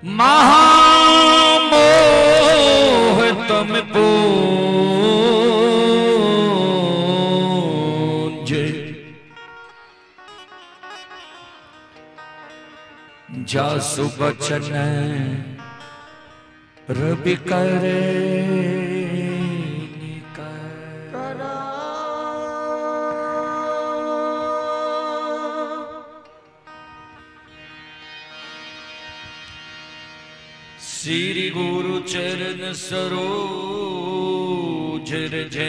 महामोह तुम पूंज जासु बचन रवि करे श्री गुरु चरण सरोज जय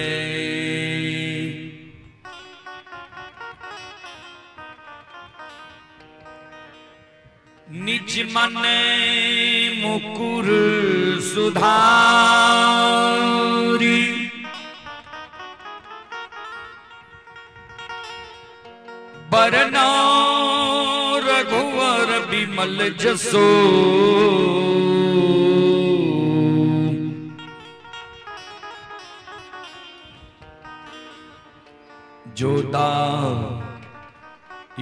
निज मन मुकुर सुधारी बरना रघुवर विमल जसो जोदा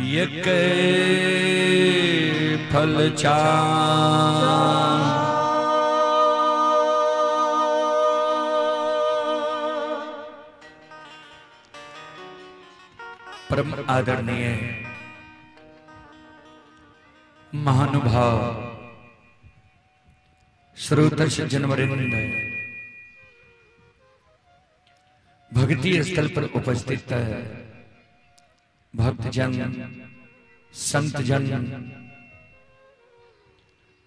यक फल चा। परम आदरणीय महानुभाव श्रोतस जनवरिंद भक्ति स्थल पर उपस्थित है भक्तजन, संतजन,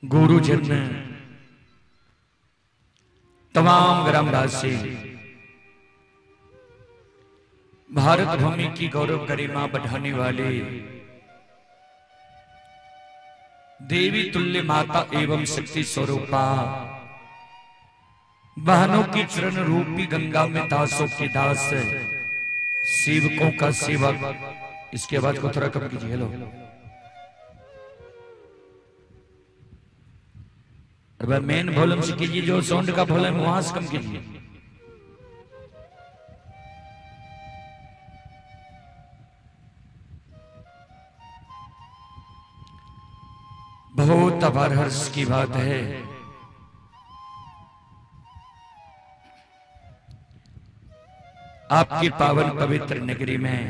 गुरुजन, तमाम ग्रामवासी, भारत भूमि की गौरव गरिमा बढ़ाने वाले देवी तुल्य माता एवं शक्ति स्वरूपा बहनों की चरण रूपी गंगा में दासों के दास, सेवकों का सेवक। इसकी आवाज को थोड़ा कम कीजिए। हेलो, अरे मेन वॉल्यूम से कीजिए, जो साउंड का वॉल्यूम वहां से कम कीजिए। बहुत अपार हर्ष की बात है। आपकी पावन पवित्र नगरी में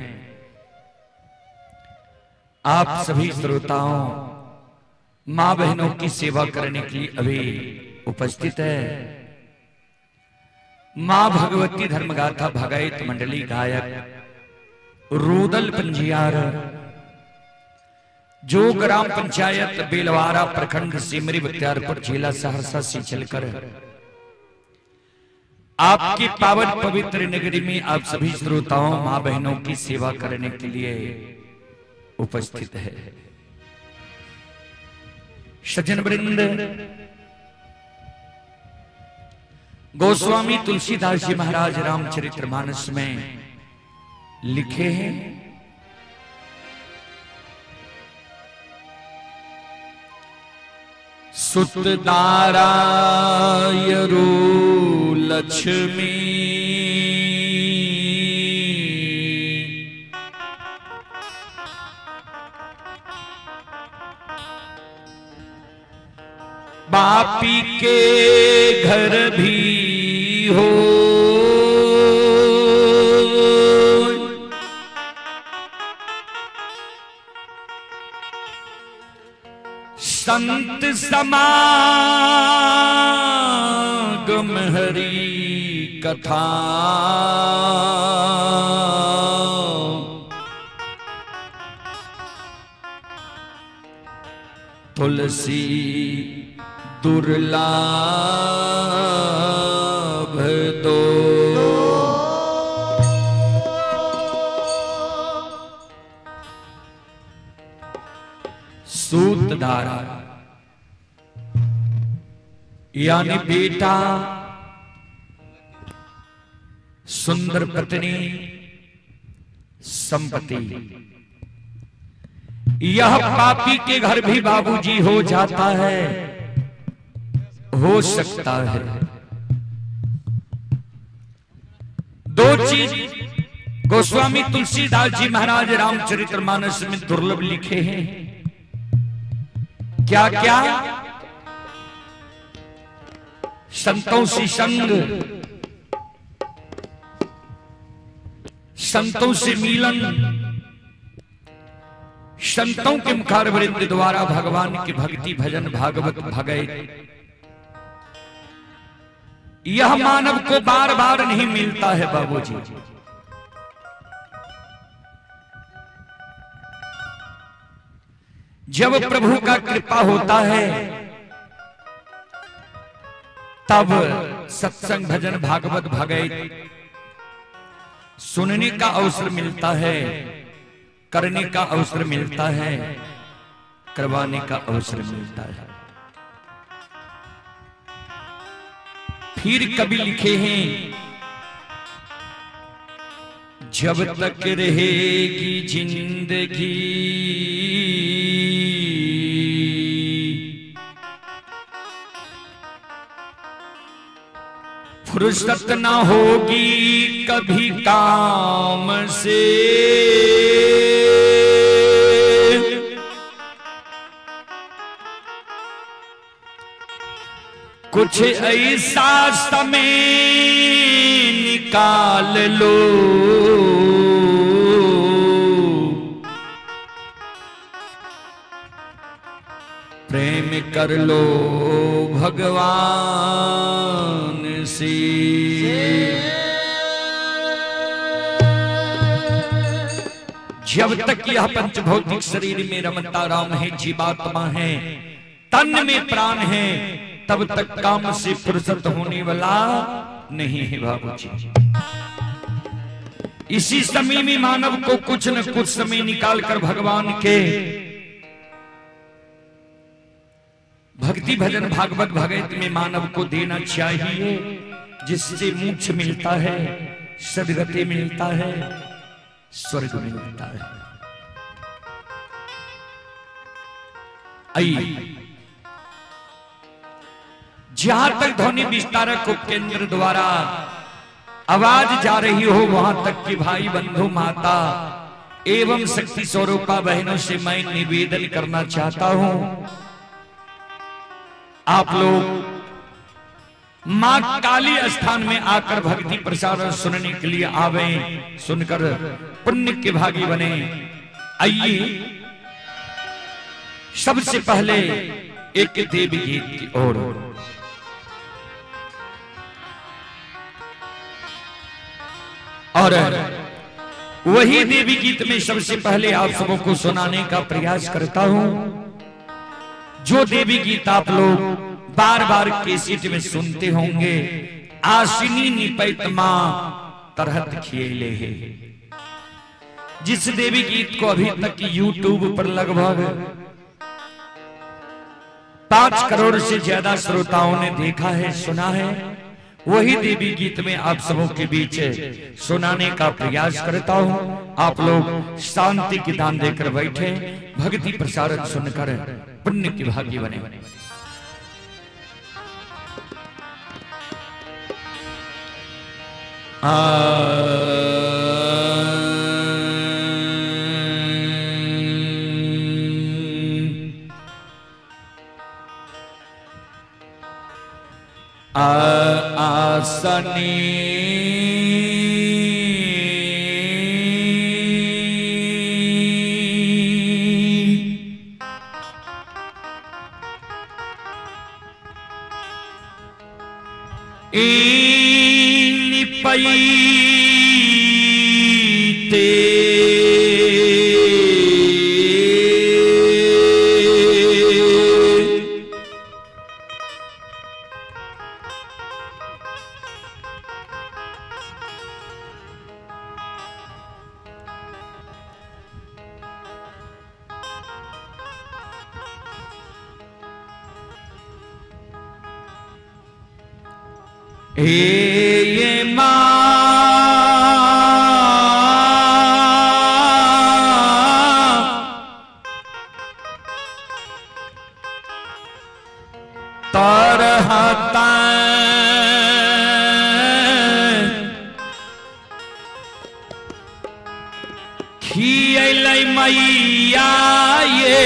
आप सभी श्रोताओं, मां बहनों की सेवा करने के लिए अभी उपस्थित है मां भगवती धर्मगाथा भगायत मंडली गायक रूदल पंजियार, जो ग्राम पंचायत बेलवारा प्रखंड सिमरी बख्तियारपुर जिला सहरसा से चलकर आपकी पावन पवित्र नगरी में आप सभी श्रोताओं, मां बहनों की सेवा करने के लिए उपस्थित है। सज्जन वृंद, गोस्वामी तुलसीदास जी महाराज रामचरितमानस में लिखे हैं, सुत दारायरु लक्ष्मी बापी के घर भी हो, संत समागम हरि कथा, तुलसी दुर्लभ दो। सूतधारा यानी बेटा, सुंदर पत्नी, संपत्ति, यह पापी के घर भी बाबूजी हो जाता है, हो सकता है। दो चीज गोस्वामी तुलसीदास जी महाराज रामचरितमानस में दुर्लभ लिखे हैं। क्या क्या? संतों से संग, संतों से मिलन, संतों के मुखारवृंद द्वारा भगवान की भक्ति भजन भागवत भगैत, यह मानव को बार बार नहीं मिलता है बाबूजी। जब प्रभु का कृपा होता है तब सत्संग भजन भागवत भगैत सुनने का अवसर मिलता है, करने का अवसर मिलता है, करवाने का अवसर मिलता है। फिर कभी लिखे हैं, जब तक रहेगी जिंदगी फुर्सत ना होगी कभी काम से, कुछ ऐसा समय निकाल लो, प्रेम कर लो भगवान से। जब तक यह पंचभौतिक शरीर में रमता राम है, जीवात्मा है, तन में प्राण है, तब तक काम से फुर्सत होने वाला नहीं है बाबूजी। इसी समय में मानव को कुछ न कुछ समय निकालकर भगवान के भक्ति भजन भागवत भगवत में मानव को देना चाहिए, जिससे मोक्ष मिलता है, सदगति मिलता है, स्वर्ग मिलता है। आइए, जहां तक ध्वनि विस्तारक उपकेंद्र द्वारा आवाज जा रही हो, वहां तक कि भाई बंधु माता एवं शक्ति स्वरूपा बहनों से मैं निवेदन करना चाहता हूं, आप लोग मां काली स्थान में आकर भक्ति प्रसाद सुनने के लिए आवे, सुनकर पुण्य के भागी बने। आइए, सबसे पहले एक देवी गीत की ओर। और वही देवी गीत में सबसे पहले आप सबों को सुनाने का प्रयास करता हूं, जो देवी गीत आप लोग बार बार कैसेट में सुनते होंगे, आसिनी निपैत मां तरहत खियले है। जिस देवी गीत को अभी तक यूट्यूब पर लगभग 5 करोड़ से ज्यादा श्रोताओं ने देखा है, सुना है, वही देवी गीत में आप सबों के बीच सुनाने का प्रयास करता हूं। आप लोग शांति की दान देकर बैठे, भक्ति प्रसारण सुनकर पुण्य के भागी बने। आसनी पैते हे मां तरहता खियलै मैया ये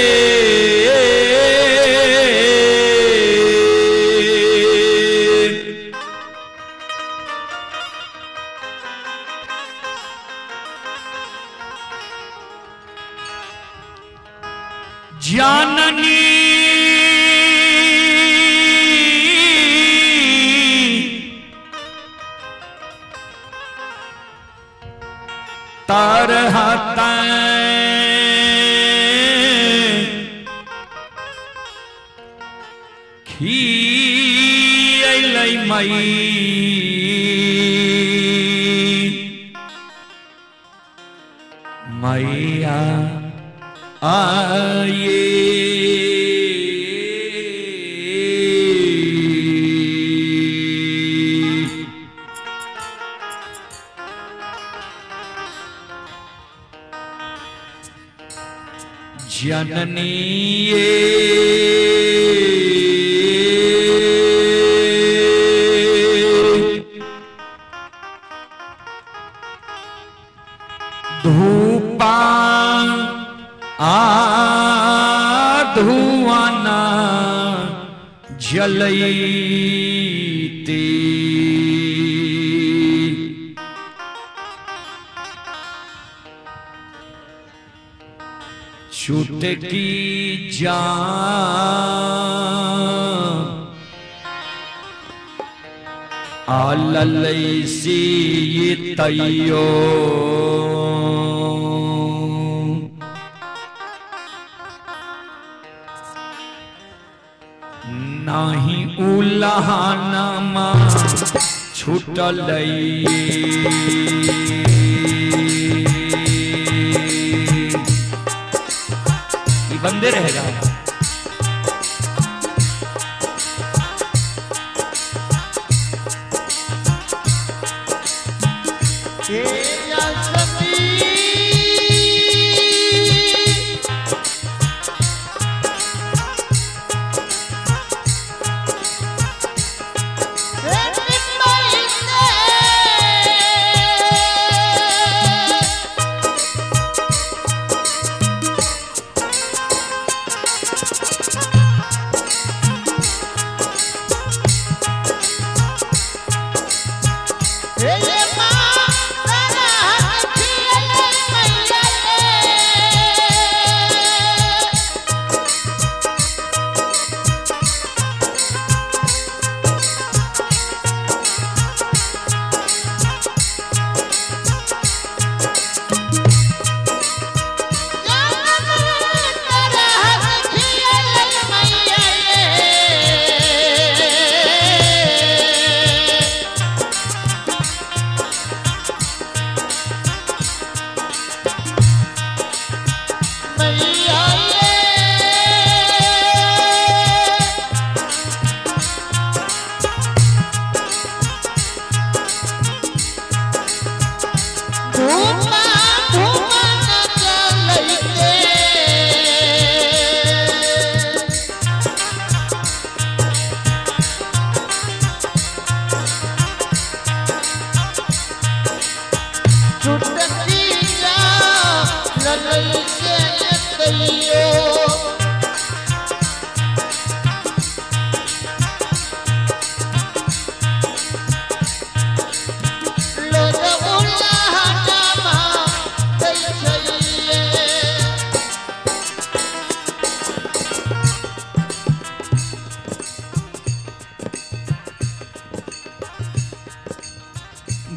जननी तरहत खियलै मई मैया आये। जननी धूपा आ धुआना जलैते। चुटकी जा आललैसी तैयो नाही उलहानमा छूटलै। ये बंदे रहेगा। हे सती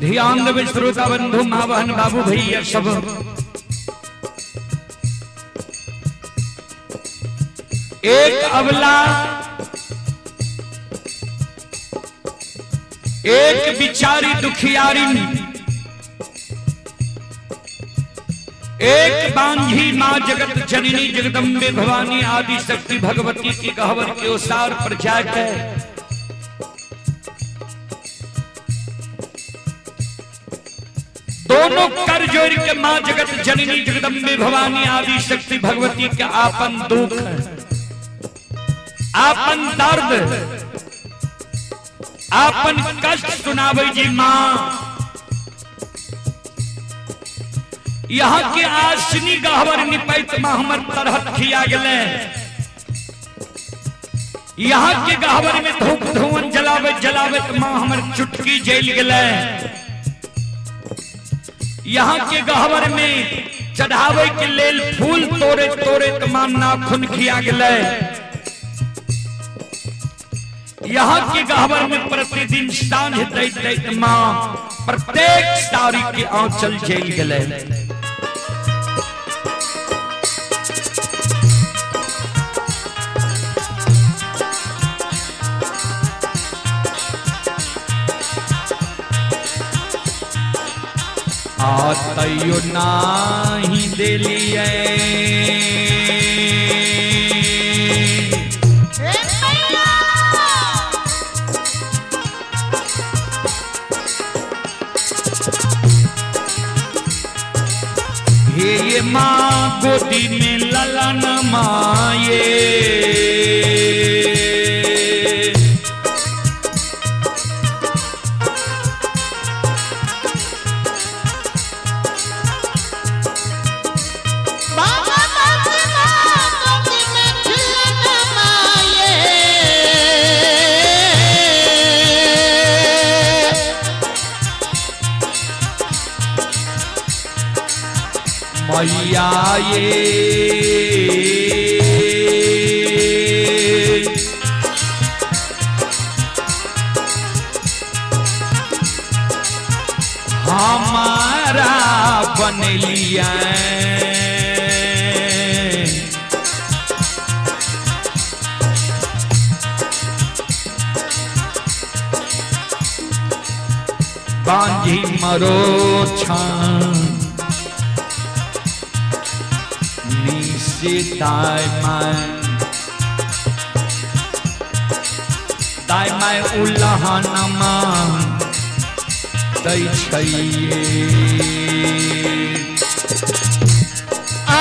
ध्यान देवे श्रोता बंधु माँ बहन बाबू भैया सब। एक अबला, एक बिचारी दुखियारिन, एक बांझी माँ जगत जननी जगदम्बे भवानी आदि शक्ति भगवती की गहवर के ओसार पर जाकर दोनों कर जोड़ के माँ जगत जननी जगदम्बे भवानी आदि शक्ति भगवती के आपन दुख, आपन दर्द, आपन कष्ट सुनावे जी माँ। यहाँ के आसनी गहवर निपैत माँ हमर तरहत खिया गले। यहाँ के गहवर में धूप धुआं जलावे जलावे माँ हमर चुटकी जल गले। यहाँ के गहवर में चढ़ावे के लेल फूल तोड़े तोड़े मां नाखून खिया गेलै। यहाँ के गहबर में प्रतिदिन सांझ दैत दैत मां प्रत्येक साड़ी के आंचल जल गेलै। आ तैयो नाही देलियै। हे मैया। हे ये माँ गोदी में ललन माये। बाबा बसना गोदी में खिलन माये। मैया ये हमारा बनलिया। बांझी मरो छान निसे दाय my दाय my उल्लहन मान दै छैये। आ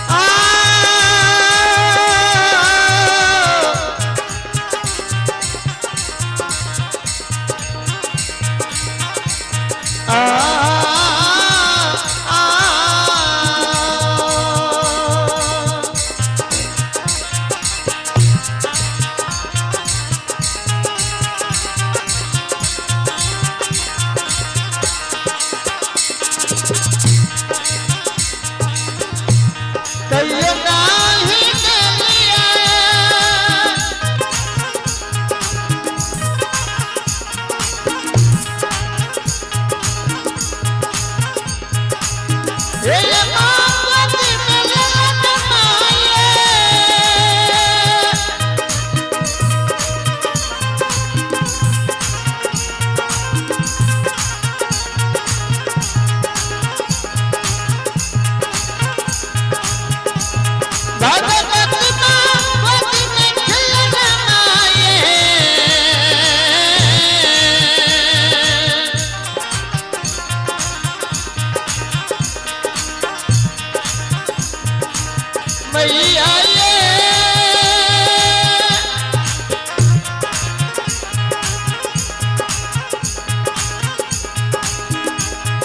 आ आ कहियो नाही देलिया। हे माँ गोदी में ललन माये। भगवत माँ गोदी में खिलन माये। मैया ये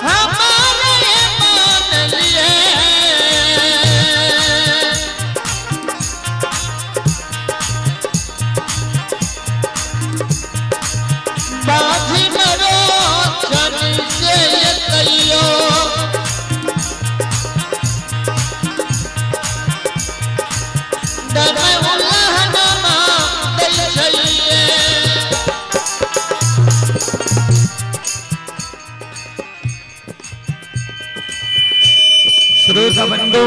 हमारे मान लिए। बाजी मरो छन से ये तैयो। डर उल्लहनमा दै छैये। श्रोता बंधु,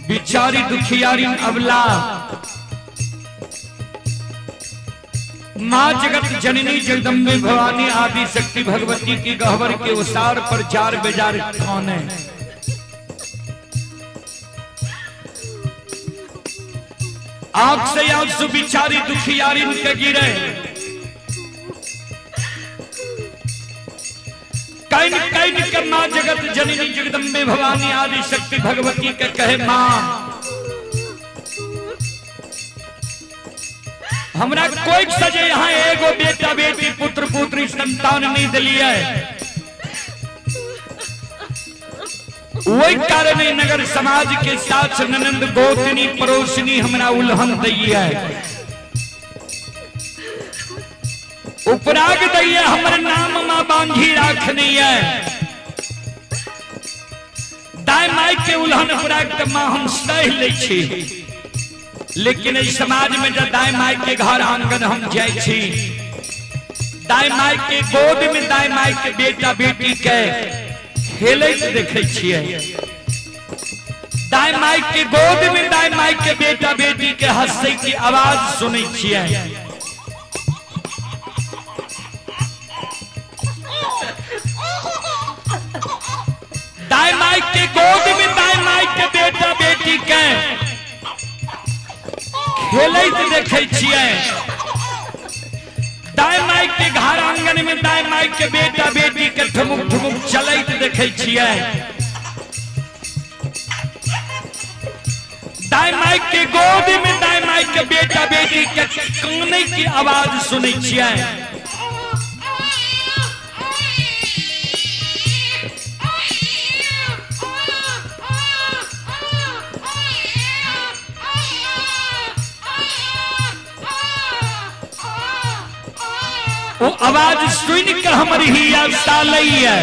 बिचारी दुखियारी अबला माँ जगत जननी जगदम्बे भवानी आदि शक्ति भगवती की गहवर के उसार पर चार बेजार कौन है? आंख से आंसू बिचारी दुखियारी के गिरे। Can can के माँ जगत जननी जगदम्बे भवानी आदि शक्ति भगवती के कहे माँ हमरा कोई सजे यहाँ एगो बेटा बेटी पुत्र पुत्री संतान नहीं दिलिए। ओहि कारण नगर समाज के सास ननंद गोतनी पड़ोसनी हमरा उल्हन दैया, उपराग दैया, हमर नाम मां बांधी राखनी है। दाय माय के उल्हन उपराग त मां हम सह लै छी, लेकिन एहि समाज में जब दाय माय के घर आंगन हम जाइ छी, दाय माय के गोद में दाय माय के बेटा बेटी के खेलैत देखै छियै, दाय माय के गोद में दाय माय के बेटा बेटी के हंसै के आवाज सुनै छियै, दाय माय के गोद में दाय माय के बेटा बेटी के खेलैत देखै छियै, दाय माय के घर आंगन में दाय माय के बेटा बेटी के ठुमुक ठुमुक चलैत देखै छियै, दाय माय के गोद में दाय माय के बेटा बेटी के कानै की आवाज सुनै छियै। ओ आवाज सुन के हमर हिया सालैया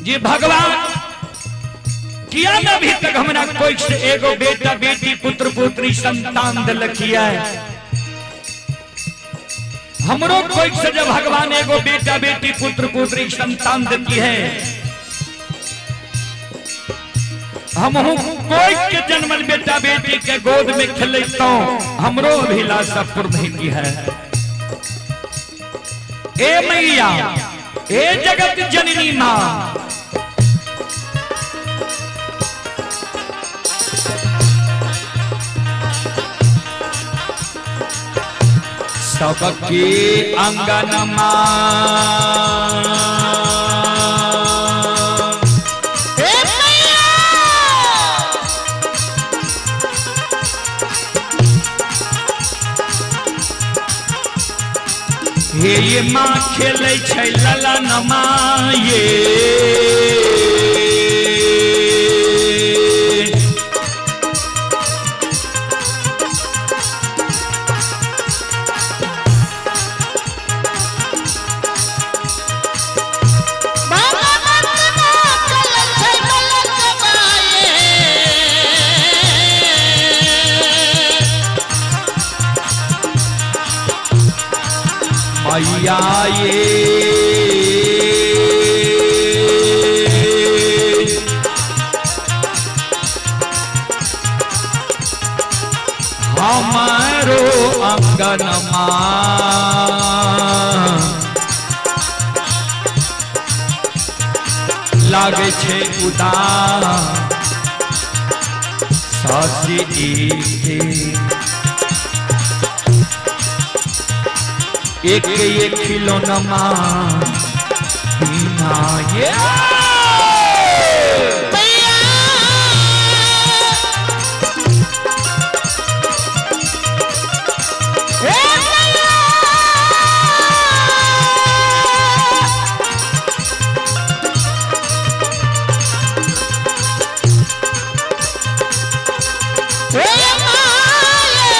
जे भगवान किया न अभी तक हमरा कोई से एगो बेटा बेटी पुत्र पुत्री संतान दिलकिया। हमरो कोई से जब भगवान एगो बेटा बेटी पुत्र पुत्री संतान देती है, हम कोई के जन्मल बेटा बेटी के गोद में खेलता हमरो अभिलाषा पूर्ण होती है। ए मैया, ए जगत जननी मां, सबके अंगन मां हे मैया, हे ये माँ खेलै छै ललन माँ ये, भगवंत माँ चलै छै बलक माये। मैया ये हमारो अंगन माँ लागे छै उदास सासी एक एक खिलौना बिना ये मैया, हे मैया, हे माये।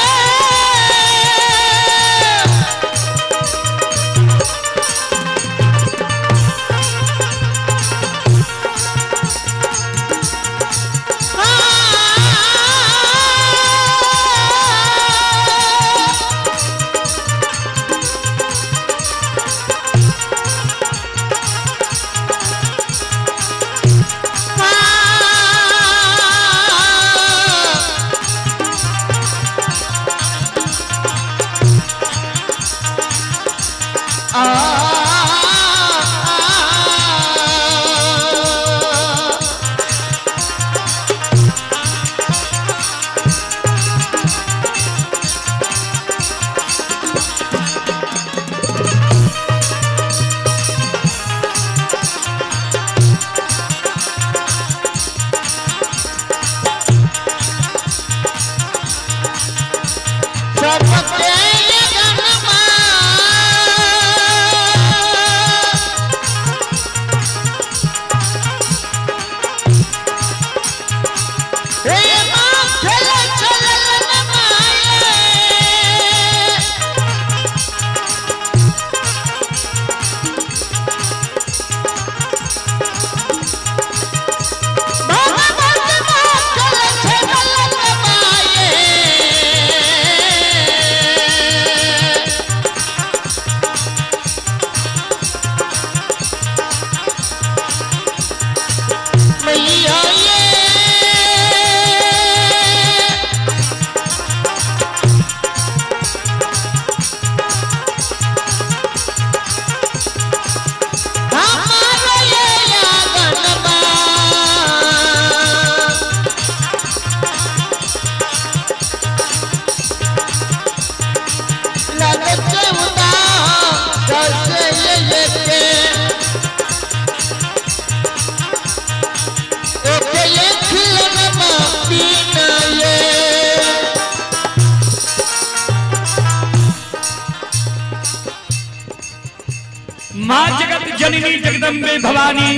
जगत जननी जगदम्बे भवानी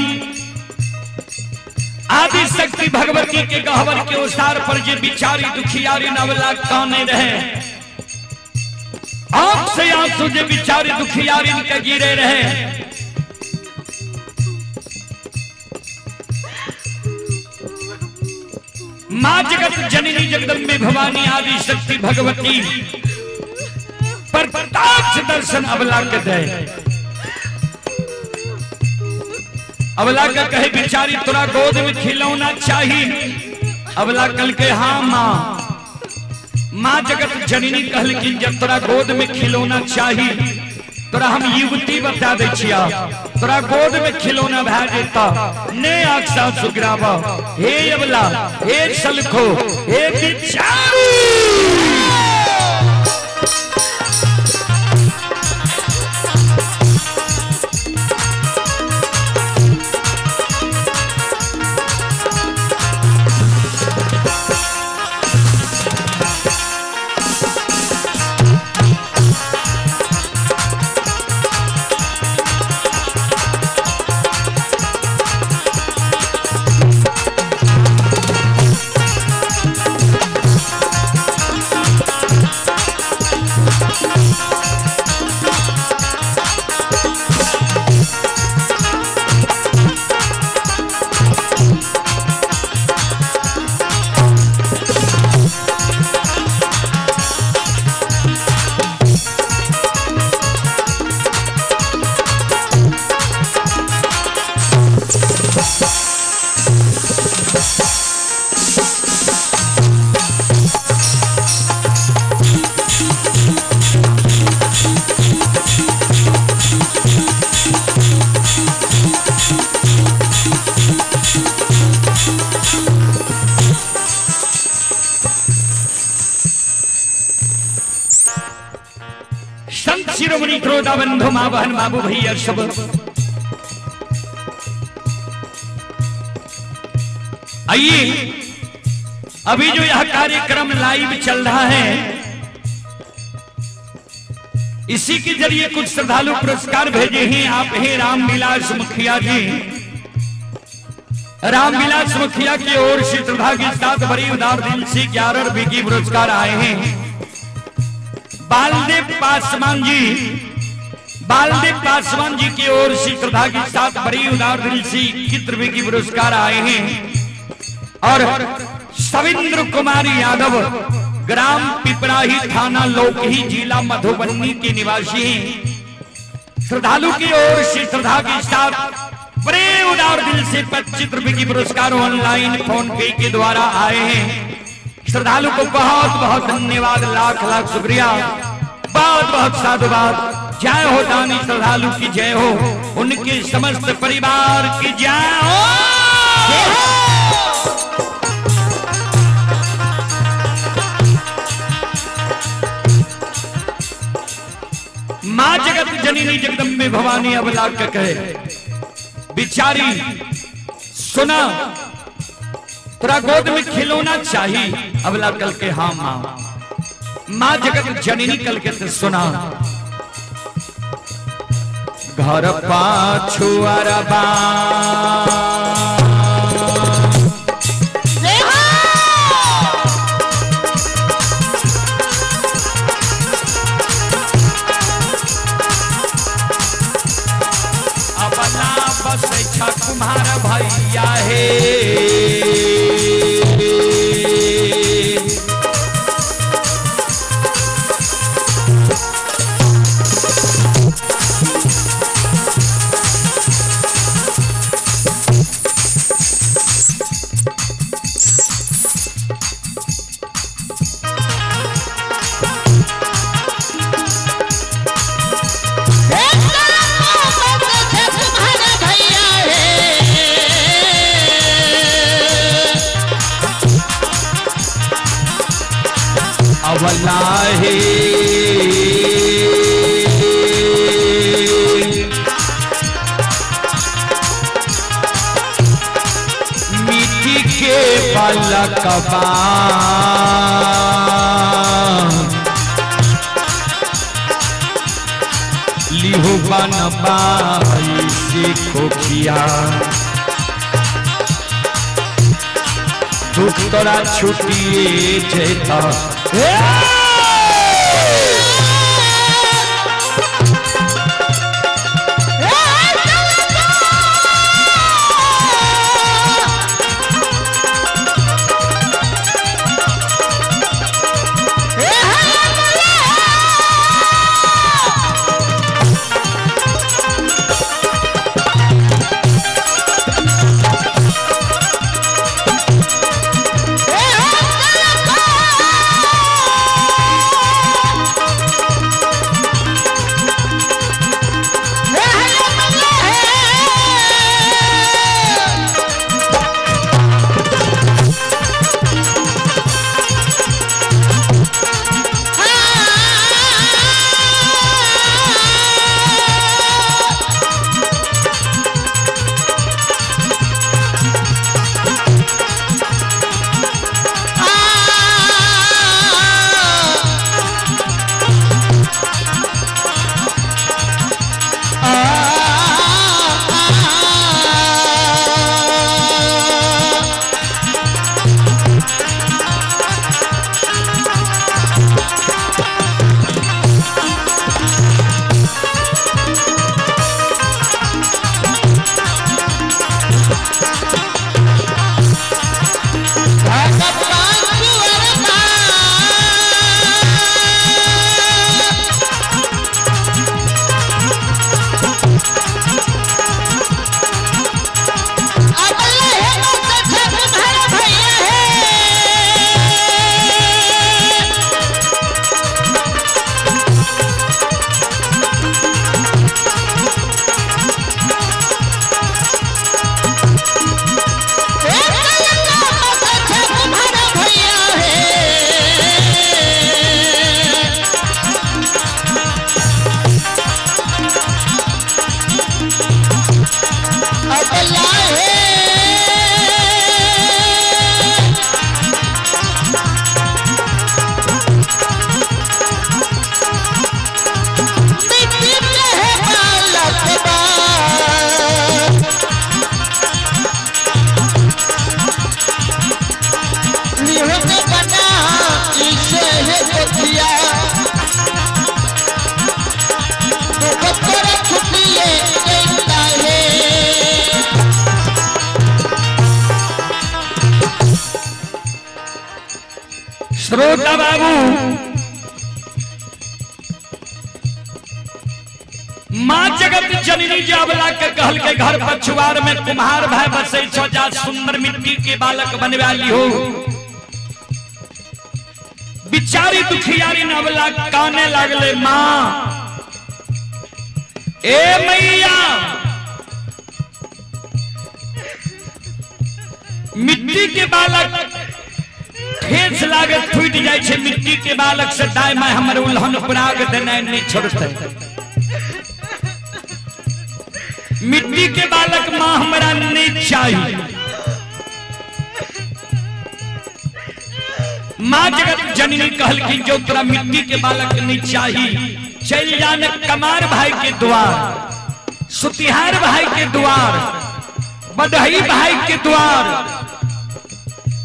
आदि शक्ति भगवती के गहवर के ओसार पर जे बिचारी दुखियारी नवला काने रहे, आंख से आंसू जे बिचारी दुखियारी के गिरे रहे। मां जगत जननी जगदम्बे भवानी आदि शक्ति भगवती पर प्रत्यक्ष दर्शन अबला के दे। अबला का कहे बिचारी तोरा गोद में खिलौना चाहिए। अबला कल के हाँ माँ। माँ जगत जननी कहल कि जब तोरा गोद में खिलौना चाहिए तोरा हम युवती बता दे छिया, तोरा गोद में खिलौना भै जेता ने आंख सा सुग्रावा। हे अबला, हे सलखो, हे बिचारी। संत शिरोमणि क्रोधा बंधु माँ बहन बाबू भैया सब आइए। अभी जो यह कार्यक्रम लाइव चल रहा है इसी के जरिए कुछ श्रद्धालु पुरस्कार भेजे हैं। आप हैं रामविलास मुखिया जी। रामविलास मुखिया की ओर से श्रद्धा के साथ बड़ी उदार दिल से 11 रुपए की पुरस्कार आए हैं। बालदेव पासवान जी, बालदेव पासवान जी की ओर से श्रद्धा के साथ बड़ी उदार दिल से 21 रुपए की पुरस्कार आए हैं। और सविंद्र कुमार यादव ग्राम पिपराही थाना लोकही जिला मधुबनी के निवासी हैं। श्रद्धालु की ओर से श्रद्धा के साथ बड़े उदार दिल से 25 रुपए की पुरस्कार ऑनलाइन फोन पे के द्वारा आए हैं। श्रद्धालु को बहुत बहुत धन्यवाद, लाख लाख शुक्रिया, बहुत बहुत साधुवाद। जय हो दानी श्रद्धालु की जय हो, उनके समस्त परिवार की जय हो। मां जगत जननी जगदम्बे भवानी अबला कहे बिचारी सुना तोरा गोद में खिलौना चाहिए। अबला कल के हाँ मां। मां जगत जननी कल के तो सुना घर पाछू अरबा अबला बस कुम्हार भैया हे। अवला हे मिट्टी के पलकबा लिहु बनबाई। भैया, दुख तोरा छुटिए जेता। श्रोता बाबू, माँ जगत जननी जावला के कहल के घर पछुआर में कुम्हार भाई बसे छो, जा सुंदर मिट्टी के बालक बनवा ली हो। बिचारी दुखियारी नवला काने लागले, माँ ए मैया मिट्टी के बालक ठेस लागत फूट जाए छे, मिट्टी के बालक से दाय my हमर उल्हन पराग देनाय नहीं छोड़ते। मिट्टी के बालक मां हमरा नहीं चाहिए। मां जगत जननी कहलखिन जो तोरा मिट्टी के बालक नहीं चाहिए, चल जाने कमार भाई के द्वार, सुतिहार भाई के द्वार, बदही भाई के द्वार,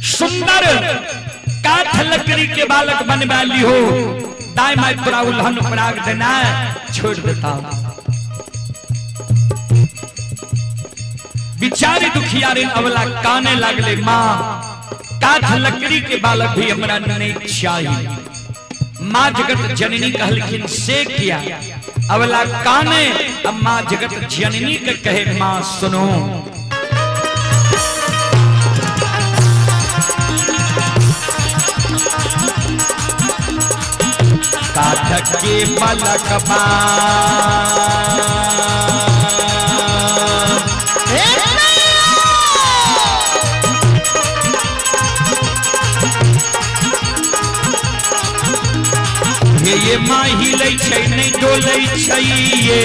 सुंदर काठ लकड़ी के बालक बनवा ली हो, दाय my तोरा उल्हन पराग देना छोड़ देता। बिचारी दुखियारी अवला काने लागले, मां काठ लकड़ी के बालक भी हमरा नहीं चाहिए। मां जगत जननी कहलखिन से किया अवला काने, अब मां जगत जननी के कहे मां सुनो, काठ के बालक ये माही लै छै नहीं डोलै छै ये,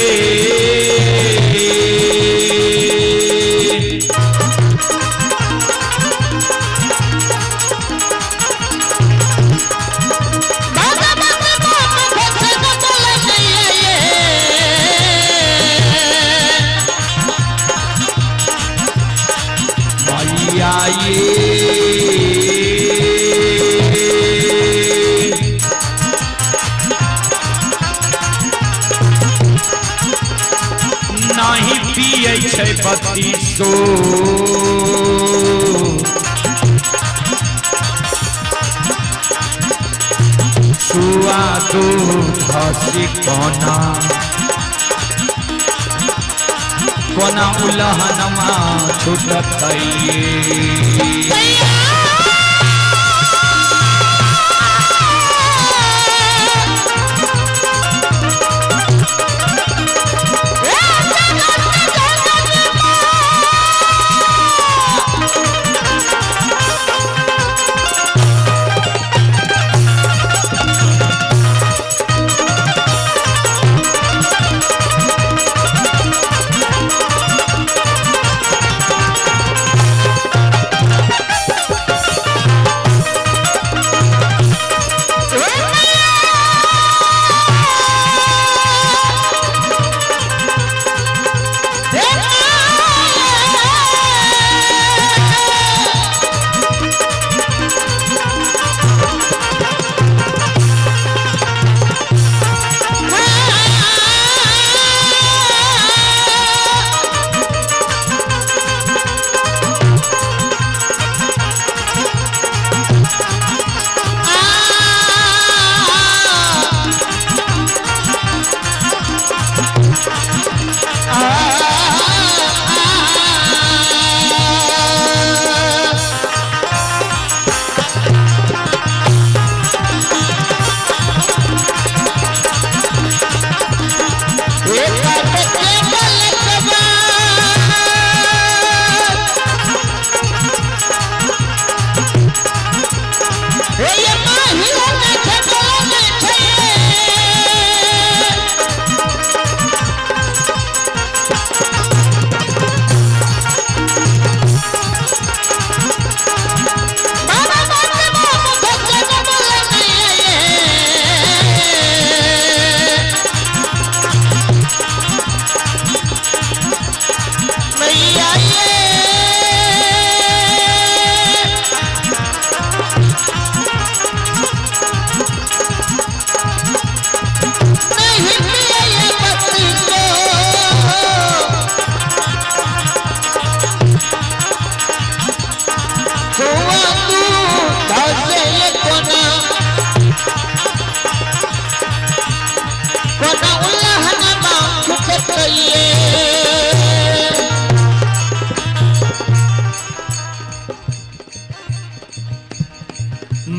माई। नाही पियै छै बत्तीसो सुआ दूध से कोना कोना उलहनमा छुटतै।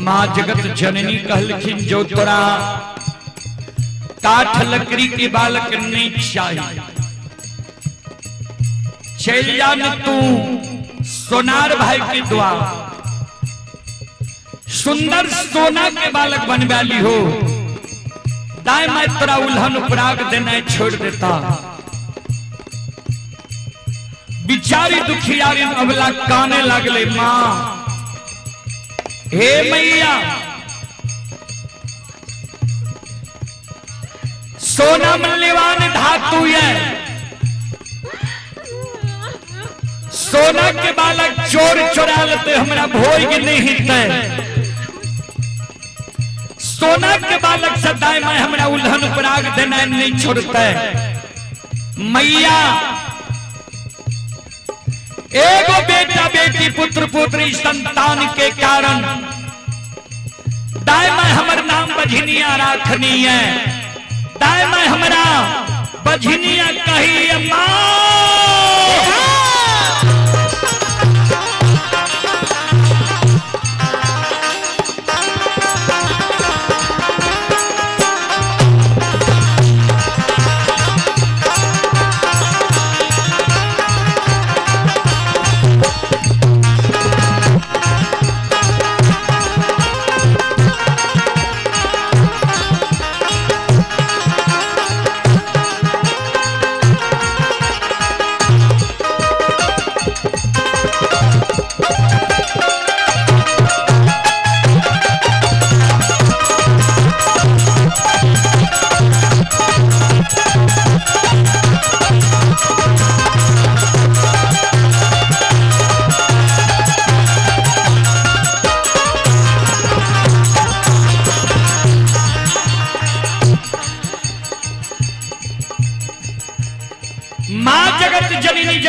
माँ जगत जननी कहलखिन जो तोरा काठ लकड़ी के बालक नहीं चाहिए, चल जा न तू सोनार भाई के द्वार, सुंदर सोना के बालक बनवा ली हो, दाएं मैं तोरा उल्हन उपराग देना छोड़ देता। बिचारी दुखियारी अबला काने लगले, मां हे मैया सोना मूल्यवान धातु है, सोना के बालक चोर चोरा लेते हमरा भोग नहीं हिते, सोना के बालक सदाए मैं हमरा उल्हन उपराग देना नहीं छोड़ते। मैया एगो बेटा बेटी पुत्र पुत्री संतान के कारण दाय मैं हमर नाम बझनिया राखनी है, दाय मैं हमरा बझनिया कही मां।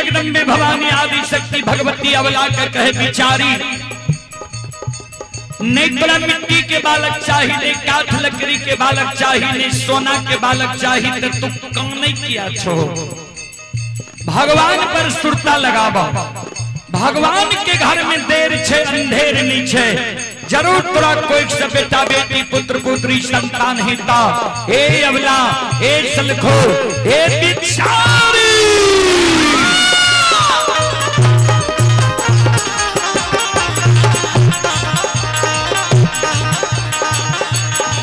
जगदम्बे भवानी आदि शक्ति भगवती अवला के कहे बिचारी, नहीं तोरा मिट्टी के बालक चाहिए, नहीं काठ लकड़ी के बालक चाहिए, नहीं सोना के बालक चाहिए, तो तू कम नहीं किया छो। भगवान पर सुरता लगाबा, भगवान के घर में देर छे अंधेर नहीं छे, जरूर तोरा कोई से बेटा बेटी पुत्र पुत्री संतान हेता। हे अवला, हे सलखो, हे बिचारी,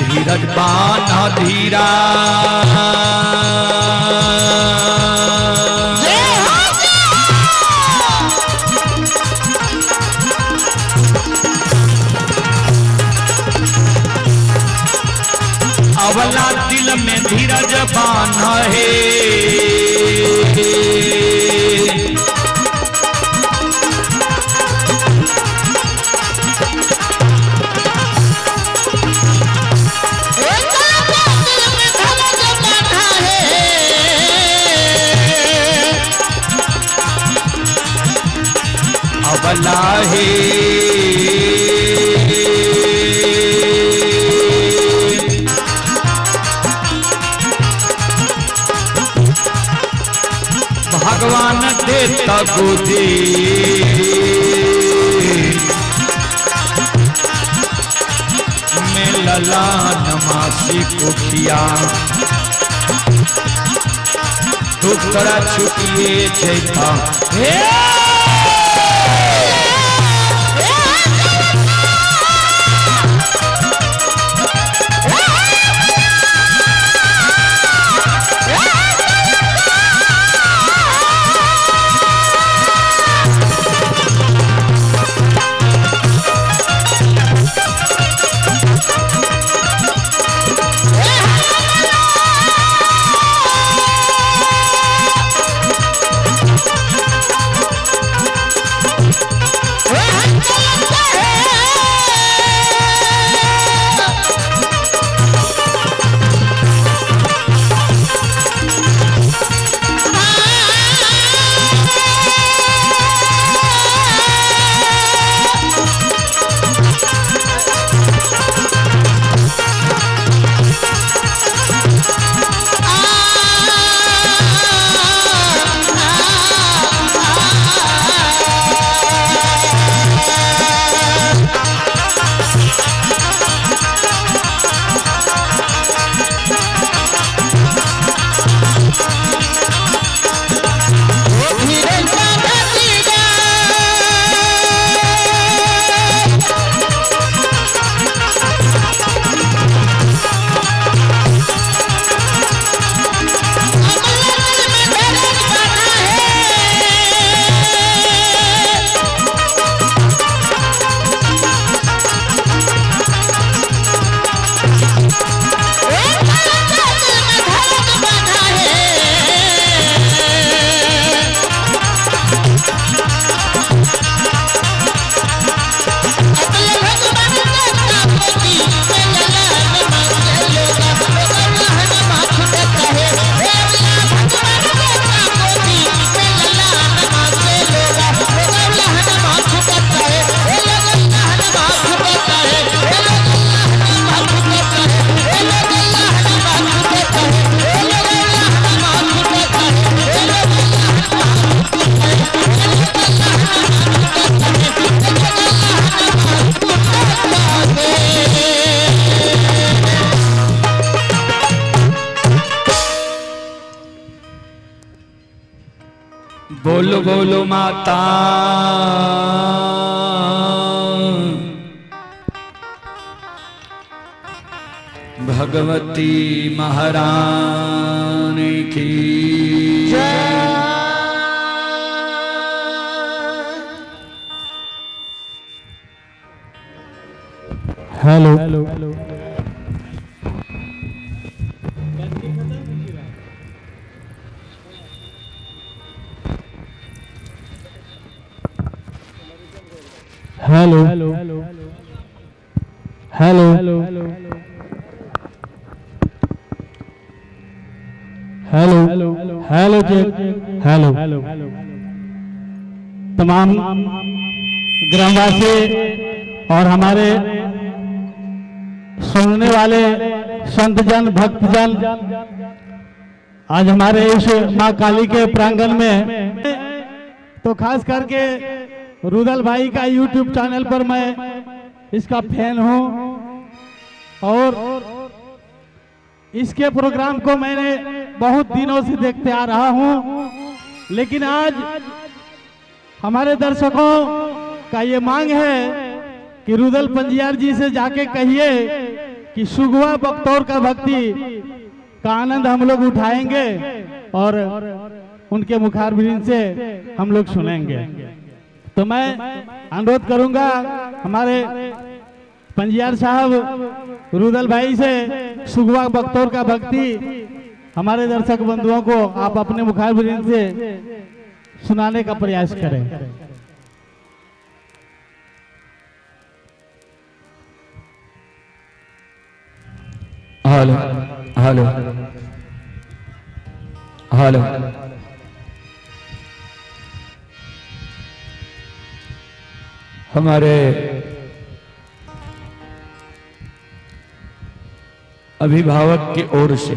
धीरज बाना धीरा, अवला दिल में धीरज बाना है। अवला है भगवान देता गोदी में लला नमासी कोखिया, तू तोरा छुटिए जैता। हे बोलो बोलो माता भगवती महारानी की जय। Hello hello hello hello hello check hello. तमाम ग्रामवासी और हमारे सुनने वाले संतजन भक्तजन, आज हमारे इस माँ काली के प्रांगण में, तो खास करके रुदल भाई का YouTube channel पर मैं इसका फैन हूँ और इसके प्रोग्राम को मैंने बहुत दिनों से देखते आ रहा हूँ, लेकिन आज हमारे दर्शकों का ये मांग है कि रुदल पंजियार जी से जाके कहिए कि सुगवा बख्तौर का भक्ति का आनंद हम लोग उठाएंगे और उनके मुखारबिंद से हम लोग सुनेंगे। तो मैं अनुरोध करूंगा हमारे पंजियार साहब रुदल भाई से सुगवा बख्तौर का भक्ति हमारे दर्शक बंधुओं को आप अपने मुखारबिंद से सुनाने का प्रयास करें। हेलो हेलो हेलो, हमारे अभिभावक की ओर से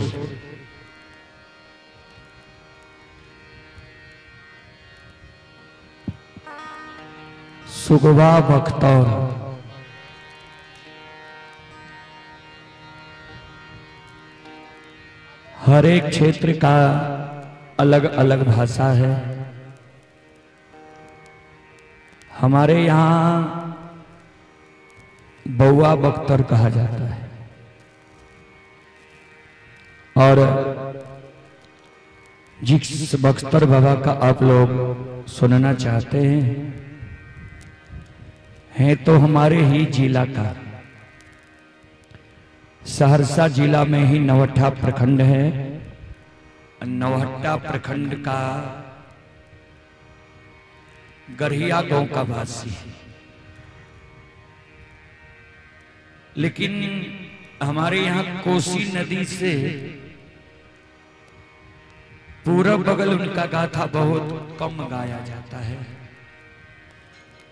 सुगवा बख्तौर हर एक क्षेत्र का अलग अलग भाषा है। हमारे यहाँ बउआ बख्तर कहा जाता है और जिस बख्तर बाबा का आप लोग सुनना चाहते हैं तो हमारे ही जिला का सहरसा जिला में ही नवहट्टा प्रखंड है। नवहट्टा प्रखंड का गढ़िया गांव का वासी है, लेकिन हमारे यहाँ कोसी नदी से पूरब बगल उनका गाथा बहुत कम गाया जाता है।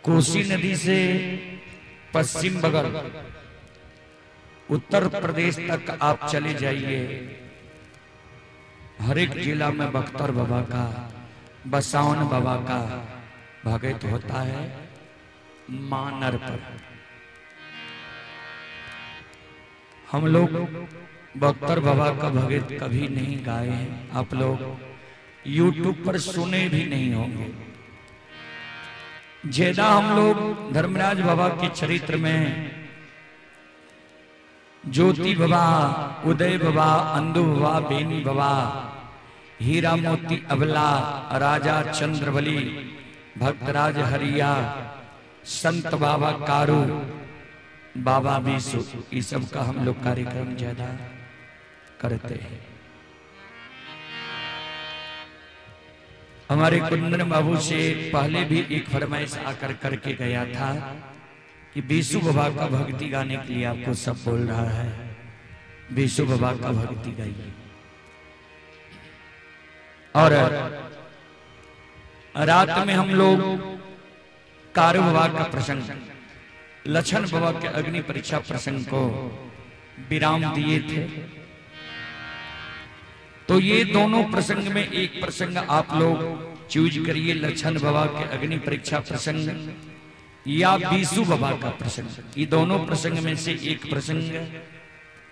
कोसी नदी से पश्चिम बगल उत्तर प्रदेश तक आप चले जाइए, हर एक जिला में बख्तर बाबा का, बसावन बाबा का भगत होता है मानर पर। हम लोग बख्तर बाबा का भगत कभी नहीं गाए हैं, आप लोग YouTube पर सुने भी नहीं होंगे। ज्यादा हम लोग धर्मराज बाबा के चरित्र में ज्योति बाबा, उदय बाबा, अंधु बाबा, बेनी बाबा, हीरा मोती अबला, राजा चंद्रबली, भक्तराज हरिया, संत बाबा कारू, बाबा बीसु, ये सब का हम लोग कार्यक्रम ज्यादा करते हैं। हमारे कुंदन बाबू से पहले भी एक फरमाइश आकर करके गया था कि बीसु बाबा का भक्ति गाने के लिए आपको सब बोल रहा है, बीसु बाबा का भक्ति गाइए। और रात में हम लोग कारू बाबा का प्रसंग, लक्षण बाबा के अग्नि परीक्षा प्रसंग को विराम दिए थे, तो ये दोनों प्रसंग में एक प्रसंग आप लोग चूज करिए, लक्षण बाबा के अग्नि परीक्षा प्रसंग या बीसु बाबा का प्रसंग। ये दोनों प्रसंग में से एक प्रसंग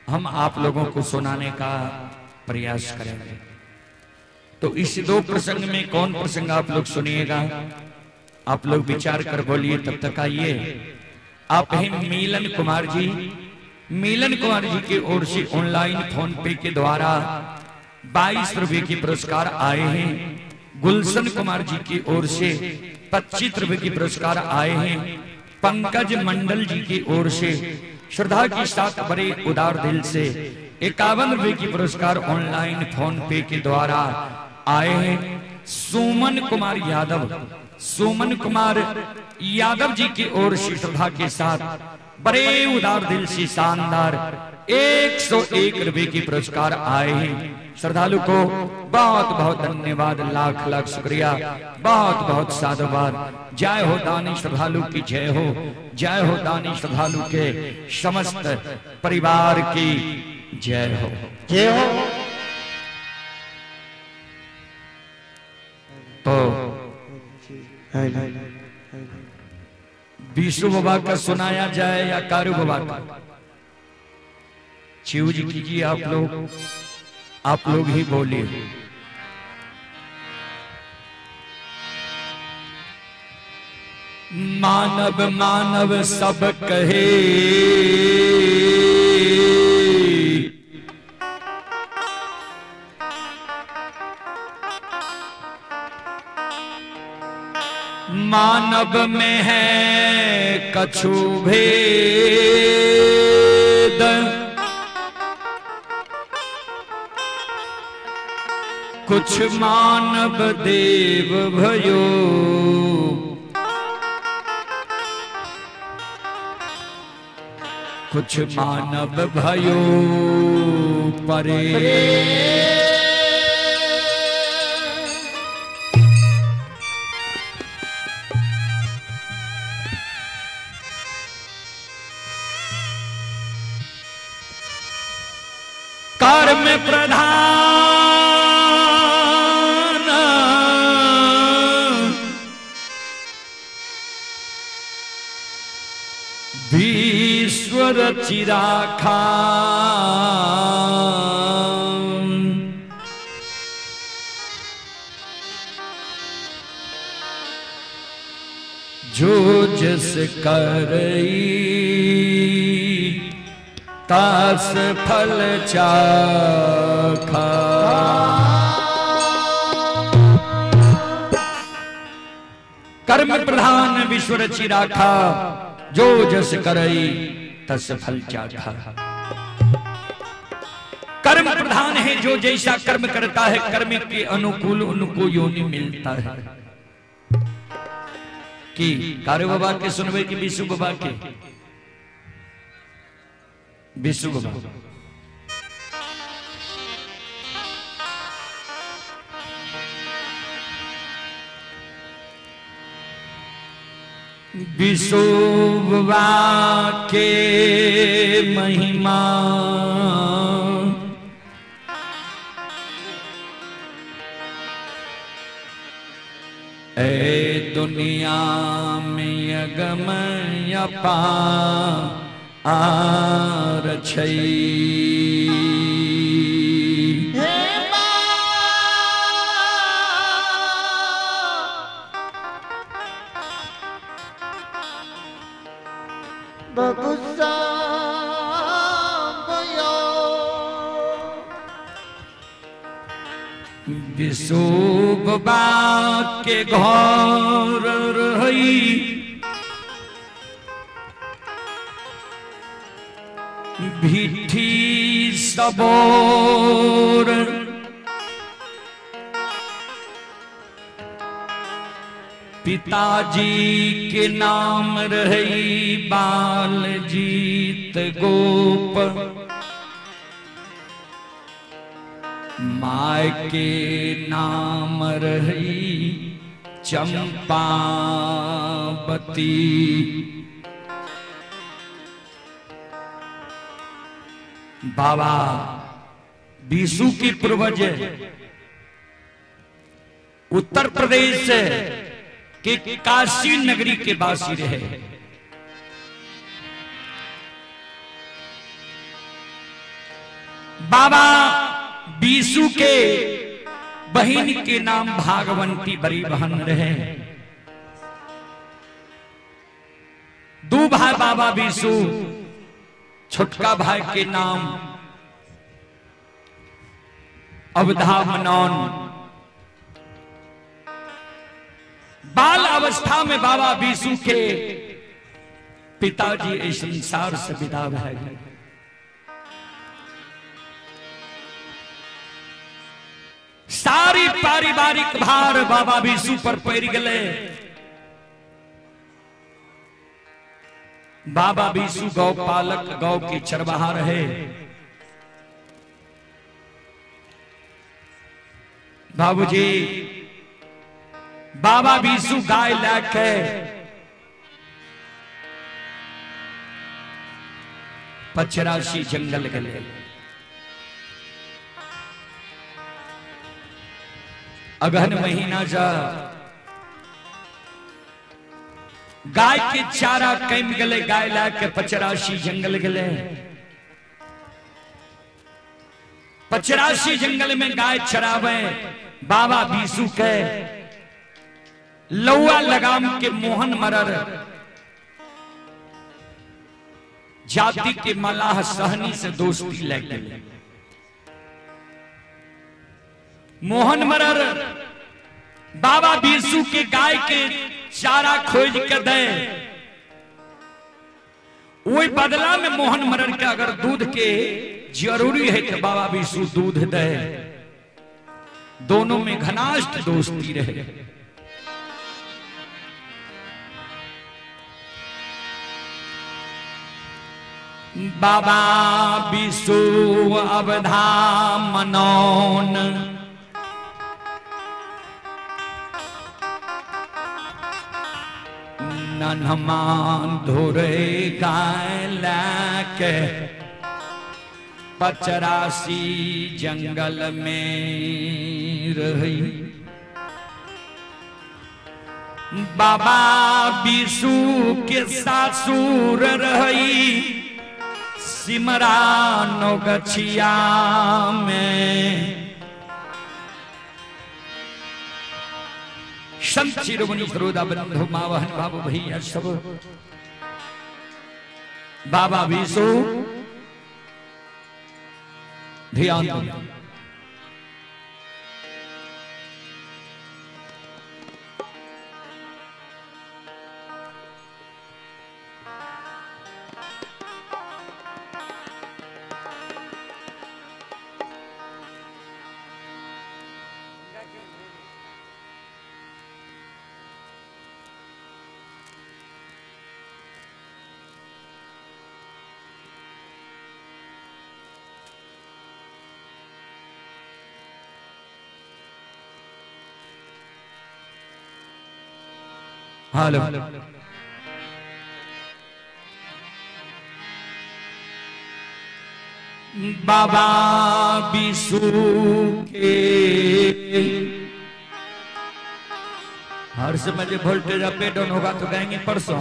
हम आप लोगों को सुनाने का प्रयास करेंगे। तो इस दो प्रसंग में कौन प्रसंग आप लोग सुनिएगा, आप लोग विचार कर बोलिए। तब तक आइए, आप हैं मिलन कुमार जी। मिलन कुमार जी की ओर से ऑनलाइन फोन पे के द्वारा 22 रुपए के पुरस्कार आए हैं। गुलशन कुमार जी की ओर से 25 रुपए के पुरस्कार आए हैं। पंकज मंडल जी की ओर से श्रद्धा के साथ बड़े उदार दिल से 51 रुपए की पुरस्कार ऑनलाइन फोन पे के द्वारा आए हैं। सुमन कुमार यादव, सुमन कुमार यादव जी की ओर से श्रद्धा के साथ बड़े उदार दिल से शानदार 101 रुपए की पुरस्कार आए हैं। श्रद्धालु को बहुत बहुत धन्यवाद, लाख लाख शुक्रिया, बहुत बहुत साधुवाद। जय हो दानी श्रद्धालु की जय हो, जय हो दानी श्रद्धालु के समस्त परिवार की जय हो, जय हो। तो विष्णु बाबा का सुनाया जाए या कारू बाबा का, चूज कीजिए आप लोग, आप लोग ही बोलिए। मानव मानव सब कहे, मानव में है कछु भेद, कुछ मानव देव भयो, कुछ मानव भयो परे। कर्म प्रधान विश्व चिराखा, जो जिस करई तास फल चाखा। कर्म प्रधान विश्व रचि राखा, जो जस करई तस फल चाखा। कर्म प्रधान है, जो जैसा कर्म करता है कर्म के अनुकूल उनको योनि मिलता है। कि कारू बाबा के सुनवे कि विष्णु बाबा के? विष्णु बाबा। विष्णु बाबा के महिमा ए दुनिया में अगम अपार छै। हे माँ बबुसा भयो, विष्णु बाबा के घर रही भिठी सबोर, पिताजी के नाम रही बालजीत गोप, my के नाम रही चंपावती। बाबा बीसू की पूर्वज उत्तर प्रदेश के काशी नगरी के वासी रहे। बाबा बीसू के बहन के नाम भागवंती बड़ी बहन रहे। दो भाई बाबा बीसू, छोटका भाई के नाम अवधा मनौन। बाल अवस्था में बाबा बीसू के पिताजी इस संसार से विदा भए गए। सारी पारिवारिक भार बाबा बीसू पर पड़ गए। बाबा बीसू गौ पालक गौ के चरवाहा रहे। बाबूजी बाबा बीसू गाय लैके पचराशी जंगल गए। अगहन महीना जा गाय के चारा कम गले, गाय ला के पचराशी जंगल गले। पचराशी जंगल में गाय चरावे बाबा बीसू के लौआ लगाम के मोहन मरर जाति के मलाह सहनी से दोस्ती लग गई। मोहन मरर बाबा बीसू के गाय के चारा खोज के दे, वही बदला में मोहन मरर के अगर दूध के जरूरी है तो बाबा बीसू दूध दे। दोनों में घनाष्ट दोस्ती रहे। बाबा बीसू अवधा मनौन नन्हमान धोरे गाय के पचरासी जंगल में रही। बाबा बीसू के सासुर रही सिमरा नौगछिया में। संत शिरोमणि सरोदा बंधु मावहन बाबू भैया सब बाबा बीसू ध्यान दो। हेलो बाबा बीसू के हर समय जो वोल्टेज अप डाउन होगा तो गाएंगे परसों,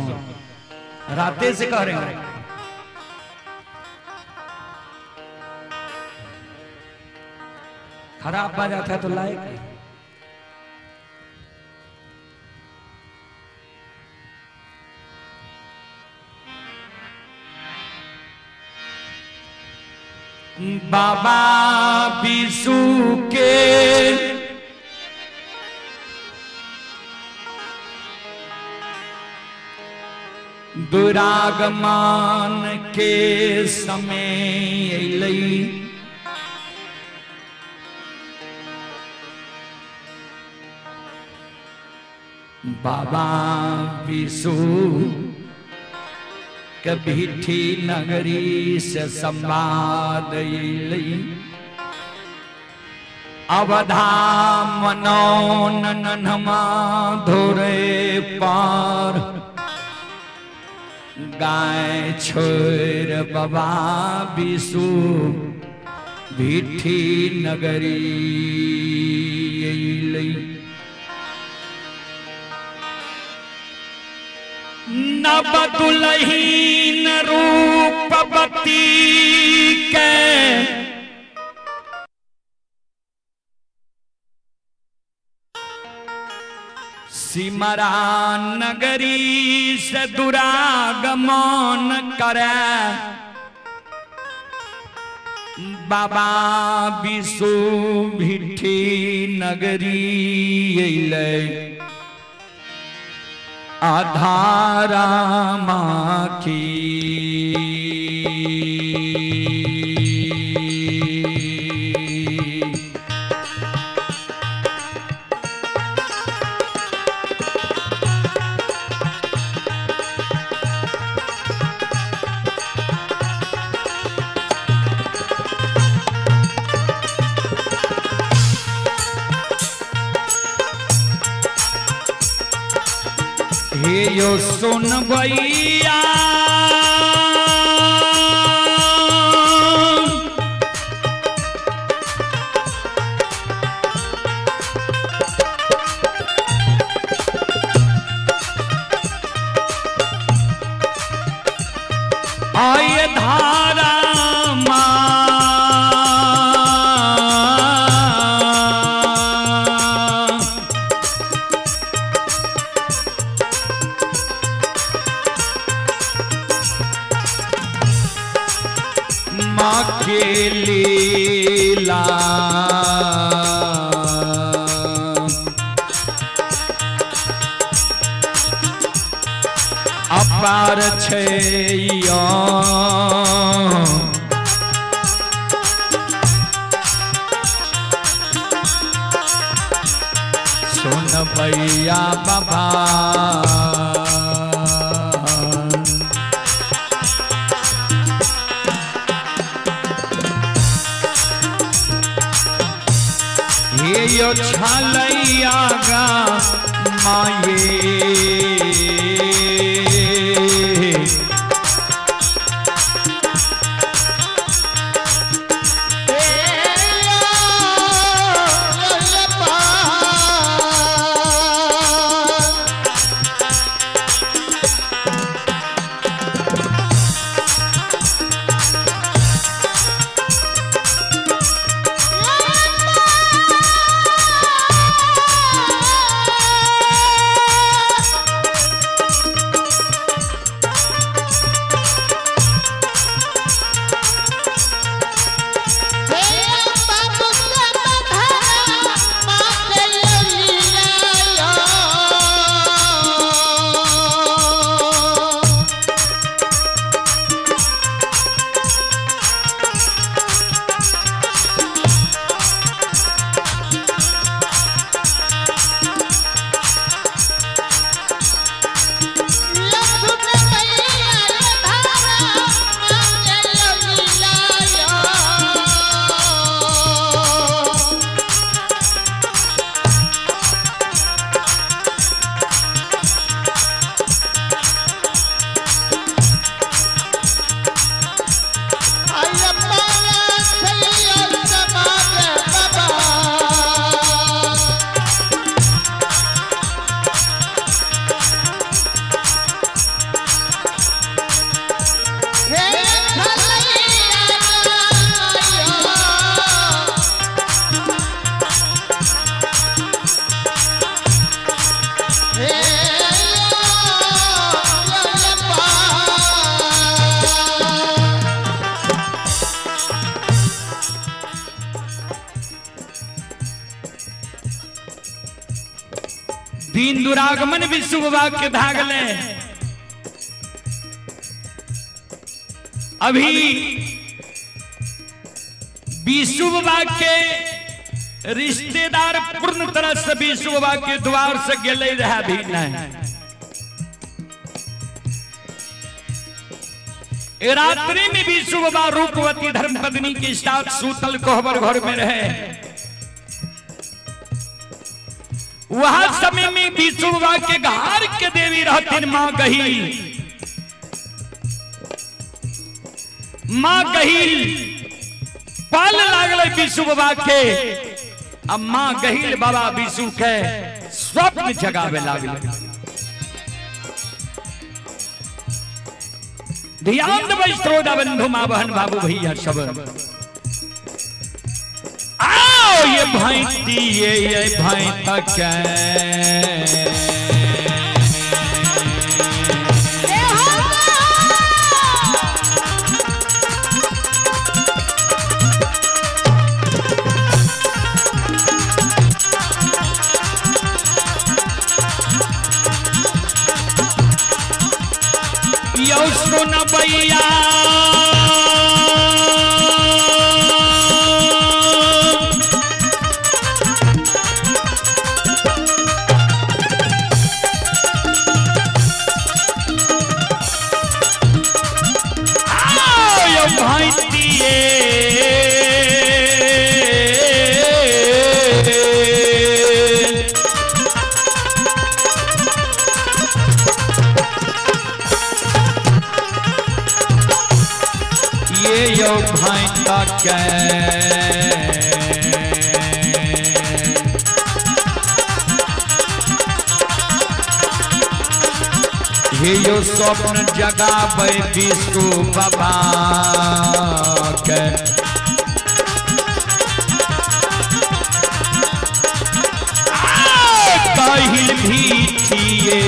राते से कह रहे हैं। खराब बाजा था तो लायक है। बाबा बीसू के दुरागमान के समय अयलै, बाबा बीसू कभी नगरी से संवाद अयलै। अवधा मनौन नन्हमा धोरे पार गाय छोड़ बाबा बीसू भीठी नगरी अयलै। नव दुलहीन रूपवती के सिमरा नगरी से दुरागमन करे बाबा बीसू भीठी नगरी अयलै। आधारा माखी हे यो सुनबैया आय धारा माँ। माँ के लीला अपार छैया सुन भैया बाबा हे यो छलैया गा माये दीन दुरागमन विश्व बाबा के भागले अभी विशु बाबा के रिश्तेदार पूर्ण तरह से विशु बाबा के द्वार से गेले रहा भी नहीं। रात्रि में विशु बाबा रूपवती धर्मपत्नी के साथ सूतल कोहबर घर में रहे। वह समय में विशु बाबा के घर के देवी रहती मां गहील। मां गहील पल लागल विशु बाबा के। अब मां गहील बाबा विशु के स्वप्न जगावे लागल। ध्यान देबै श्रोता बंधु मां बहन बाबू भैया सब। आओ ये भाई ये भाई तक यौ सुन भैया आओ यौ भाई। यौ भाई के। हे यो स्वप्न जगाबै विष्णु बाबा के। कहिल भीतिए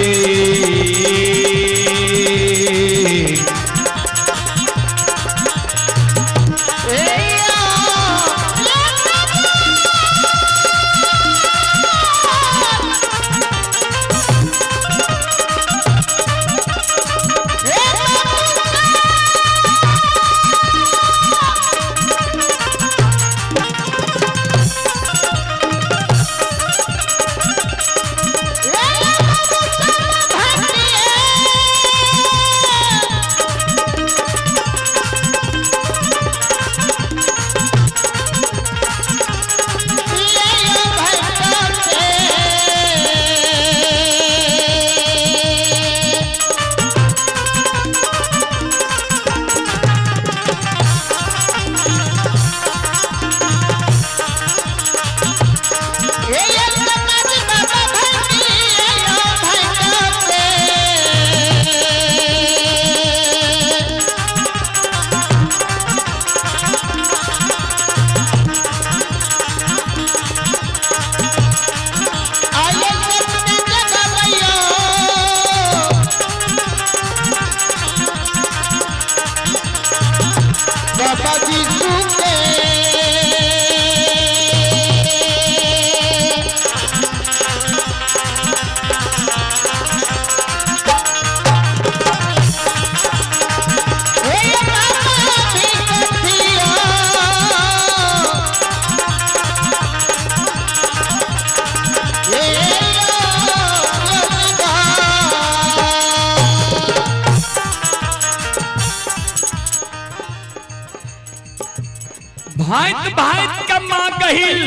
भांत भांत का मां कहिल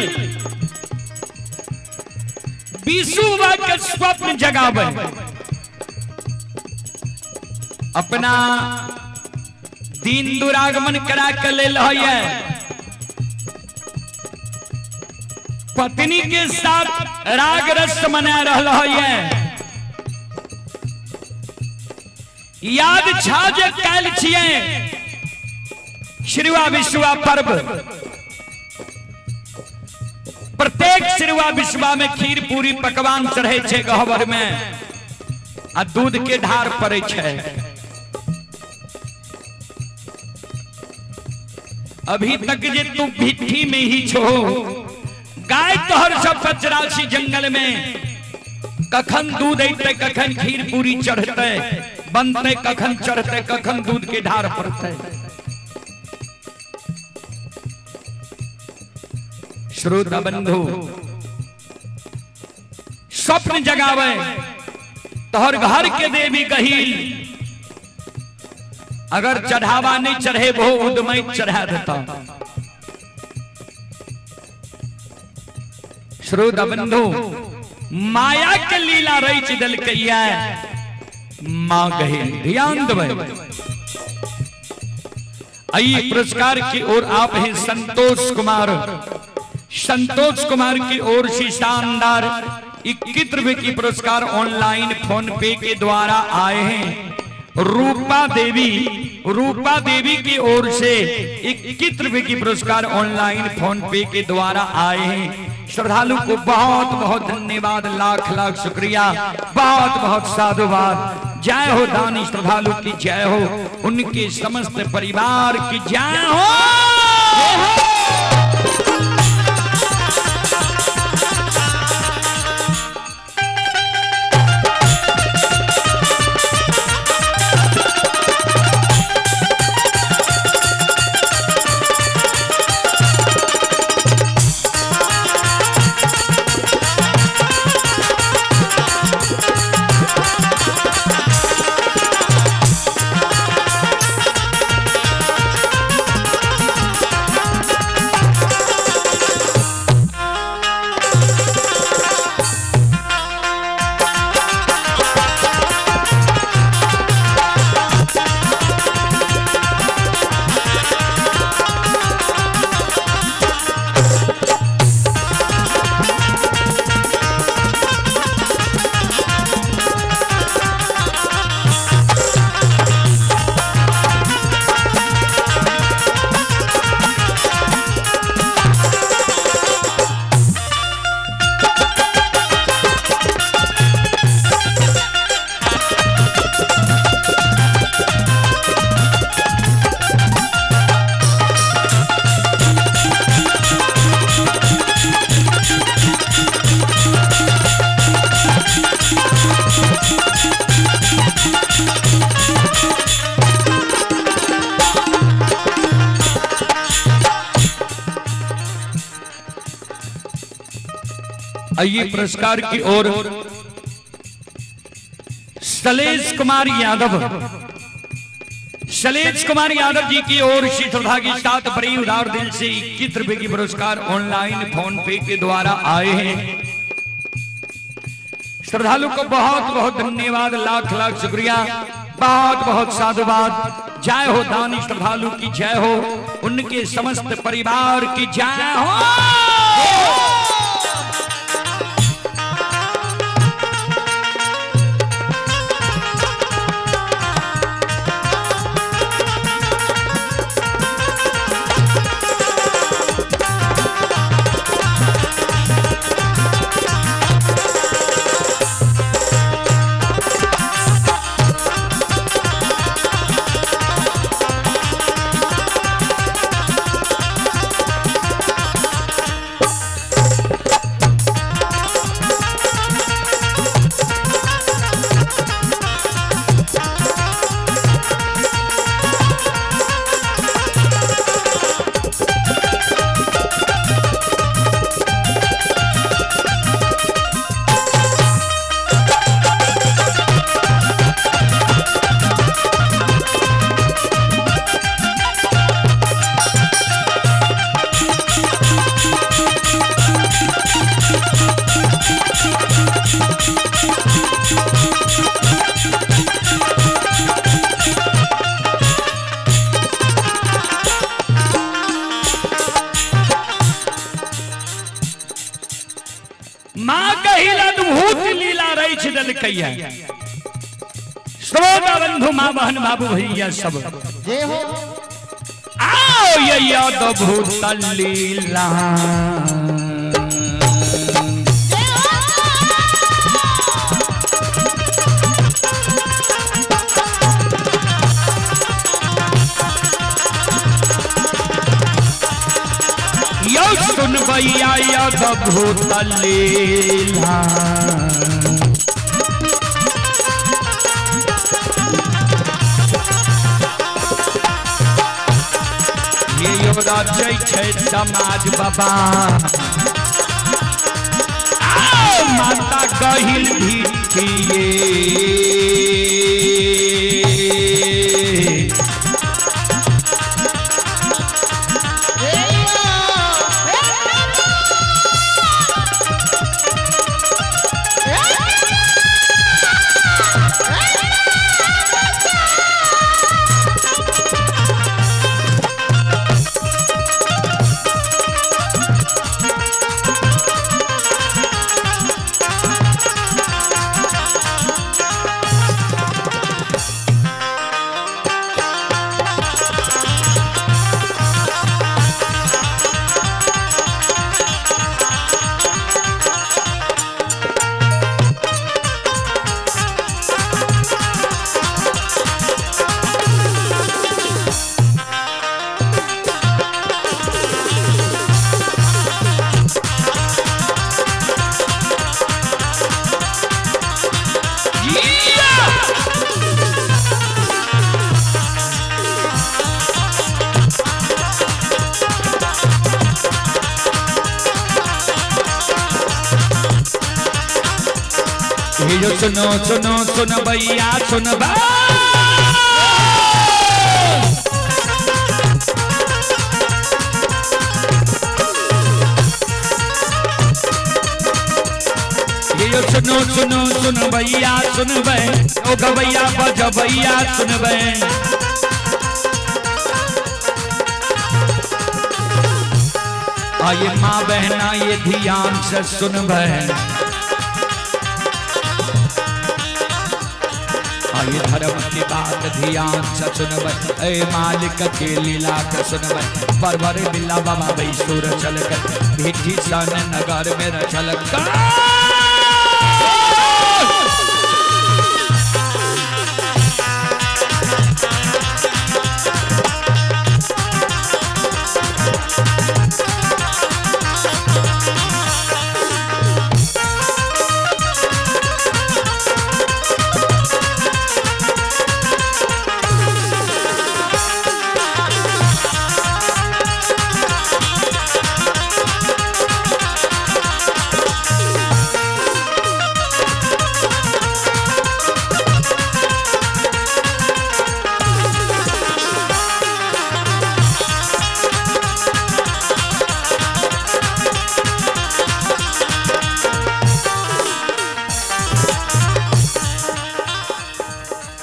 विषुवा के स्वप्न जगावे। अपना दीन दुरागमन करा के लेल है, पत्नी के साथ राग रस मना रहा है। याद छा जे काल छिए श्रीवा विश्वा पर्व। प्रत्येक श्रीवा विश्वा में खीर पूरी पकवान चढ़े छे गहबर में आ दूध के ढार पड़े छे। अभी तक जे तू भिट्ठी में ही छो, गाय तोहर सब पचराशी जंगल में, कखन दूध अइते कखन खीर पूरी चढ़ते बनते, कखन चढ़ते कखन दूध के ढार पड़ते। श्रोता बंधु स्वप्न जगावे तोहर घर के देवी कहिल, अगर चढ़ावा नहीं चढ़े वो उदमय चढ़ा देता। श्रोता बंधु माया के लीला रच दिलकैया मां कहिल। ध्यान देबै आई पुरस्कार की ओर आप हैं संतोष कुमार। संतोष कुमार की ओर से शानदार 21 रुपए की पुरस्कार ऑनलाइन फोन पे के द्वारा आए हैं। रूपा देवी, रूपा देवी की ओर से 21 रुपए की पुरस्कार ऑनलाइन फोन पे के द्वारा आए हैं। श्रद्धालु को बहुत बहुत धन्यवाद, लाख लाख शुक्रिया, बहुत बहुत साधुवाद। जय हो दानी श्रद्धालु की जय हो, उनके समस्त परिवार की जय हो। आइए पुरस्कार की ओर शैलेश कुमार यादव, शैलेश कुमार यादव जी की ओर से श्रद्धा के साथ बड़ी उदार दिल से 21 रुपए की पुरस्कार ऑनलाइन फोन पे के द्वारा आए हैं। श्रद्धालु को बहुत बहुत धन्यवाद, लाख लाख शुक्रिया, बहुत बहुत साधुवाद। जय हो दानी श्रद्धालु की जय हो, उनके समस्त परिवार की जय हो। माँ कहिल अद्भुत लीला रच देलकै। श्रोता बंधु, माँ बहन, बाबू भैया सब, जय हो। आओ ये अद्भुत लीला। जय हो। यो सुन भैया अद्भुत लीला। ये युवराज छै समाज बाबा, आओ माता कहिल भिठिए। हे जो सुनो सुनो सुन भैया सुन बा। ये जो सुनो सुनो सुन भैया सुन बे, ओ गवैया बजबैया सुन बे। आये माँ बहना ये ध्यान से सुन बे। आये धर्म की बात ध्यान से सुनबै, ए मालिक के लीला के सुनबै। परवर बिल्ला बाबा बैसुर चल कर भिठी सन नगर में रचल कर।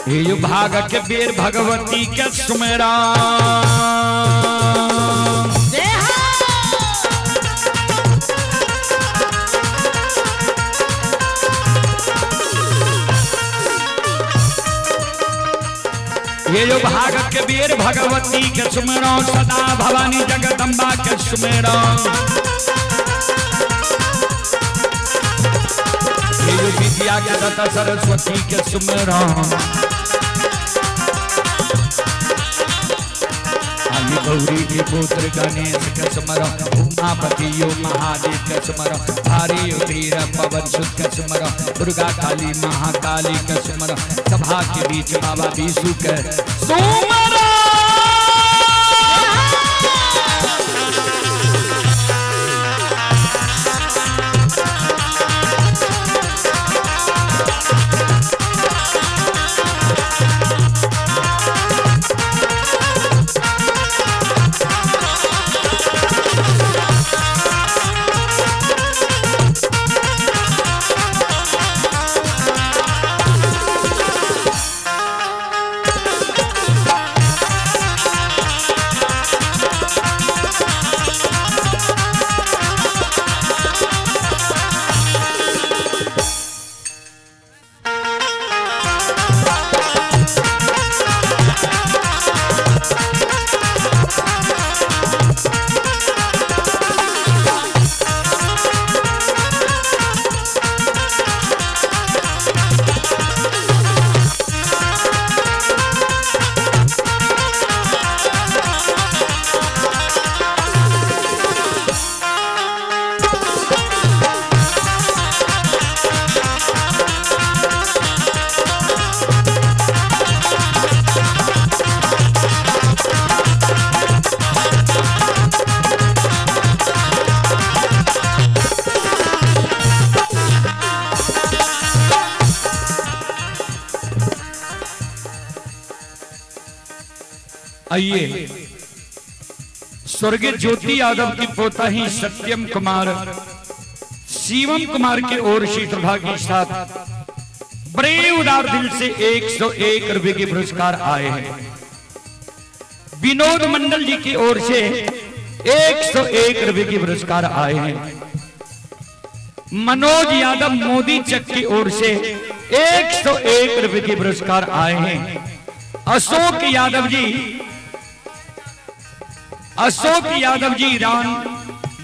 हे यो भाग के बेर भगवती के सुमेरा। ये जो भाग के बेर भगवती के सुमेरो, सदा भवानी जगदम्बा के सुमेरो। ये जो विद्या के दाता सरस्वती के सुमेरो। आई गौरी के पुत्र गणेश के सुमरो, उमापति यो महादेव के सुमरो, हरि वीर पवन सुत के सुमरो, दुर्गा काली महाकाली के सुमरो, सभा के बीच बाबा विशु के सुमरो। आइए स्वर्गीय ज्योति यादव की पोता ही सत्यम कुमार शिवम कुमार के ओर से श्रद्धा के साथ बड़े उदार दिल से 101 रुपए के पुरस्कार आए हैं। विनोद मंडल जी की ओर से 101 रुपए के पुरस्कार आए हैं। मनोज यादव मोदी चक की ओर से 101 रुपए के पुरस्कार आए हैं। अशोक यादव जी, अशोक यादव जी रान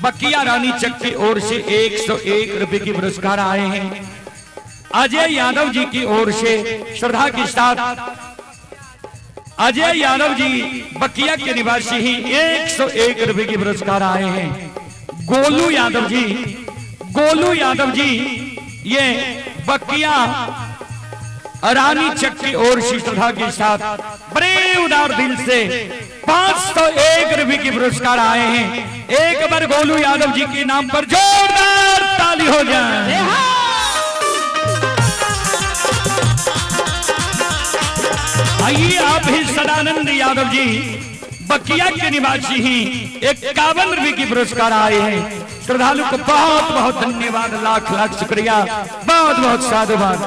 बकिया रानी चक की ओर से 101 रुपए के पुरस्कार आए हैं। अजय यादव जी की ओर से श्रद्धा के साथ अजय यादव जी बकिया के निवासी ही 101 रुपए के पुरस्कार आए हैं। गोलू यादव जी, गोलू यादव जी ये बकिया रानी चक की ओर से श्रद्धा के साथ बड़े उदार दिल से 501 रुपए के पुरस्कार आए हैं। एक बार गोलू यादव जी के नाम पर जोरदार ताली हो जाए। आइए आप ही सदानंद यादव जी बकिया के निवासी ही 51 रुपए के पुरस्कार आए हैं। श्रद्धालु को बहुत बहुत धन्यवाद, लाख लाख शुक्रिया, बहुत बहुत साधुवाद।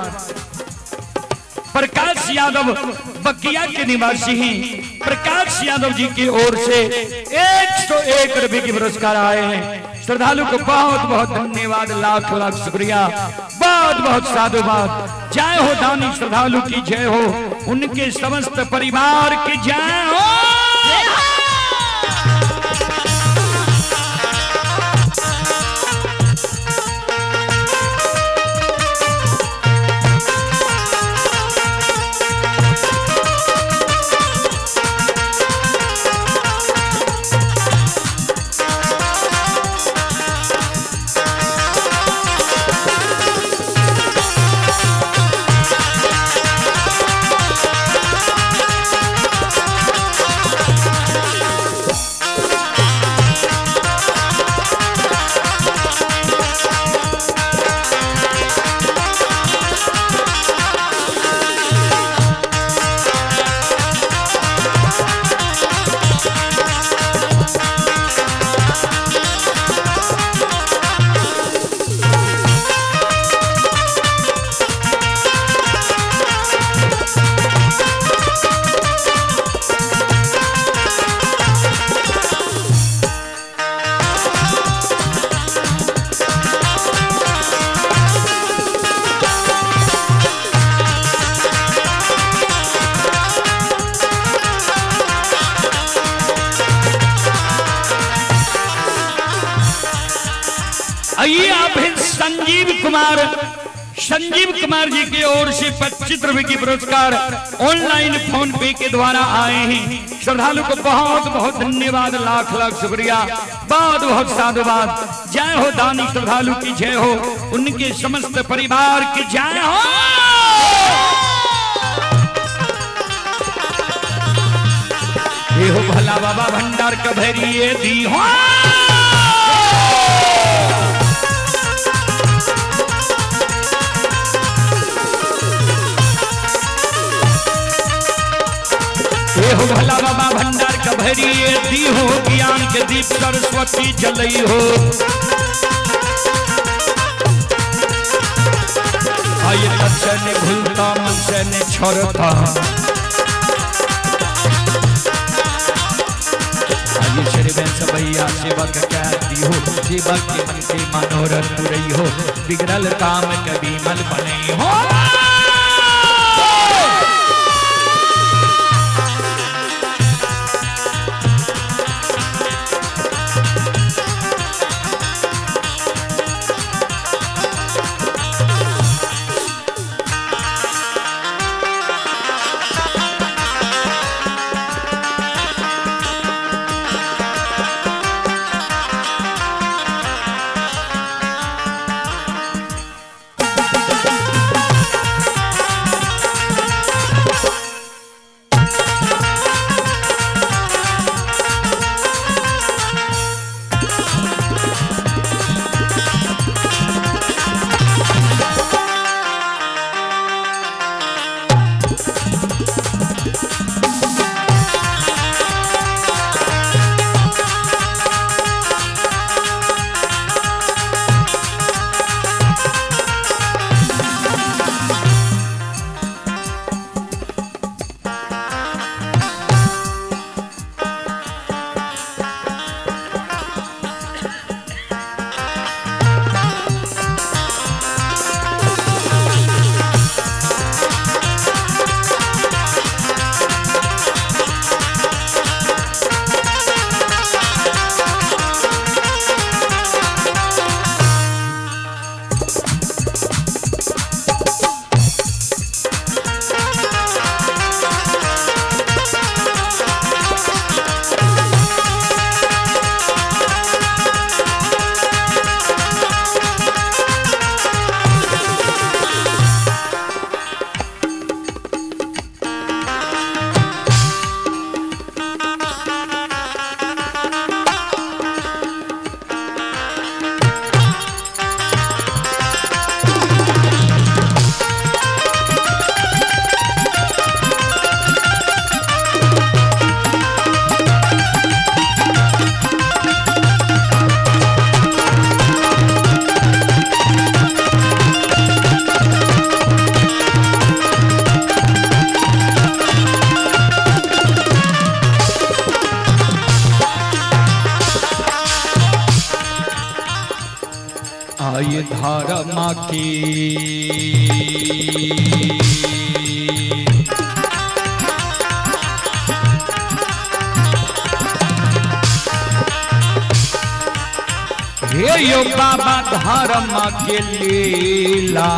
प्रकाश यादव बकिया के निवासी हैं, प्रकाश यादव जी की ओर से 101 रुपए के पुरस्कार आए हैं। श्रद्धालु को बहुत बहुत धन्यवाद, लाख लाख शुक्रिया, बहुत बहुत साधुवाद। जय हो दानी श्रद्धालु की जय हो, उनके समस्त परिवार की जय हो। आइए आप हैं संजीव कुमार, संजीव कुमार जी की ओर से 25 रुपए की पुरस्कार ऑनलाइन फोन पे के द्वारा आए हैं। श्रद्धालु को बहुत बहुत धन्यवाद, लाख लाख शुक्रिया, बहुत बहुत साधुवाद। जय हो दानी श्रद्धालु की जय हो, उनके समस्त परिवार की जय हो। ये हो भला बाबा भंडार कभरिए दी हो। ये हो भला बाबा भंडार कभरिए दी हो, ज्ञान के दीप सरस्वती जलई हो। आये तत्क्षण भूलता मन से ने छोड़ता, आये श्री बेंस भैया सेवक कहती हो, सेवक के मन के मनोरथ पुरई हो, बिगड़ल काम कभी मल बने हो। आय धारा माँ की हे यो बाबा धर्म के लीला,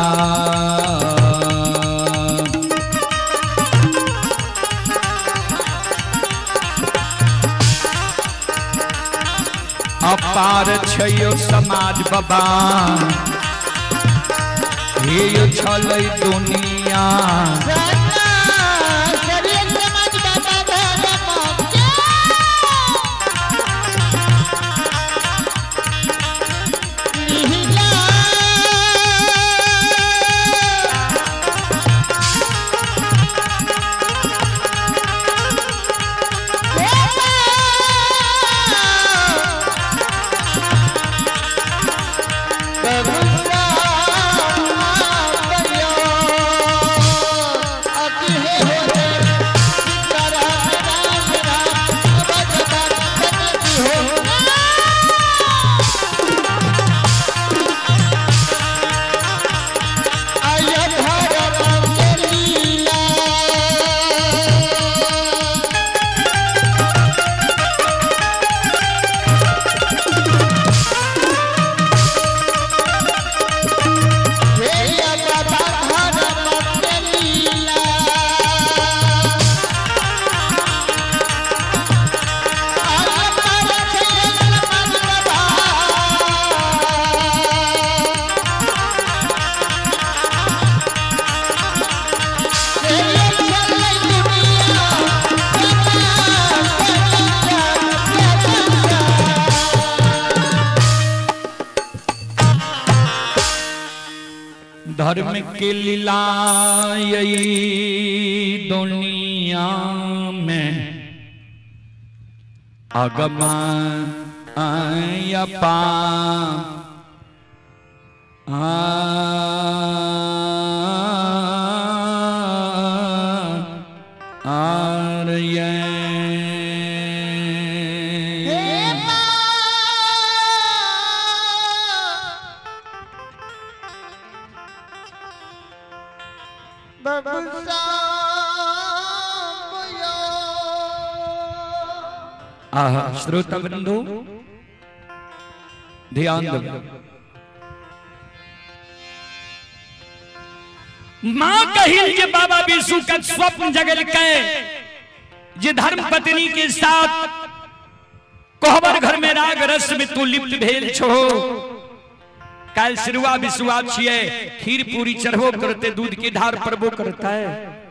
अपार छयो समाज बाबा, हे यो छलै दुनिया। धर्म के लीला यही दुनिया में अगमा पा आर्य हे माँ बबुसा आहा श्रोता बंधु ध्यान दो। मां कहिल जे बाबा विशु का स्वप्न जगल के जे धर्म पत्नी के साथ कोहबर घर में राग रस में तू लिप्त भेल छो। काल सिरुआ बिसुआ छिए, खीर पूरी चढ़बो करते, दूध के धार परबो करता है।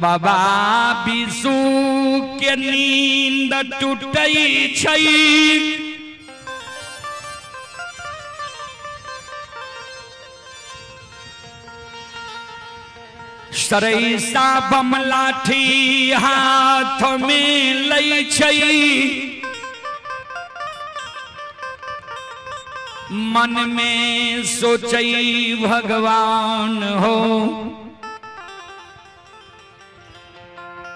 बाबा विशु के नींद टूटई छई, सरैसा बम लाठी हाथ में लै छई, मन में सोचई भगवान हो।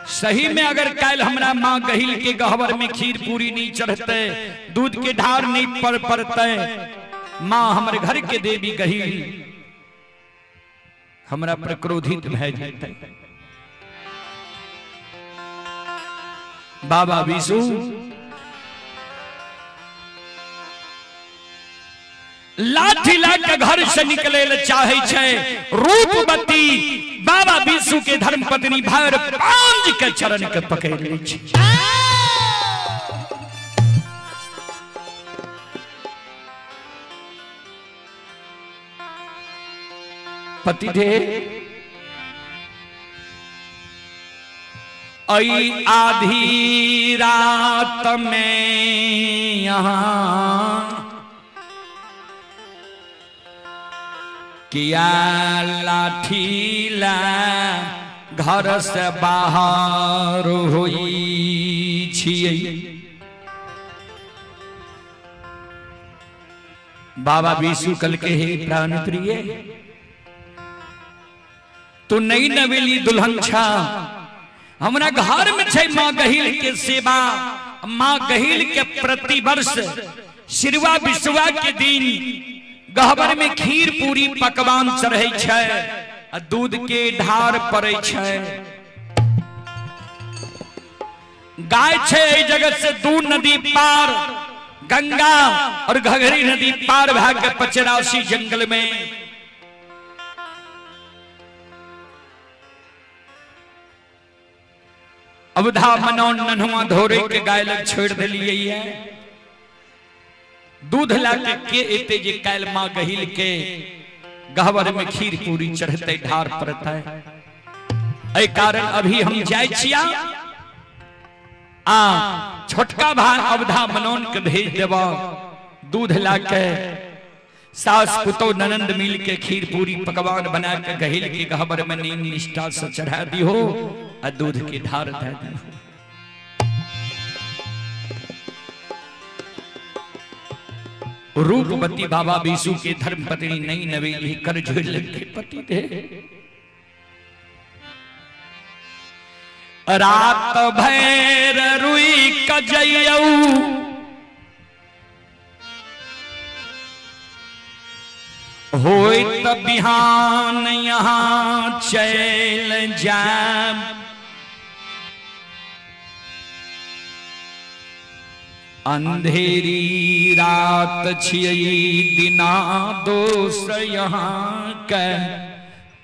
सही में अगर काल हमरा माँ गहिल के गहवर में खीर पूरी नहीं चढ़ते, दूध के ढार नहीं पड़ पड़ते, माँ हमरे घर के देवी गहिल हमरा पर क्रोधित भय जेतै। बाबा विशु लाठी ला के घर से निकले ले चाहे छै, रूपवती बाबा विशु के धर्म पत्नी भैर पांज के चरण के पकड़ ले छै। पति दे ऐ आधी रात में यहाँ किया लाठी ला घर से बाहर होई छियै। बाबा विशु कल के हे प्राण प्रिय, तू नई नवेली दुल्हन छा, हमरा घर में छै माँ गहिल के सेवा। माँ गहिल के प्रतिवर्ष सिरवा बिसुआ के दिन गहबर में खीर पूरी पकवान चढ़ै छै आ दूध के ढार पड़ै छै। गाय छै एहि जगत से दू नदी पार, गंगा और घघरी नदी पार भए के पचरासी जंगल में। अवधा मनौन नन्हुआ धोरे के गाय लग छोड़ दिलियै है। दूध ला के एते जे काल माँ गहिल के गहवर में खीर पूरी चढ़ते ढार पड़ता है। एहि कारण अभी हम जाय छिया आ छोटका भाई अवधा मनौन के भेज देब दूध ला के, सास पुतो ननंद मिल के खीर पूरी पकवान बना के गहिल के गहबर में नीम निष्ठा से चढ़ा दिहो आ दूध के धार दे दिहो। रूपवती बाबा विशु के धर्म पत्नी नई नवेली कर झोल के पति दे रात भैर रुई कजयऊ होइत बिहान यहाँ चल जाब। अंधेरी रात छियै दिना दोष यहाँ के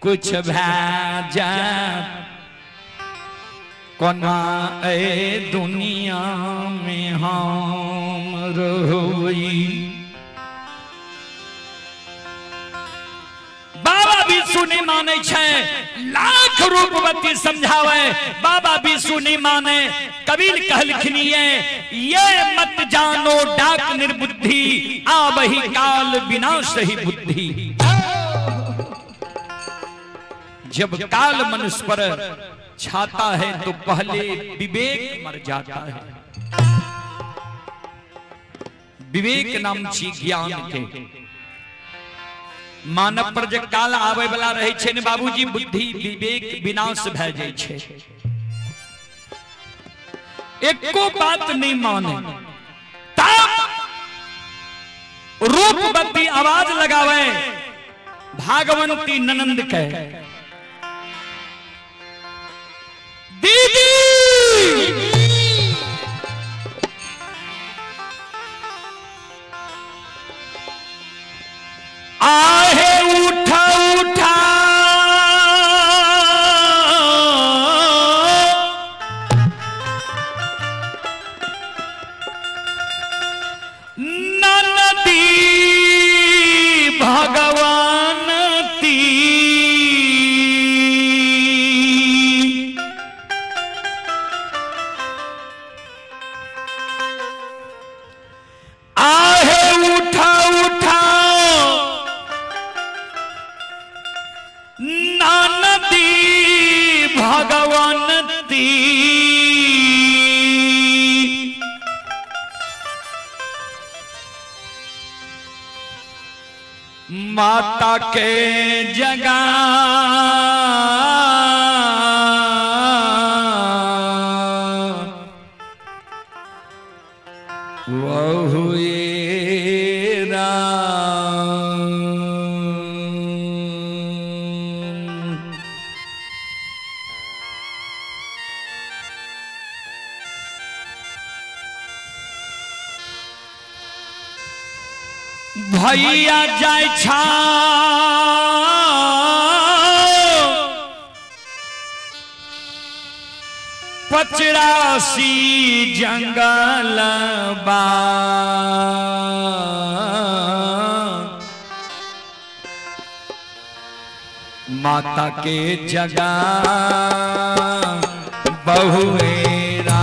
कुछ भै जाए कोना ए दुनिया में हम रहोई। बाबा विशु विशु नहीं माने छे, लाख रूपवती समझावे बाबा विशु नहीं माने। कबीर कहलखिनिए ये मत जानो डाक निर्बुद्धि, आवही काल विनाश ही बुद्धि। जब काल मनुष्य पर छाता है तो पहले विवेक मर जाता है। विवेक नाम छी ज्ञान के। मानव पर जे काल आवे वाला रहे छे ने बाबूजी, बुद्धि विवेक विनाश भए जाय छे। एको बात नहीं माने, तब रूपवती आवाज लगावे भागवंती ननंद के, दीदी आहे उठा उठा ननदी भगवानती, आहे उठा उठा ननदी भगवंती, माता के जगा वहुए राम। भैया जाय छा पचरासी जंगल बा, माता के जगा बहुएरा।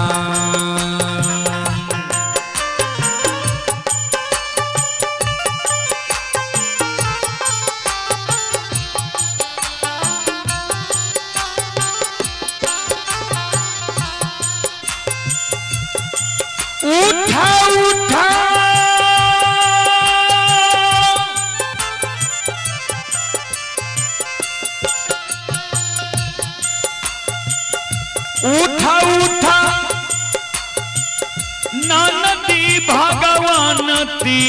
उठा उठा उठा उठा ननदी भगवानती,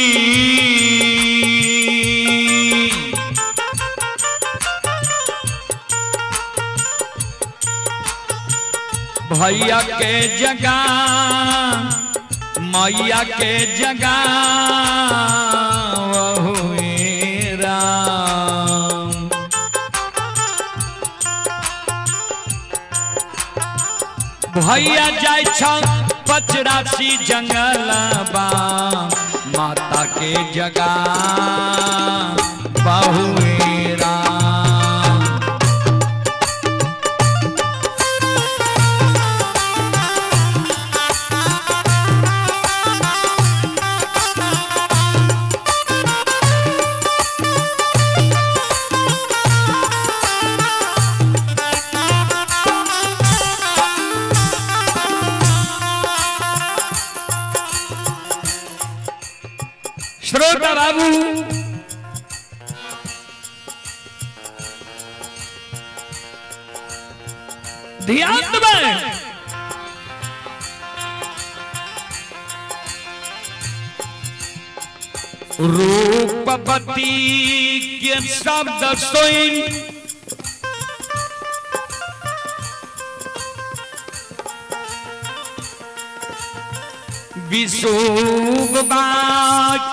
भैया के जगा मैया के जगा वहुए राम। भैया जाय छ पचरासी जंगलबा, माता के जगा बहुए राम। श्रोता बाबू, ध्यान दें, रूपवती के शब्द सुन विशोबा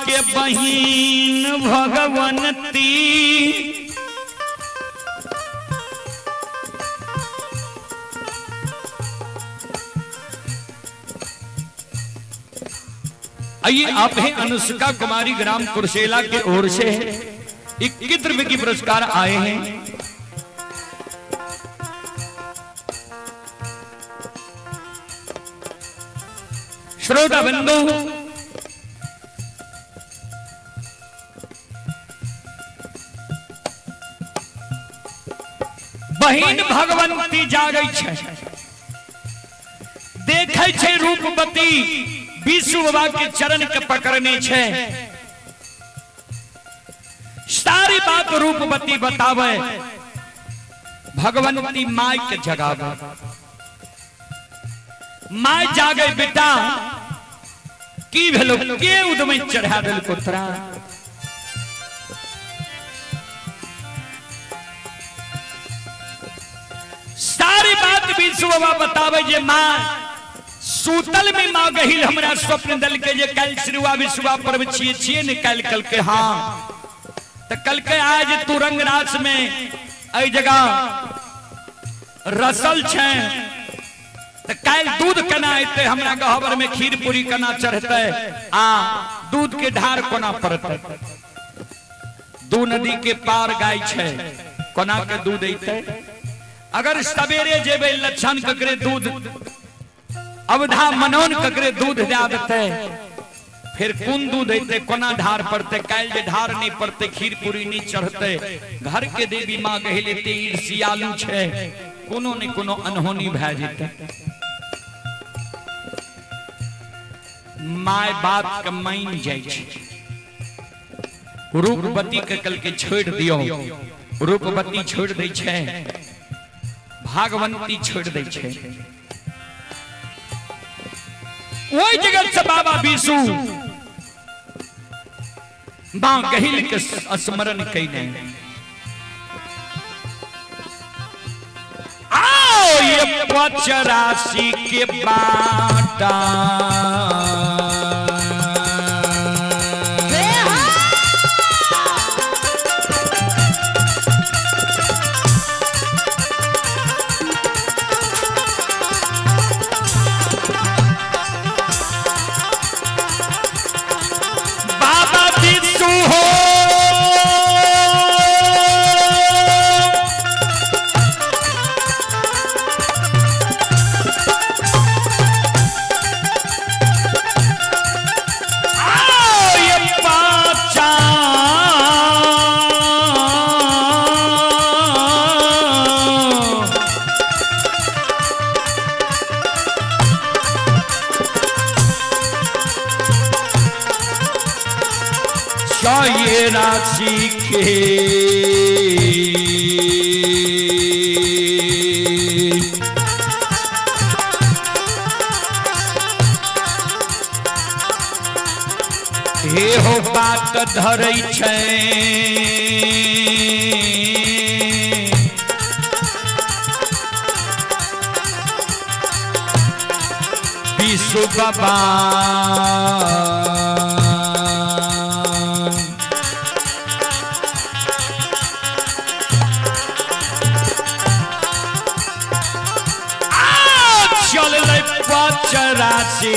के बहिन भगवंती, आइए आप हैं अनुष्का कुमारी ग्राम कुर्सेला के ओर से 21 रुपए की पुरस्कार आए हैं। श्रोता बंधु, बहिन भगवंती जागै छै, देखै छै रूपवती विश्व बाबा के चरण के पकड़ने छै। सारी बात रूपवती बतावे, भगवंती माय के जगावे। माय जागे, बेटा की भेलो, के उदमे चढ़ा देलको तोरा? सारी बात विश्व बाबा बतावे जे माँ सूतल में माँ गहिल हमरा स्वप्न दल के जे काल्हि श्रीवा विश्वा पर्व छिए छिए ने काल्हि कल के, हाँ त कल के आज तू रंग रास में एहि जगह रसल छै त काल्हि दूध केना एतै, हमरा गहबर में खीर पूरी केना चढ़तै आ दूध के ढार कोना पड़तै? दू नदी के पार गाय छै, कोना के दूध एतै? अगर सवेरे जेबै लक्षण ककरे दूध अवधा मनौन ककरे दूध दए देतै, फिर कोन दूध एतै, कोना ढार पड़तै? काल्हि जे ढार नहीं पड़तै, खीर पूरी नहीं चढ़तै, घर के देवी माँ गहिले ते ईर्ष्यालु छै, कोनो ने कोनो अनहोनी भए जेतै। My बाप के मान जाइ छै, रूपवती के कल के छोड़ दियो। रूपवती छोड़ दै छै, भागवंती छोड़ दै छै। ओहि जगह से बाबा विशु मां गहिल के स्मरण कयने आओ ये पचराशी के बाटा बाबा विशु हो आओ ये पाचा ये राशि के हे हो बात धरै छै विश्व बाबा चललै पचराशी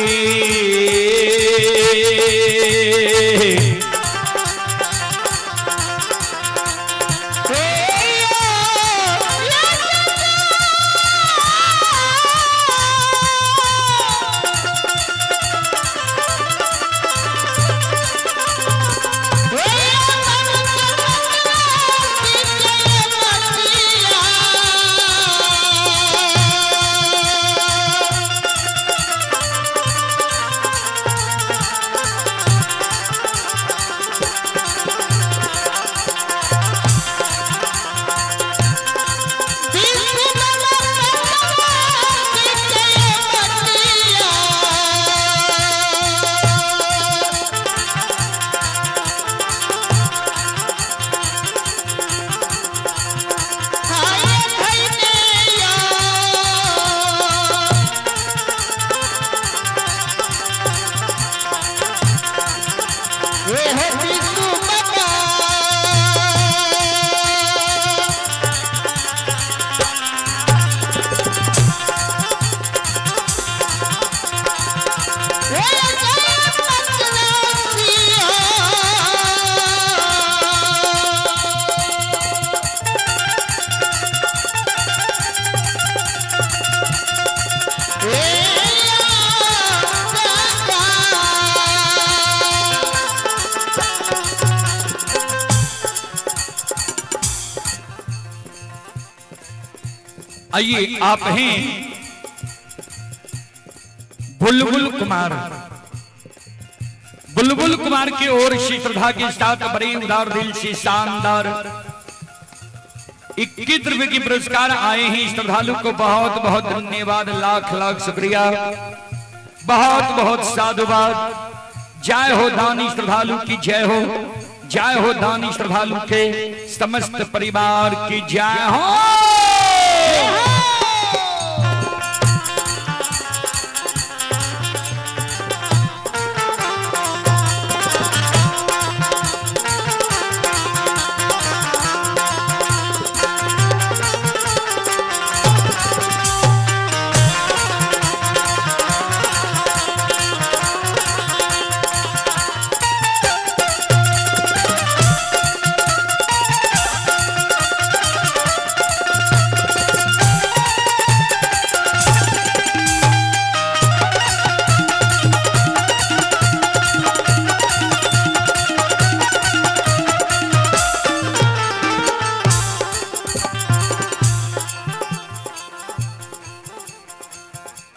आइए आप हैं बुलबुल कुमार। बुलबुल कुमार की ओर से श्रद्धा के साथ बड़े उदार दिल से शानदार 21 रुपए की पुरस्कार आए हैं। श्रद्धालु को बहुत बहुत धन्यवाद, लाख लाख शुक्रिया, बहुत बहुत साधुवाद। जय हो दानी श्रद्धालु की जय हो, जय हो दानी श्रद्धालु के समस्त परिवार की जय हो।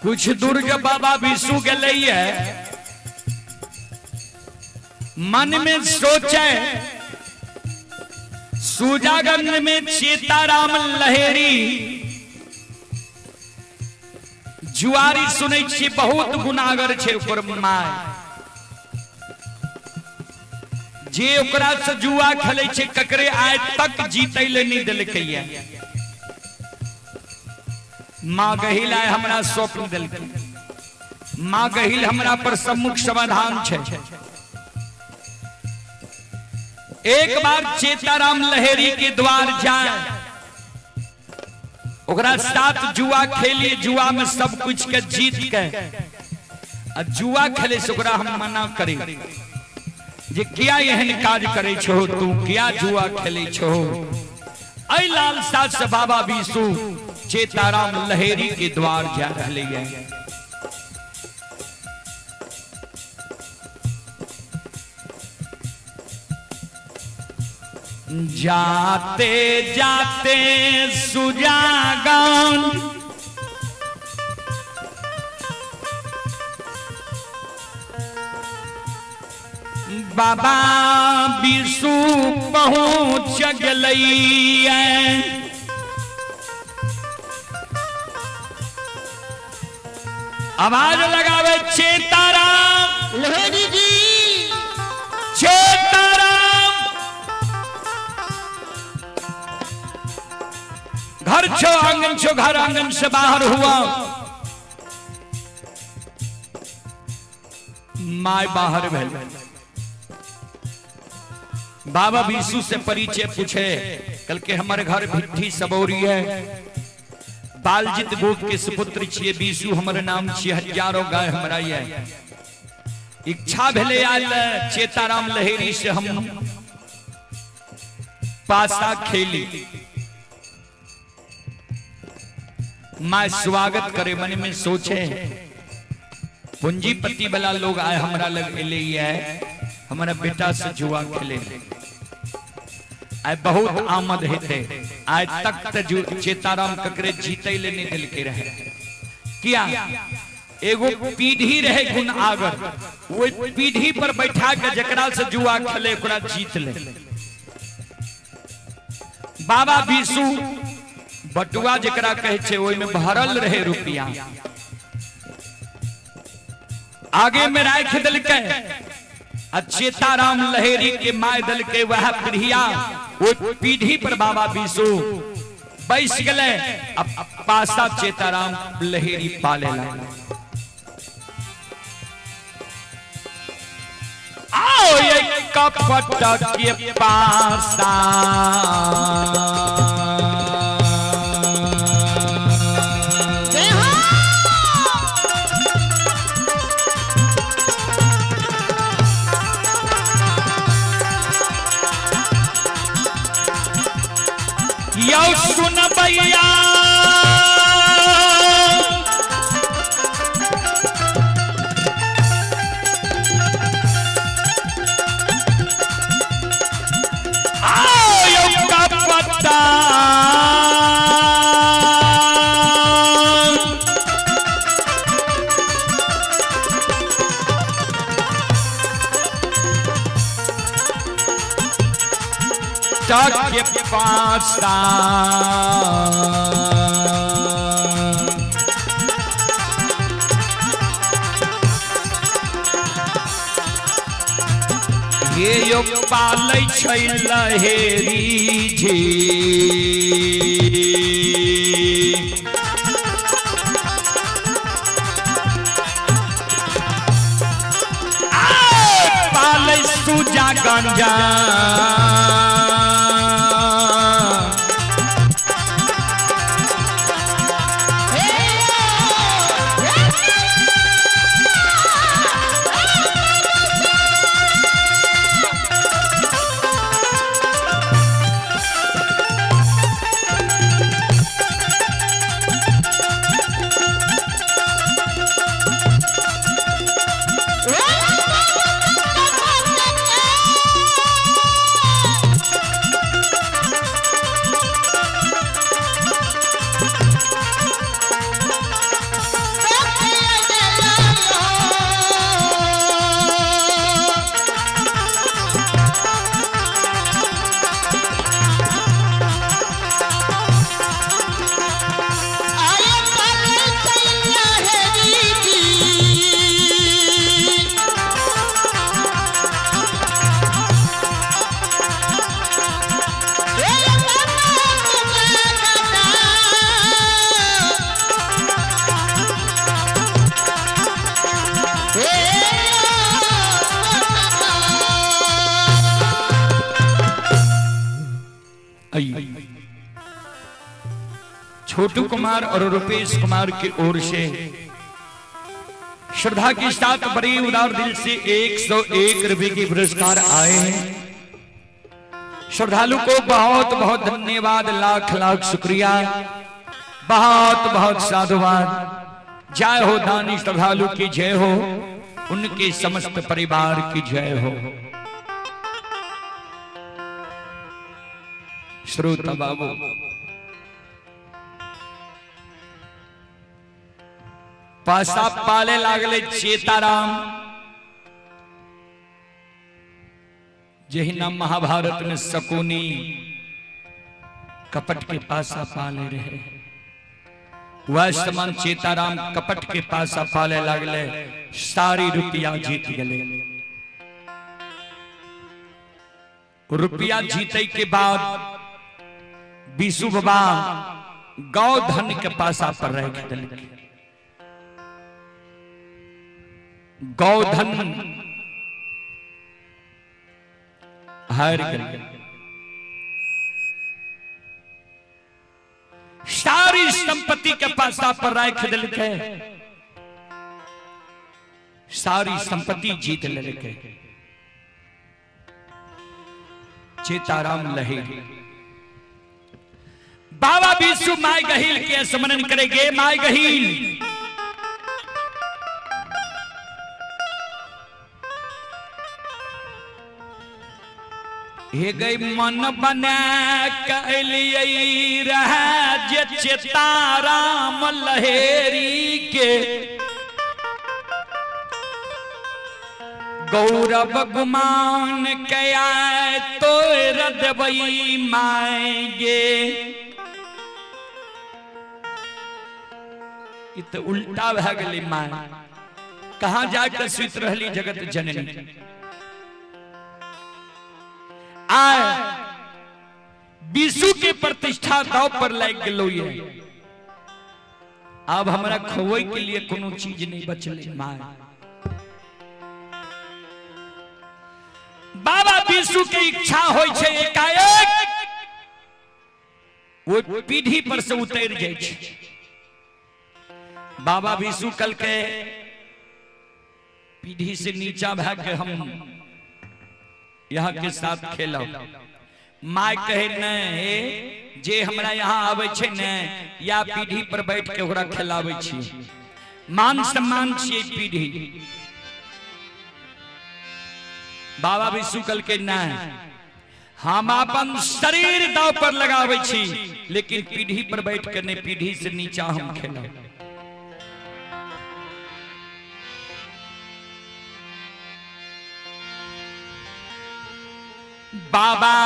कुछ दूर के बाबा विशु गेलै है, मन में सोचे सूजागंज में चेताराम लहेरी जुआरी सुनै छी बहुत गुनागर छै ओकर my, जे ओकरा से जुआ खेलै छै ककरे आइ तक जीतै ले नहि देलकै। माँ गहिल आय हमरा स्वप्न देलकै, माँ गहिल हमरा पर सम्मुख समाधान छै। एक बार चेताराम लहेरी के द्वार जाए, ओकरा साथ जुआ खेली, जुआ में सब कुछ के जीत के आ जुआ खेले से ओकरा हम मना करी जे किया एहन काज करे छो तू, किया जुआ खेले छो। ऐ लालसा से बाबा बीसू चेताराम लहेरी के द्वार जा रहे है। जाते जाते सुजागन बाबा बीसू पहुंच गलैया। आवाज लगावे चेताराम लहेरी जी, चेताराम। घर छो आंगन छो, घर आंगन से बाहर हुआ, my बाहर भेल। बाबा बीसू से परिचय पूछे, कल के हमारे घर भिट्ठी सबौरी है, बालजित गोप के सुपुत्र छिए बीसू हमर नाम छिए, हजारों गाय हमरा ये इच्छा भेले आयल चेताराम लहेरी से हम पासा खेली। मैं स्वागत करे मन में सोचे पूंजीपति वाला लोग आए हमरा लग एले है, हमारा बेटा से जुआ खेले आए बहुत आमद हेते, आय तक त चेताराम ककरे जीते ले नहीं दिल के रहे। किया एगो पीढ़ी रहे गुण आगर, वो पीढ़ी पर बैठा के जकरा से जुआ खेले ओकरा जीत ले। बाबा बीसू बटुआ जकरा कहे छे ओय में भरल रहे रुपया, आगे में राख दिलकै आ चेताराम लहेरी के my दिलकै वह पीढ़िया, वो पीढ़ी पर बाबा बीसू बैस गए। अब पासा चेताराम लहेरी पाले लगा। आओ ये कपट के पासा जय हो। यौ सुन भैया आओ यौ कपटा के पासा। हे यो पालै छै लहेरी जी। पालै सुजा गंजा। छोटू कुमार और रुपेश कुमार की ओर से श्रद्धा के साथ बड़ी उदार दिल से 101 रुपए के पुरस्कार आए हैं। श्रद्धालु को बहुत बहुत धन्यवाद, लाख लाख शुक्रिया, बहुत बहुत साधुवाद। जय हो दानी श्रद्धालु की जय हो, उनके समस्त परिवार की जय हो। श्रोता बाबू, पासा पाले लागले चेताराम, जहिना महाभारत में शकुनी कपट के पासा पाले रहे, वह समान चेताराम कपट के पासा पाले लागले, सारी रुपया जीत गए। रुपया जीते के बाद विशु बाबा गौधन के पासा पर रख दिल। गौधन हार गए, सारी संपत्ति के पासा पर रख दिल के, सारी संपत्ति जीत लेलके। चेताराम लहेरी बाबा विशु my गहील के स्मरण करेंगे। My गहील हे गई मन बना के रह चेताराम लहेरी के, गौरव गुमान के आए तो रदबई माएंगे। इत उल्टा भै गेलै my, कहाँ जाकर सुति रहली जगत जननी। आय विशु के प्रतिष्ठा दाव पर लाग गेलो ये, अब हमरा खोवे के लिए कोनो चीज नहीं बचले my. बाबा विशु के इच्छा होय छै एकाएक वो पीढ़ी पर से उतर जाय छै। बाबा विशु कल के पीढ़ी से नीचा भै के हम यहाँ के साथ खेलो। My कहे नहीं जे हमरा यहाँ आवे छै ने या पीढ़ी पर बैठ के ओकरा खेलावे छी, मान सम्मान छियै पीढ़ी। बाबा विशु कल के नहीं हम अपन शरीर दाव पर लगावे छी, लेकिन पीढ़ी पर बैठ के नहीं, पीढ़ी से नीचा हम खेलब। बाबा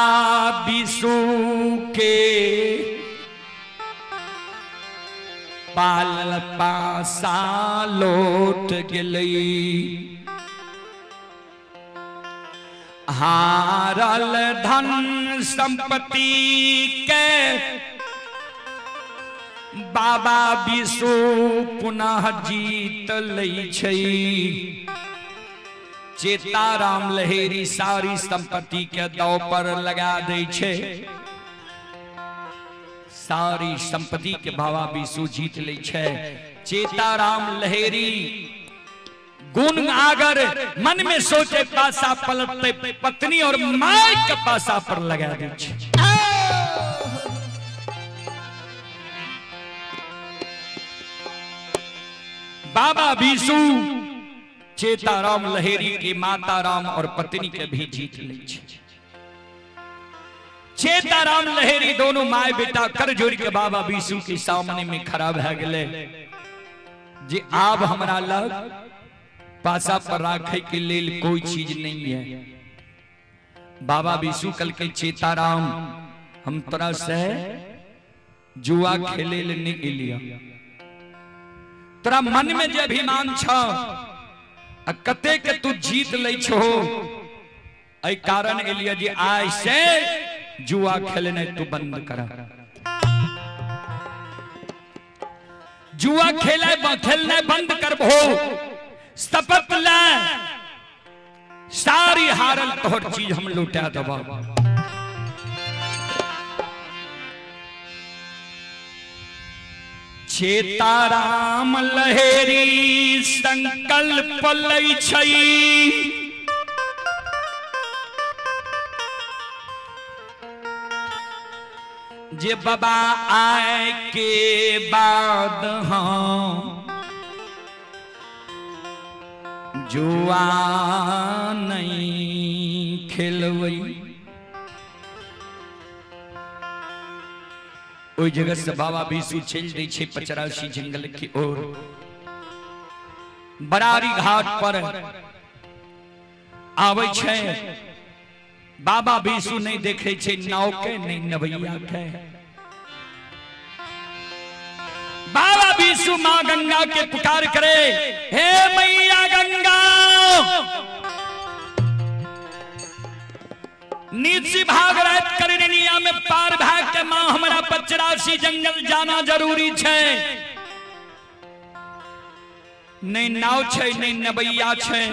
विशु के पाल पासा लोट गेलै। हारल धन संपत्ति के बाबा विशु पुनः जीत लै छै। चेताराम लहेरी सारी संपत्ति के दाव पर लगा दै छै। सारी संपत्ति के बाबा विशु जीत लै छै। चेताराम लहेरी गुण आगर मन में सोचे पासा पलटते पत्नी और माय के पासा पर लगा दै छै। बाबा विशु चेताराम लहेरी के माता राम और पत्नी के भी जीत लै छै। चेताराम लहेरी दोनों my बेटा कर जोड़ के बाबा विशु के सामने में खड़ा भए गेलै जे आब हमरा लग पासा पर राखे के लेल कोई चीज नहीं है। बाबा विशु कल के चेताराम हम तोरा से जुआ खेले ले नहीं एलिया, तोरा मन में जे अभिमान छ आ कते के तू जीत लै छो, एहि कारण एलिया जे आइ से जुआ खेलने तू बंद कर। जुआ खेले खेलने बंद करबो, शपथ ले सारी हारल तोहर चीज हम लौटा देबो। चेताराम लहेरी संकल्प लै छै, जे बाबा आए के बाद हम जुआ नहीं खेलबै। ओहि जगह से बाबा विशु चलि दै छै पचरासी जंगल की ओर। बरारी घाट पर आबै छै बाबा विशु, नहीं देखे छै नाव के नहीं नवैया के। बाबा विशु मां गंगा के पुकार करे, हे मैया गंगा, नीची भाग रात करनिया में पार भाग के मां हमरा पचरासी जंगल जाना जरूरी छै। नहीं नाव छै नहीं नवैया छै,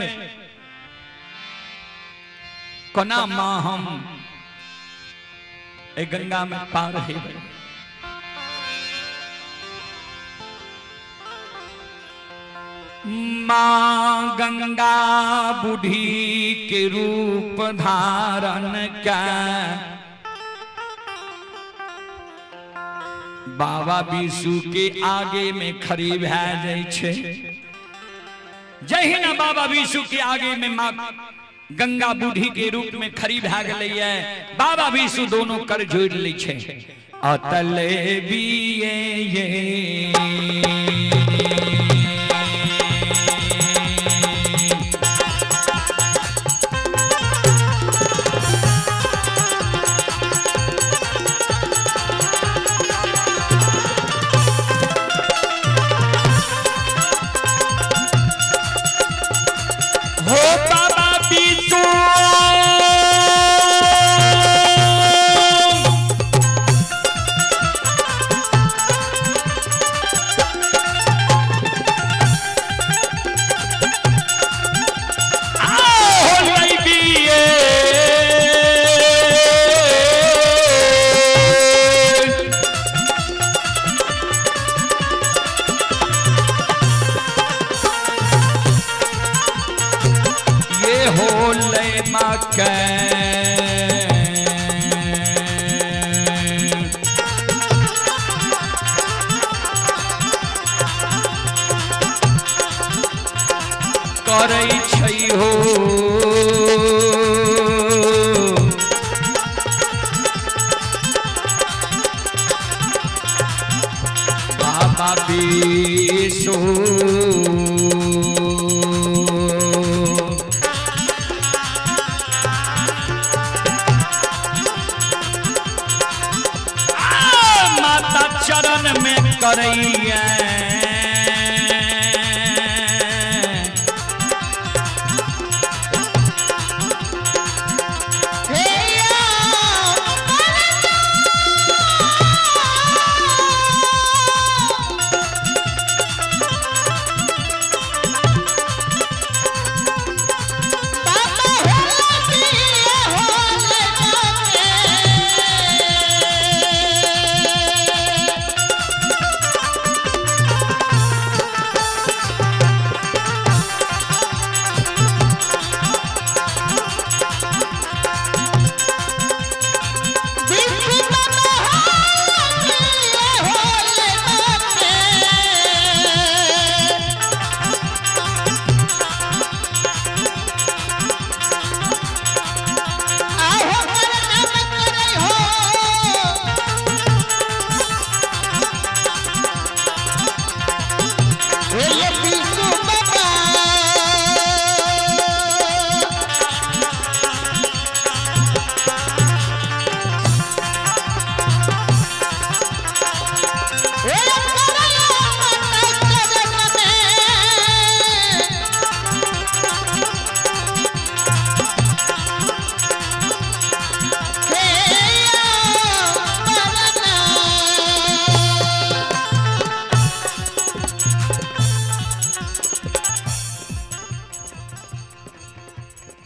कोना मां हम ए गंगा में पार हेबै। मां गंगा बूढ़ी के रूप धारण का बाबा विशु के आगे में खड़ी भए जाइ छै। जहिना बाबा विशु के आगे में मां गंगा बूढ़ी के रूप में खड़ी भए गेलैए, बाबा विशु दोनों कर जोड़ लै छै। अतल बिये ये हो बाबा विशु आओ लई बिये। ये होले मकै करै छै हो बाबा विशु। चरण में करैया।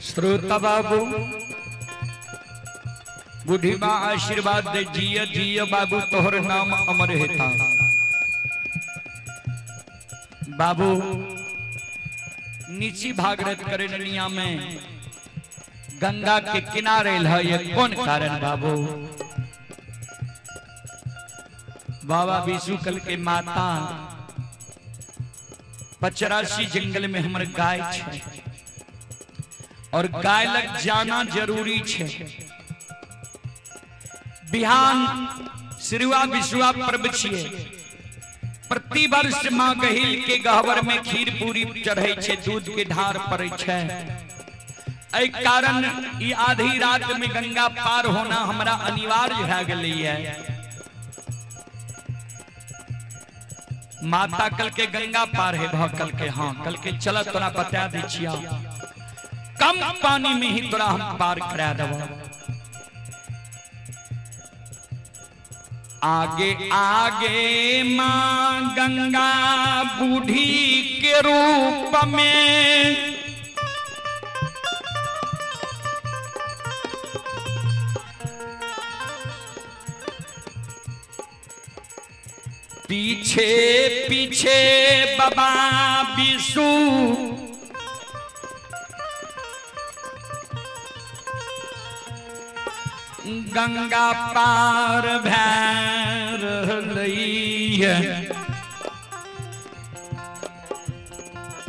श्रोता बाबू, बूढ़ी माँ आशीर्वाद दे, जिय जिय बाबू तोहर नाम अमर हेता। बाबू नीची भागरत करनिया में गंगा के किनारे है, ये कौन कारण बाबू? बाबा विशु कल के माता 85 जंगल में हमर गाय छे और गाय लग जाना जरूरी छे। बिहान सिरुआ विशुआ पर्व छिए, प्रति वर्ष माँ गहिल के गहवर में खीर पूरी चढ़े छे, दूध के ढार पड़े छे। एहि कारण ई आधी रात में गंगा पार होना हमरा अनिवार्य भए गेलै है। माता कल के गंगा पार है भ कल के, हाँ कल के चल तोरा बता दै छिया, कम पानी में ही तोरा हम पार करा देब। आगे आगे माँ गंगा बूढ़ी के रूप में, पीछे पीछे बाबा विशु गंगा पार भै रहलै।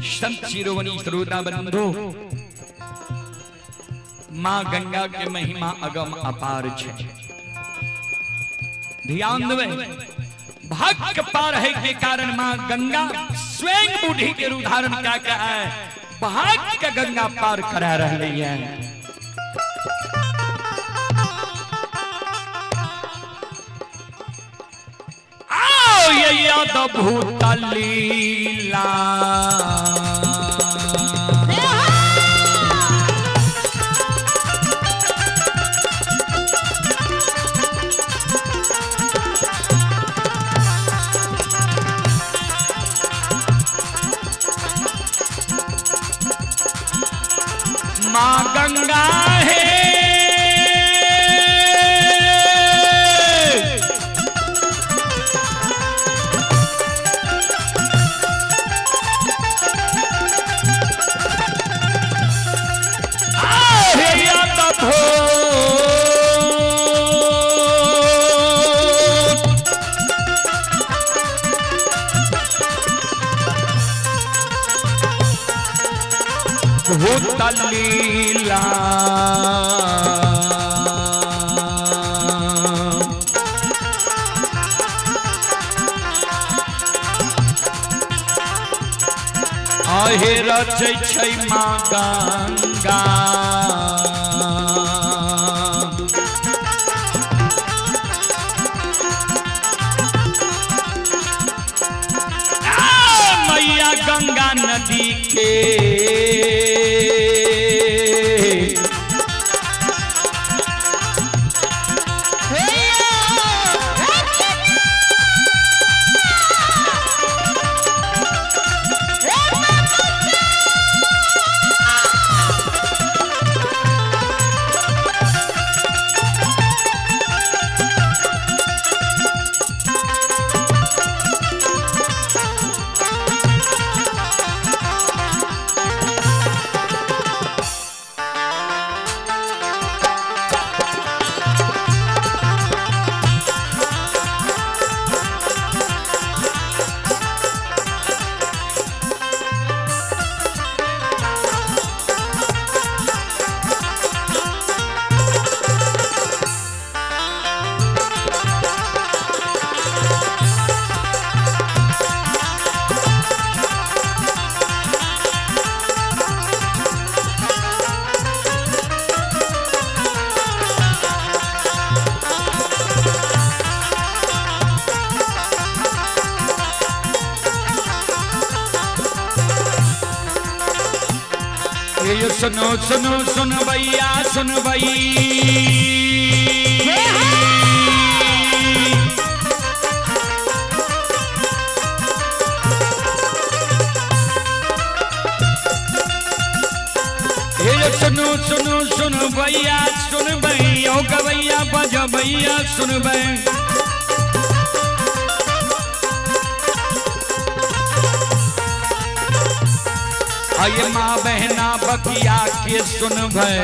संत शिरोमणि श्रोता बंधु, माँ गंगा के महिमा अगम अपार छे। ध्यान देवे, भक्त पार है के कारण माँ गंगा स्वयं बूढ़ी के रूप धारण क्या क्या है, भक्त के गंगा पार करा रही है। आओ ये अद्भुत लीला, माँ गंगा है भूत लीला। आहे रचै छै माँ गंगा, गंगा नदी के। ये सुनो सुनो सुन भैया सुन भई, ये सुनो सुनो सुन भैया सुन भई, ओ गवैया बज भैया सुन भई। आये माँ बहना बकिया के सुन भय,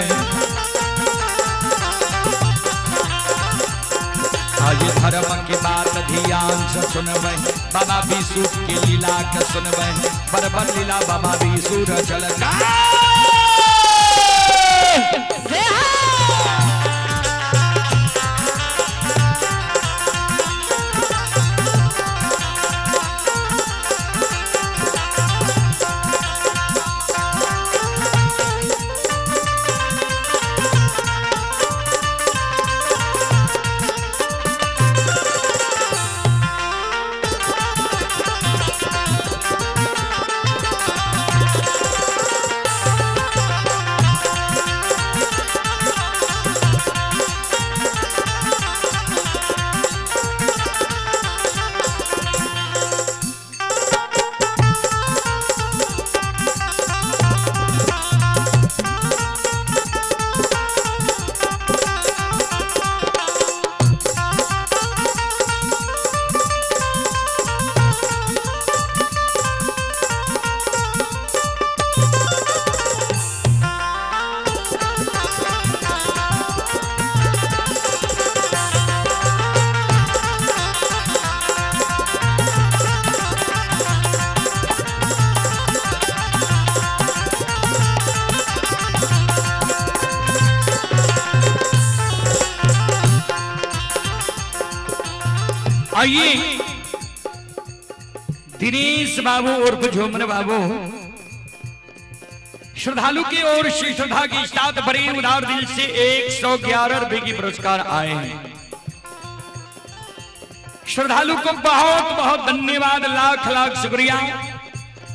आये धर्म के बात ध्यान से सुन भय, बाबा विशु के लीला के सुन भय, बरबर लीला बाबा विशु रचल का। आइए दिनेश बाबू उर्फ झूमन बाबू श्रद्धालु की ओर से श्रद्धा की साथ बड़े उदार दिल से 111 रुपए की पुरस्कार आए हैं। श्रद्धालु को बहुत बहुत धन्यवाद, लाख लाख शुक्रिया,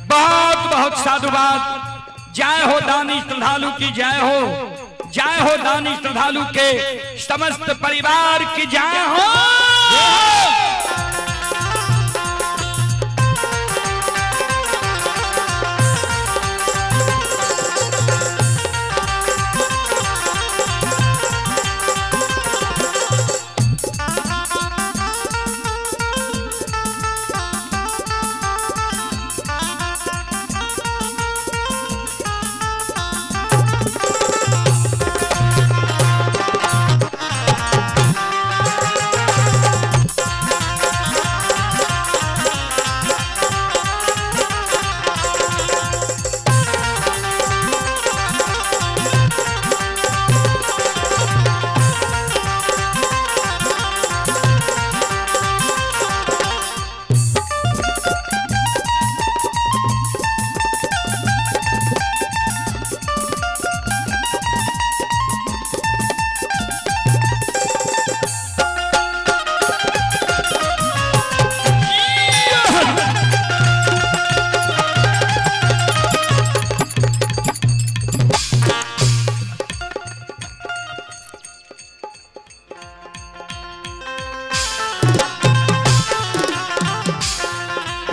बहुत बहुत साधुवाद। जय हो दानी श्रद्धालु की जय हो, जय हो दानी श्रद्धालु के समस्त परिवार की जय हो।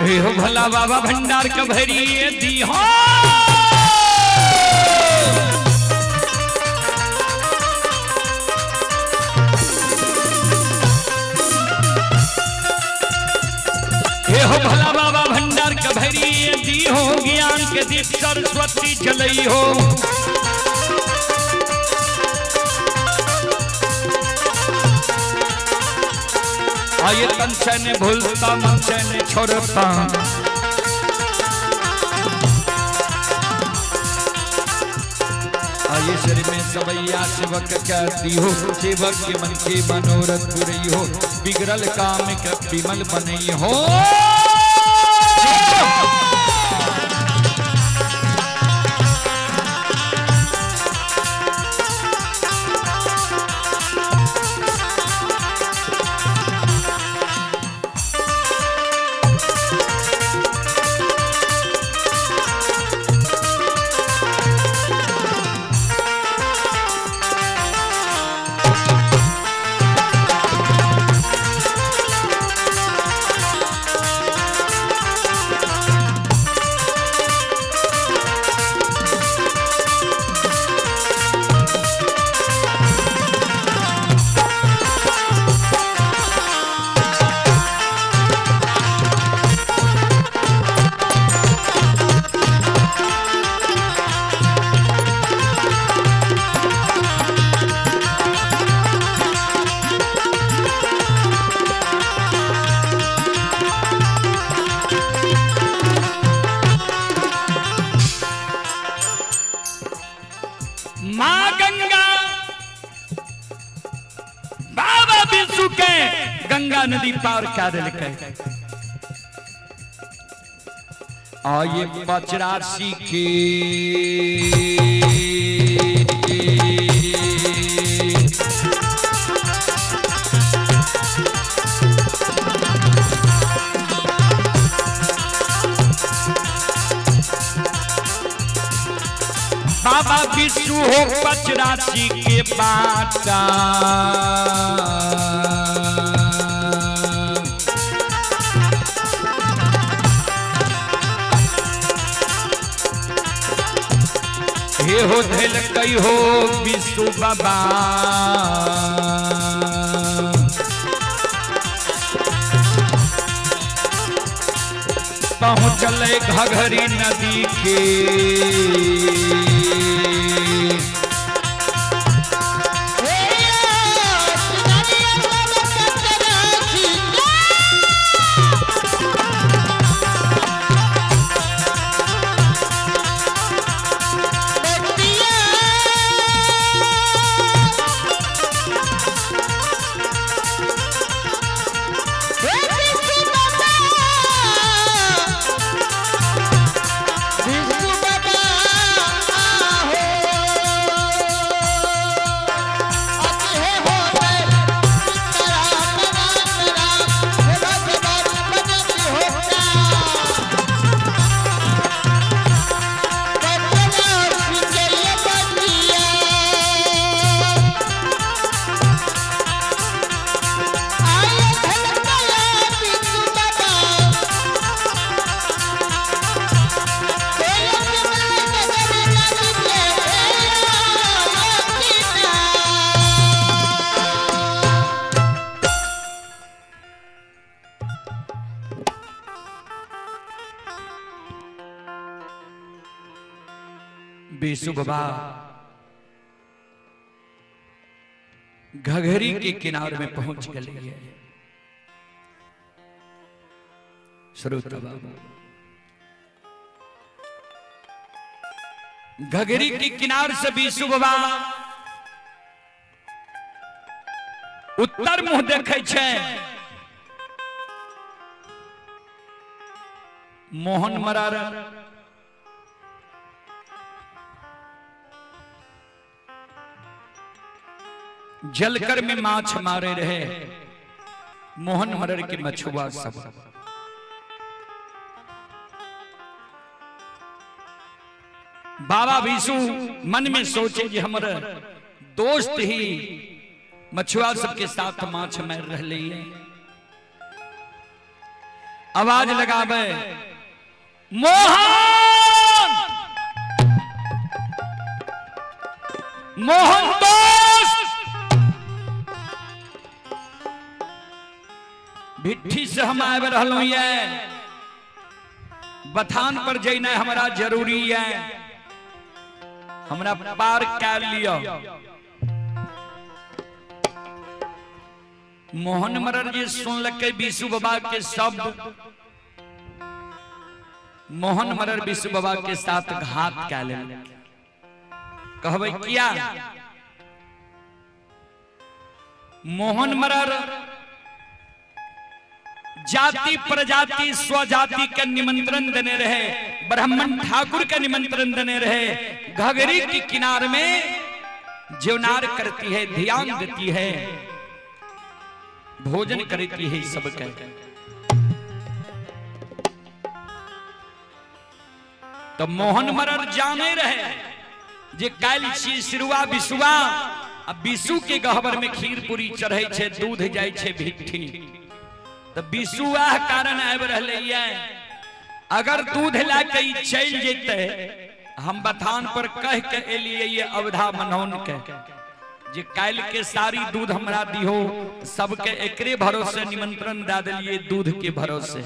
हे हो भोला बाबा भंडार के भरी दी हो। हे हो भोला बाबा भंडार के भरी दी हो, ज्ञान के दीप सरस्वती जलई हो। आये तन से ने भूलता मन से ने छोड़ता, आये शरीर में सवैया सेवक कहती हो, सेवक के मन के मनोरथ पुरई हो, बिगड़ल काम के विमल बनई हो। माँ गंगा बाबा बिरसू के गंगा नदी पार कर दिलकै। आये पचरासी के बाबा बिरसू हो पचरासी के बाटा, हे हो धैल कई हो बिरसू बाबा, पहुँचल घघरी नदी के। बिरसू बाबा घघरी के किनारे में पहुंच गए है। श्रोता बाबा घघरी के किनार से बिरसू बाबा उत्तर मुंह देखे छै, मोहन मरार जलकर में माछ मारे रहे मोहन मरर के मछुआ सब। बाबा बिरसू मन में सोचे कि हमर दोस्त ही मछुआ सबके साथ माछ मार रहे है। आवाज लगावे, मोहन मोहन दोस्त, भिट्ठी से हम आबि रहलहुँ ये, बथान पर जेनाइ हमरा जरूरी है, हमरा पार कर लियो। मोहन मरर जी सुनलकै विशु बाबा के शब्द, मोहन मरर विशु बाबा के साथ घात कै लेलकै। कहबै किया? मोहन मरर जाति प्रजाति स्वजाति के निमंत्रण देने रहे, ब्राह्मण ठाकुर के निमंत्रण देने रहे। घघरी के किनार में जीवनार करती है, ध्यान देती है, भोजन करती है सबके। तो मोहन मरर जाने रहे जे काल्हि छी सिरुआ बिसुआ, आ बिसु के गहबर में खीर पूरी चढ़ै छै, दूध जाइ छै भिट्ठी। तो बिसु आह कारण आबि रहलै ये, अगर दूध लए के ई चलि जेतै, हम बथान पर कह के एलियै ये अवधा मनौन के जे काल्हि के सारी दूध हमरा दिहो, सबके एकरे भरोसे निमंत्रण दए देलियै दूध के भरोसे।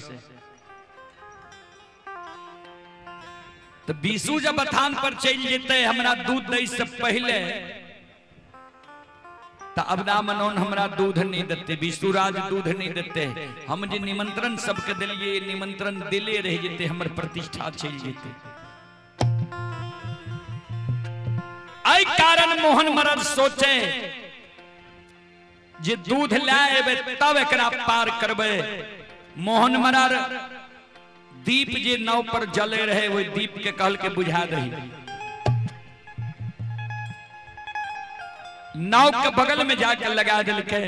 तो बीसू जब बथान पर चलि जेतै हमरा दूध दै से पहले, तो अवधा मनौन हमरा दूध नहीं देते, बीसू राज दूध नहीं देते। हम जे निमंत्रण सबके देलियै, निमंत्रण दिले रह जेतै, हमर प्रतिष्ठा चलि जेतै। एहि कारण मोहन मरद सोचे जे दूध लए एबै तब एकरा पार करबै। मोहन मरर दीप जे नाव पर जले रहे, ओहि दीप के कहलकै बुझा दही। नाव के बगल में जाके लगा देलकै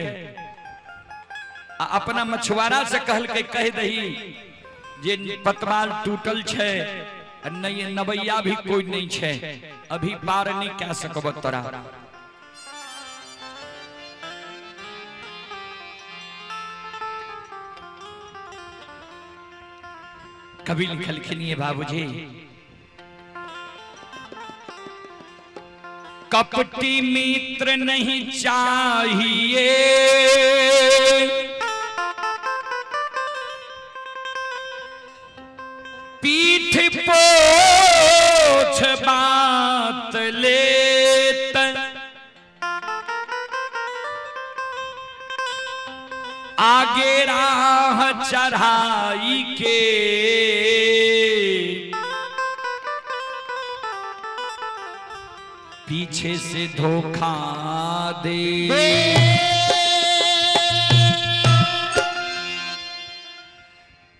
आ अपना मछुआरा से कहलकै कह दही जे पतवार टूटल छै, नहीं नवैया भी कोई नहीं छै, अभी पार नहीं कह सकब तोरा। कवि लिखलखिन ये बाबूजी, कपटी मित्र नहीं चाहिए, पीठ पोछ बात लेत, आगे राह चढ़ाई के, पीछे से धोखा दे।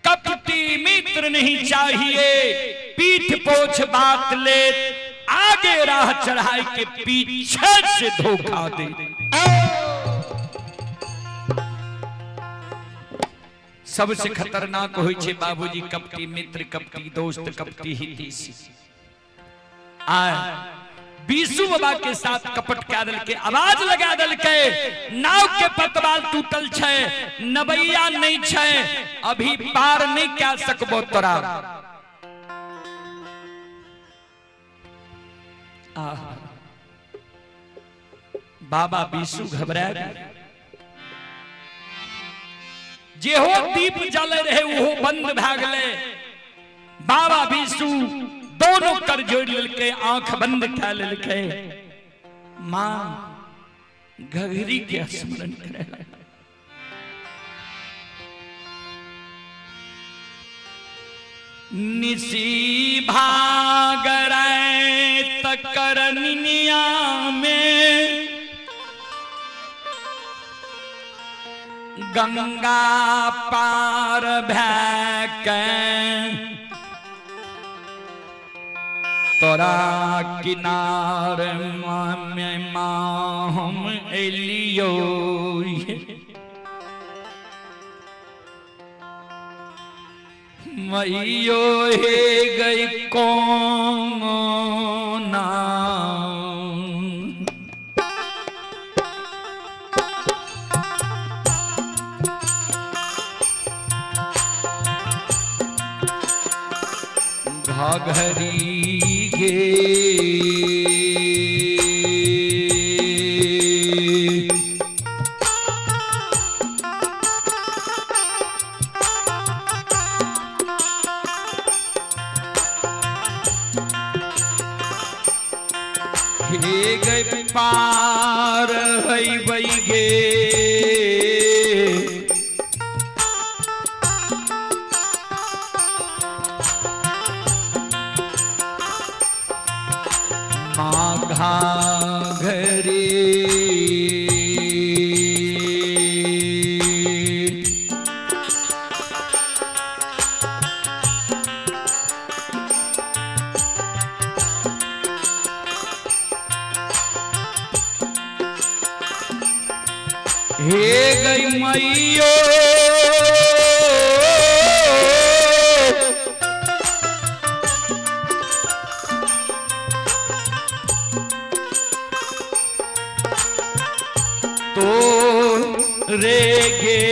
कपटी मित्र नहीं चाहिए, पीठ पोछ बात ले, आगे राह चढ़ाई के पीछे से धोखा दे। सबसे खतरनाक होई छे बाबूजी कपटी मित्र, कपटी दोस्त, कपटी हितैषी। आ बीसू बाबा के साथ कपट कए देलकै, आवाज लगा देलकै, नाव के पतवार टूटल छै, नवैया नहीं छै, अभी पार नहीं कए सकबो तोरा। बाबा बीसू घबरा गए, जेहो दीप जले रहे ओहो बंद भए गेलै। बाबा बीसू दोनों कर जोड़ लेलकै, आंख बंद कए लेलकै, मां घघरी के स्मरण करे लगलै। निशी भागराय करनिया में, गंगा पार भैके, तोरा किनार में माँ हम एलियो, मैयो हे गई कौन ना। घाघरी गे। हे गए पार है गे। माँ घाघरी। हे गई मैयो तो रे गे।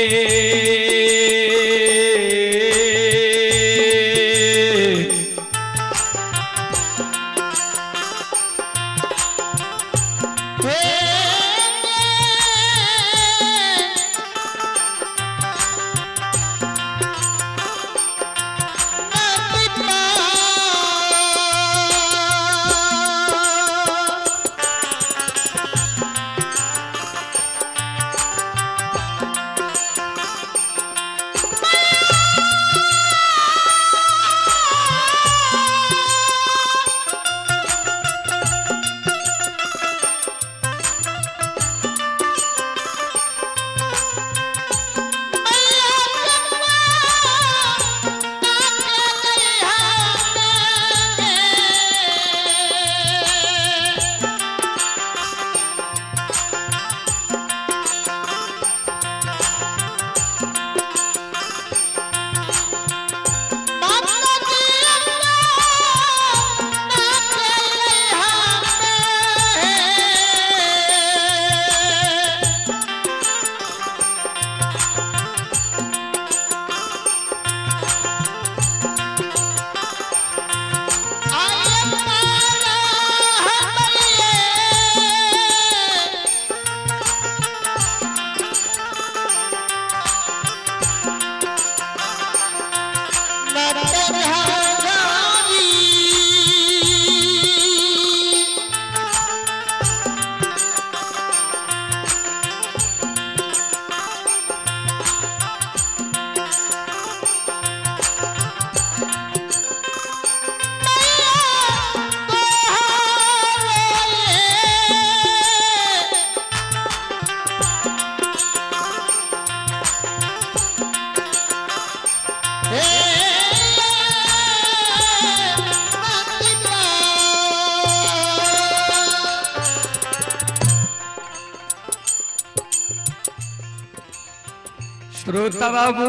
श्रोता बाबू,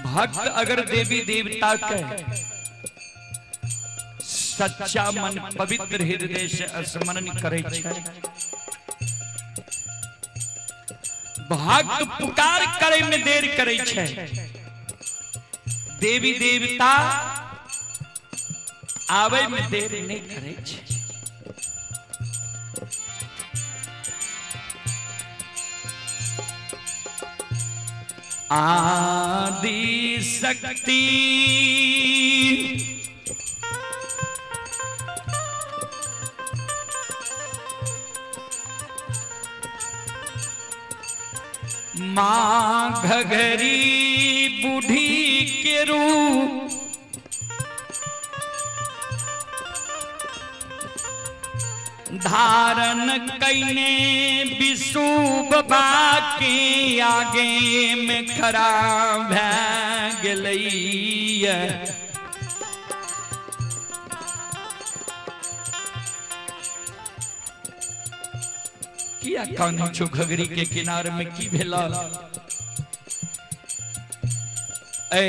भक्त अगर देवी देवता के सच्चा मन पवित्र हृदय से स्मरण करे छै, भक्त पुकार करे में देर करे छै, देवी देवता आवे में देर नहीं करे छै। आदि शक्ति माँ घघरी बूढ़ी के रूप धारण कैने विषु बाबा के आगे में खड़ा भै गेलैया। किया कानै छौ घघरी के किनार में की भेला? ए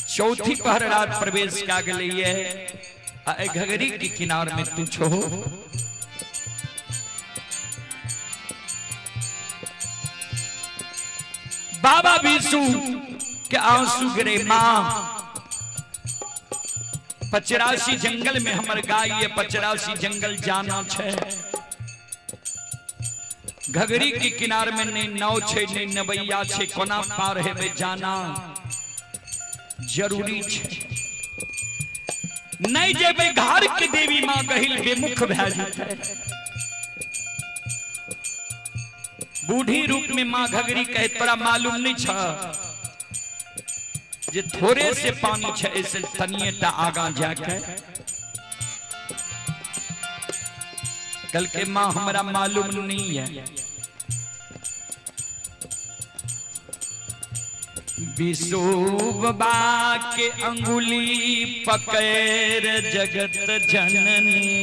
चौथी पहर रात प्रवेश क्या गेलैया, घघरी के किनार में तू छो। बाबा विशु के आंसू गिरे, मां 85 जंगल में हमर गाय है, 85 जंगल जाना छे। घघरी के किनार में नहीं नाव छे नहीं नवैया छे, कोना पार हेबे जाना जरूरी छे। नहीं जेबे घर के देवी मां गहिल बेमुख भए जेतै। बूढ़ी रूप में मां घघरी कहे तोरा मालूम नहीं छ जे थोड़े से पानी छे ऐसे तनिए टा आगा जाके। कल के मां हमरा मालूम नहीं है। विशोबा के अंगुली पकड़ जगत जननी,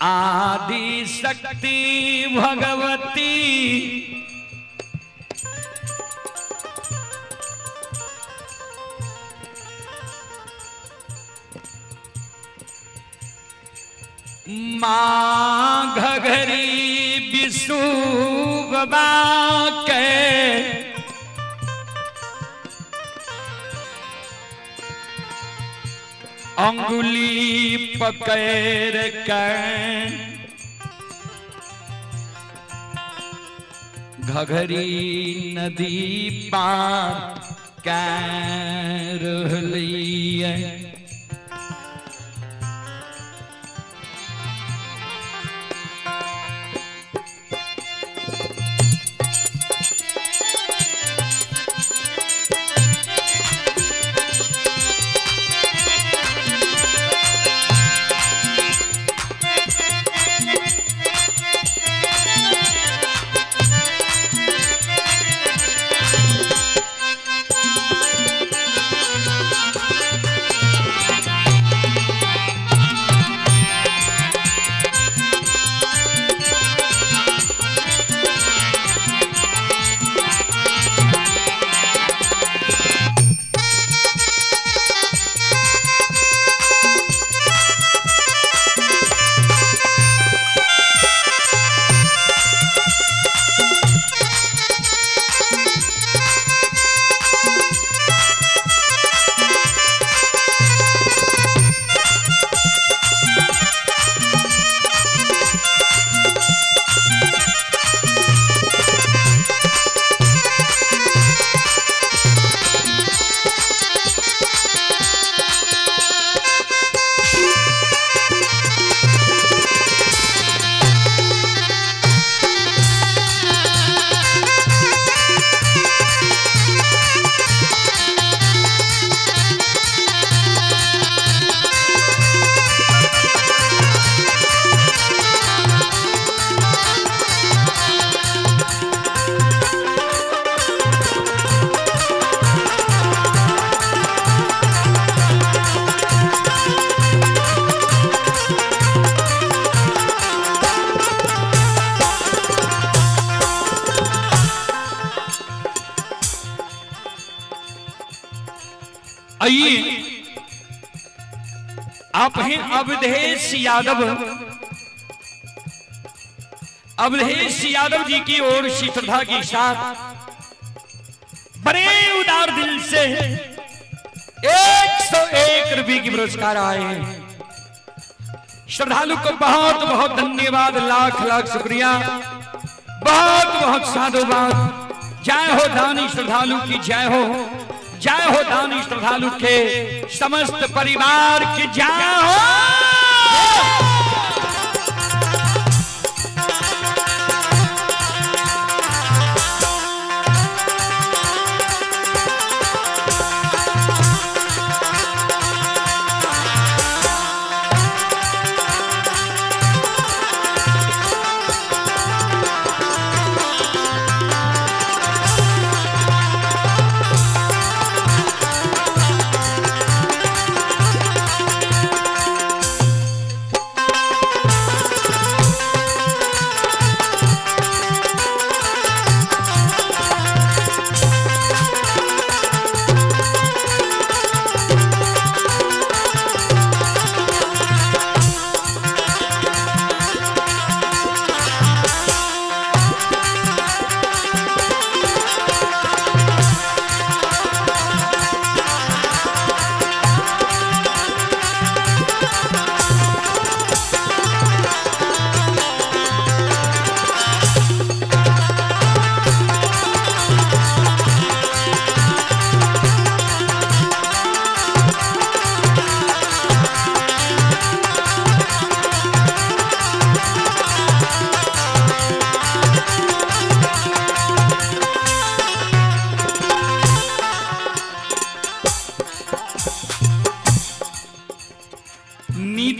आदि शक्ति भगवती माँ घघरी विशुबा के अंगुली पकड़ के घघरी नदी पार कर लिए। आइए, आप हैं अवधेश यादव। अवधेश यादव जी की ओर से श्रद्धा के साथ बड़े उदार दिल से 101 रुपये की पुरस्कार आए हैं। श्रद्धालु को बहुत बहुत धन्यवाद, लाख लाख शुक्रिया, बहुत बहुत साधुवाद। जय हो दानी श्रद्धालु की जय हो, जय हो दानी श्रद्धालु के समस्त परिवार की जय हो।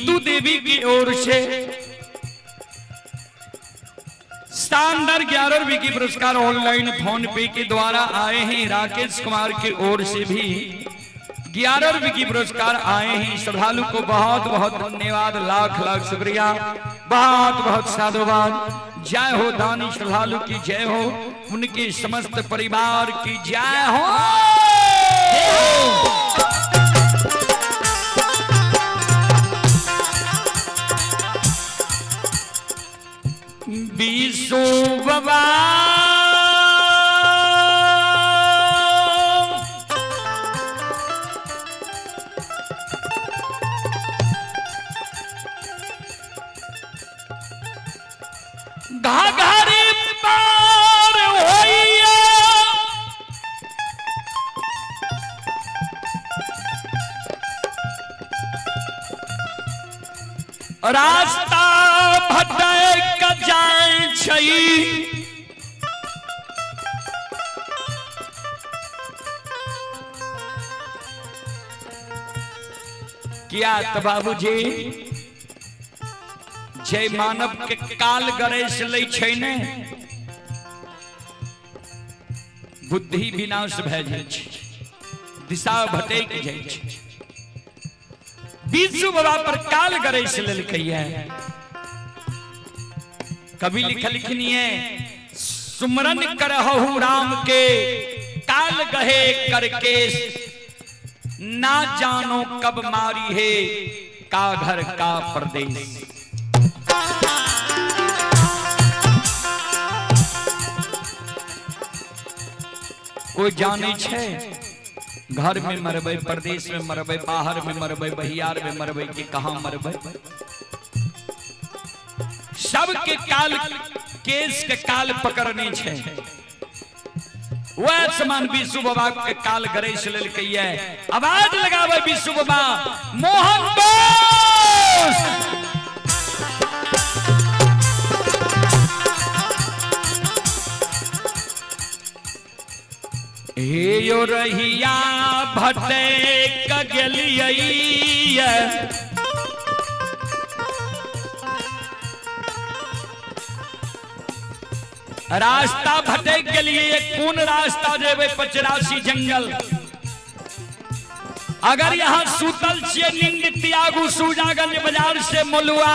नीतू देवी की ओर से शानदार 11 रुपए की पुरस्कार ऑनलाइन फोन पे के द्वारा आए हैं। राकेश कुमार की ओर से भी 11 रुपए की पुरस्कार आए हैं। श्रद्धालु को बहुत बहुत धन्यवाद, लाख लाख शुक्रिया, बहुत बहुत साधुवाद। जय हो दानी श्रद्धालु की जय हो, उनके समस्त परिवार की जय हो। बीसो बाबा घाघरे पार होइया, रास्ता भटक जाय छै। किया त बाबूजी जय मानव के काल गणेश लै छै ने, बुद्धि विनाश भए जाइ छै, दिशा भटक जाइ छै। बीसू बाबा पर काल गणेश लेलकै है। कवि लिखलखिन ये सुमरन करहु राम के काल गहे करके, ना जानो कब मारी है का घर का परदेश। कोई जाने छे घर में मरबै, परदेश में मरबै, बाहर में मरबै, बहियार में मरबै कि कहां मरबै। सबके काल केस के काल पकड़ने छे। वह समान विशु बाबा के काल गणेश लेलकै है। आवाज लगावे विशु बाबा मोहन दोस्त। हे यो रहिया भटक गेलियै, रास्ता भटक गेलियै, कोन रास्ता जेबै पचरासी जंगल। अगर यहाँ सुतल छियै नींद त्यागू सूजागंज बाजार से मोलुआ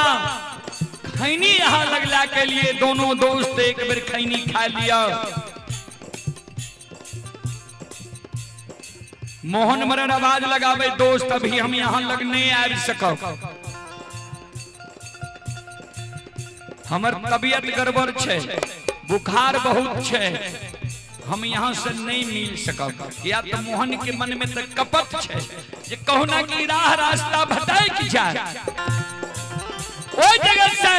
खैनी यहाँ लगला के लिए दोनों दोस्त एक बेर खैनी खा लिया। मोहन मरण आवाज लगावे दोस्त अभी हम यहाँ लगने आबि सकब, हमर तबियत गड़बड़ छै, बुखार बहुत छै, हम यहाँ से नहीं मिल सकब। या तो मोहन के मन में तो कपट छै जे कहुना की राह रास्ता भटक जाए। ओई जगह से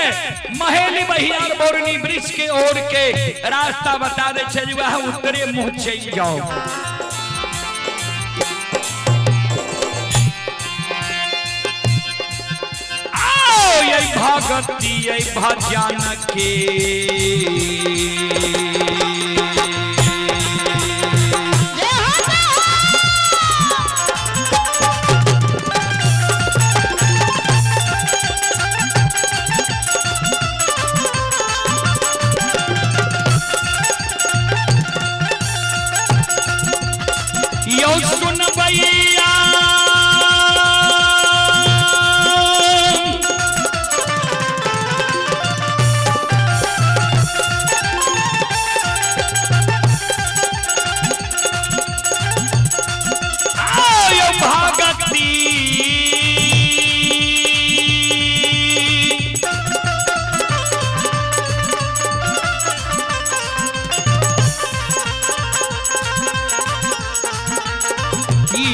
महेली बहियार बोरनी वृक्ष के ओर के रास्ता बता दे छै जे वह उत्तरे मुँह चलि जाओ। आओ ये भगती ये भजन के यो सुनबैया आयो भगती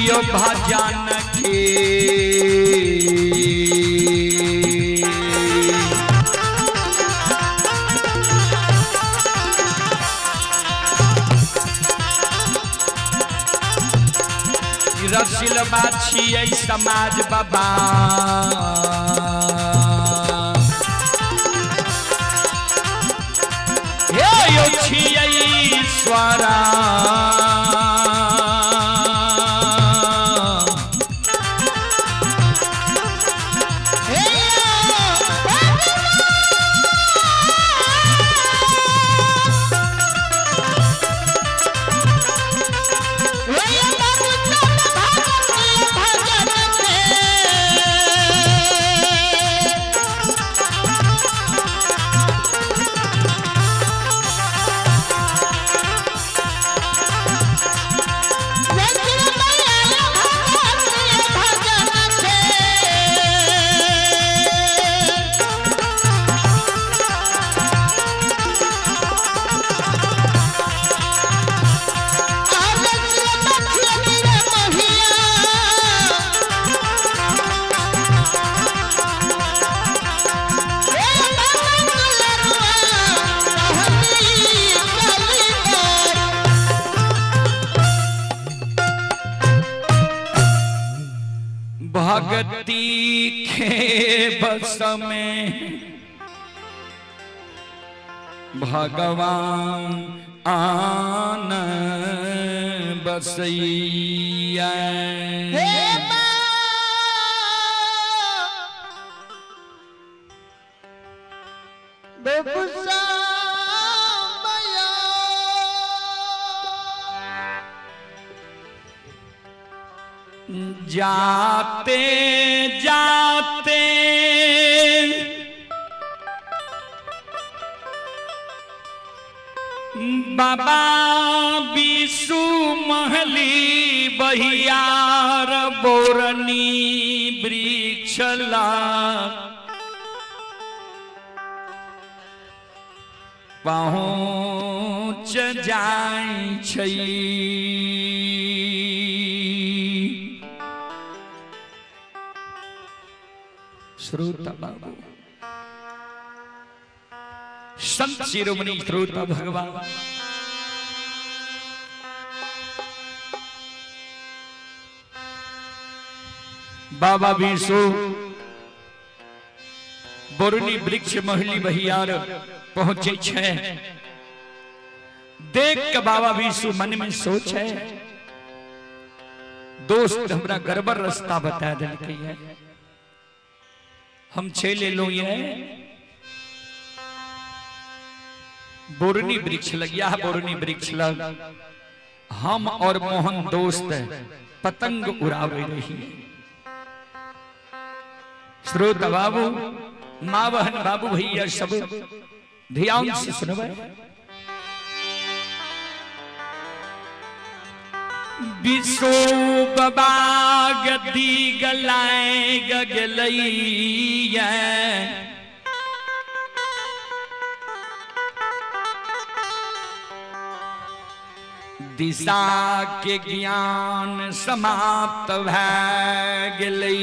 यो भजन के रसिलबा छियै समाज बाबा, हे यो छियै ईश्वरा। हे भक्ति के बस में भगवान आन बसैया। हे माँ बेबुसा मैया। जाते जाते बाबा विशु महली बहियार बोरनी वृक्षला पहुँच जाइ छै। श्रोता बाबू, संत शिरोमणि श्रोता भगवान, बाबा विशु बोरनी वृक्ष महली बहियार पहुंचे छे। देख के बाबा विशु मन में सोच है, दोस्त हमरा गड़बड़ रास्ता बता देलकै है, हम छे ले लो ये बोरनी वृक्ष लग, यह बोरनी वृक्ष लग हम और मोहन दोस्त पतंग उड़ावे रही। श्रोता बाबू, माँ बहन बाबू भैया सब ध्यान से सुनबे। विशो बाबा गदी गलाए गगलैया, दिशा के ज्ञान समाप्त भए गेलैया।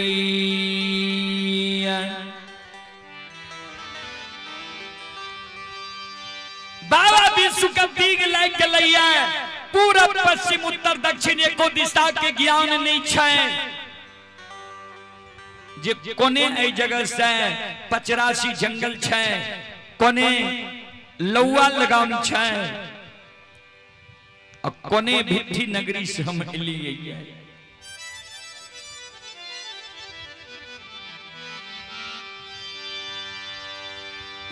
बाबा विश्व के दीग लागि गेलैया, पूरब पश्चिम उत्तर दक्षिण एको दिशा के ज्ञान नहीं छै। जे कोने एहि जगह से 85 जंगल छै, कोने लौआ लगाम छै, आ कोने भिट्ठी नगरी से हम एलियै।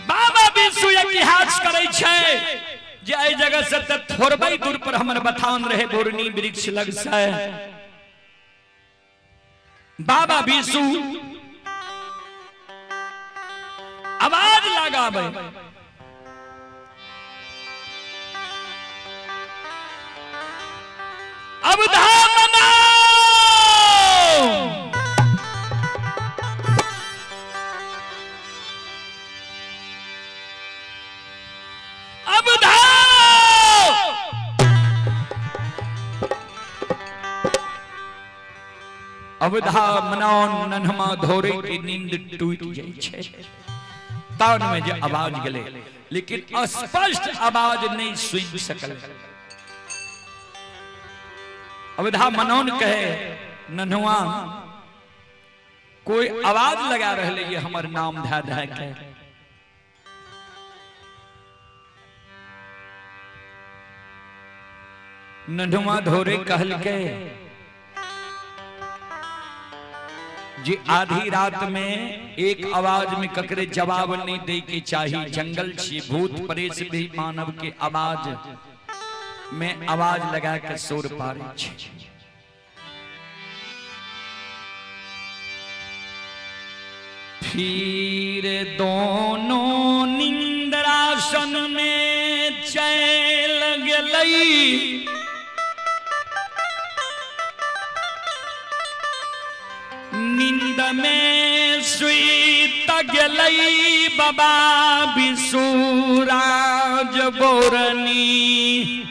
बाबा विश्व इतिहास करै छै जे एहि जगह से तऽ थोड़बे दूर पर हमर बथान रहे बोरनी वृक्ष लग से। बाबा विशु आवाज लगाबै, अब धाम मनाओ। अब धाम अवधा मनाओ। नन्हमा धोरे के नींद टूट जाइ छै। तान में जे आवाज गेले, लेकिन स्पष्ट आवाज नहीं सुन सकल। अवधा मनौन कहे, नन्हुआ कोई आवाज लगा रहले ये हमर नाम धा धा के। नन्हुआ धोरे कहल के जे आधी रात में एक आवाज में ककरे जवाब नहीं दे के चाही, जंगल छी, भूत प्रेत भी मानव के आवाज में आवाज लगा के शोर पारे छे। फिर दोनों निंद्रासन में चल गेलई, नींद में सुइत गेलई बाबा विसुराज बोरनी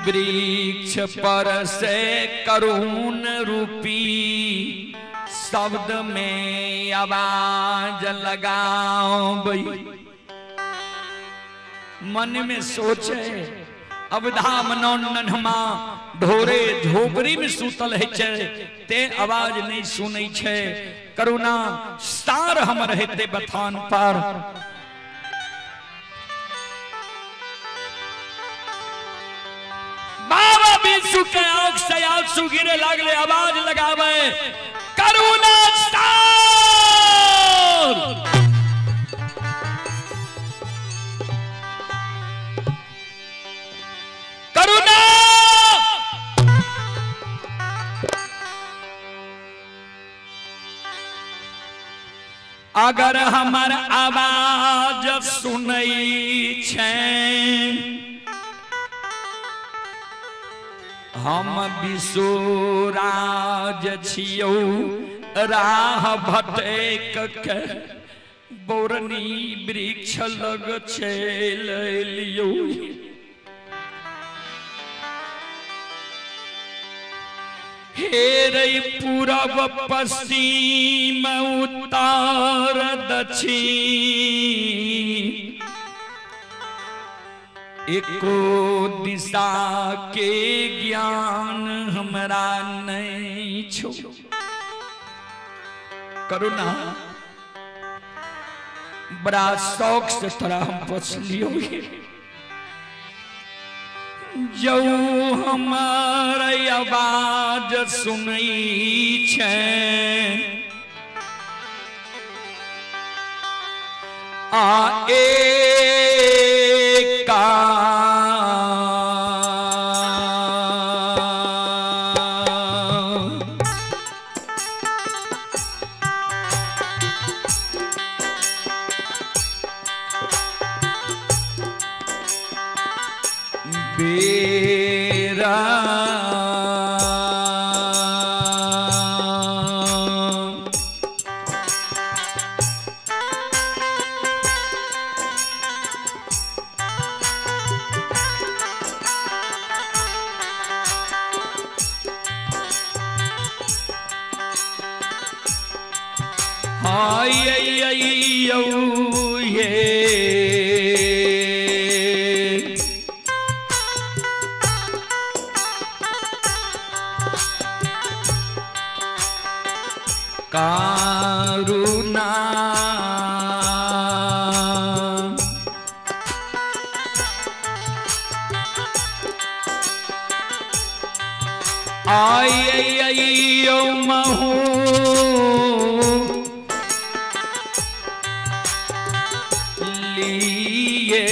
वृक्ष पर से करुण रूपी शब्द में आवाज लगाओ। मन में सोचे अवधाम नौन नन्हमा ढोरे झोपड़ी में सुतल है छै ते आवाज नहीं सुनै छै। करुणा सार हमर हेते बथान पर। बाबा बिरसू के आंख से आंसू गिरे लागले, आवाज लगावे करुणा सार। करुणा अगर हमर आवाज सुनै छै हम विश्वराज छियौ राह भटैक के बौरनी वृक्ष लग चलि एलियौ। हे रे पूरब पश्चिम उत्तर दक्षिण एको दिशा के ज्ञान हमरा नहीं छो। करुणा बड़ा शौक से तोरा हम पुछलियौ जौ हमर आवाज सुनै छै आ एका बेरा हाय ये कारुणा आय महू लिए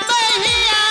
बहिया।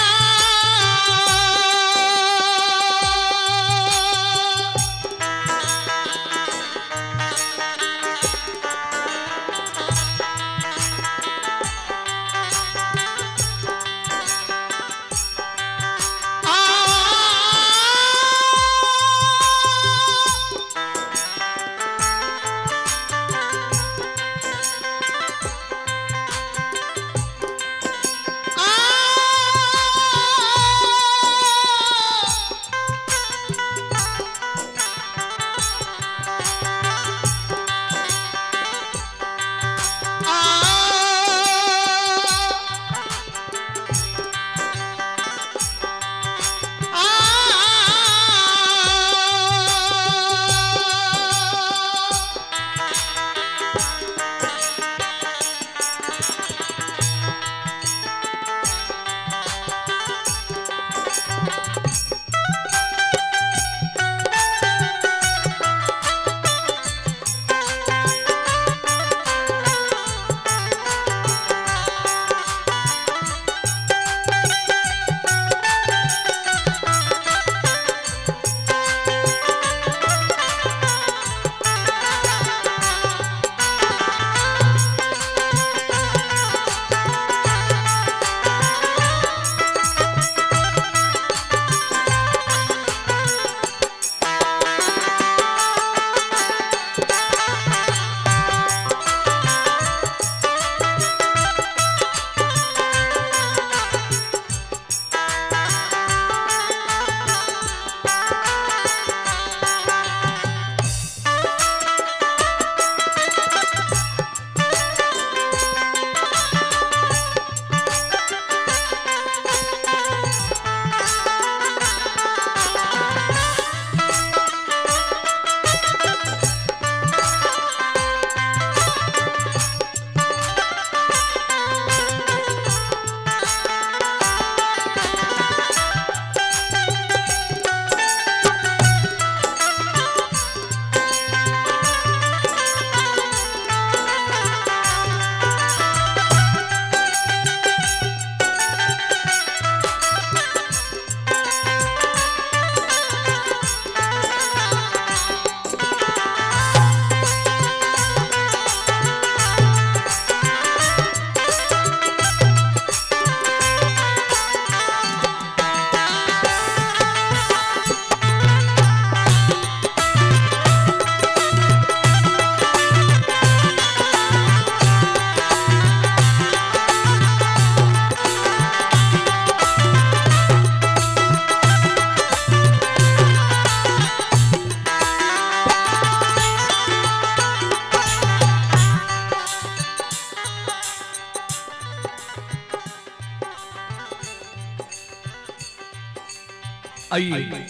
आइए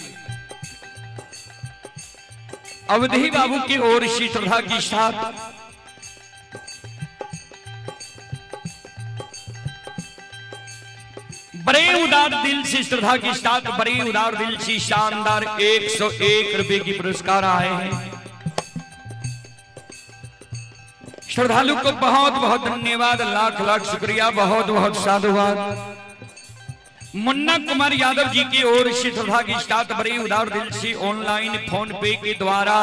अवधि बाबू की ओर से श्रद्धा के साथ बड़े उदार दिल से श्रद्धा के साथ बड़े उदार दिल से शानदार 101 रुपए की पुरस्कार आए हैं। श्रद्धालु को बहुत बहुत धन्यवाद, लाख लाख शुक्रिया, बहुत बहुत साधुवाद। मुन्ना कुमार यादव जी की ओर से श्रद्धा के साथ बड़े उदार दिल से ऑनलाइन फोन पे के द्वारा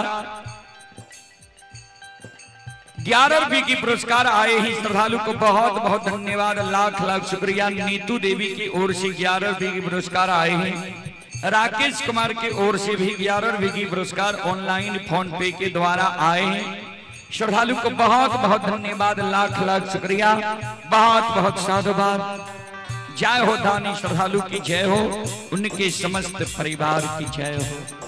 11 रुपए की पुरस्कार आए ही। श्रद्धालु को बहुत बहुत धन्यवाद, लाख लाख शुक्रिया। नीतू देवी की ओर से 11 रुपए की पुरस्कार आए हैं। राकेश कुमार की ओर से भी 11 रुपए की पुरस्कार ऑनलाइन फोन पे के द्वारा आए हैं। श्रद्धालु को बहुत बहुत धन्यवाद, लाख लाख शुक्रिया, बहुत बहुत साधुवाद। जय हो दानी श्रद्धालु की जय हो, उनके समस्त परिवार की जय हो।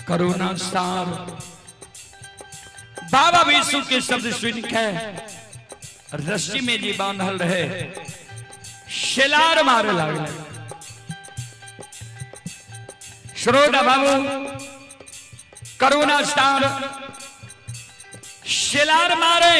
करुणा सार बाबा विष्णु के शब्द सुन के रस्सी में जी बांधल रहे शिलार मारे लागल। श्रोता बाबू करुणा स्टार शिलार मारे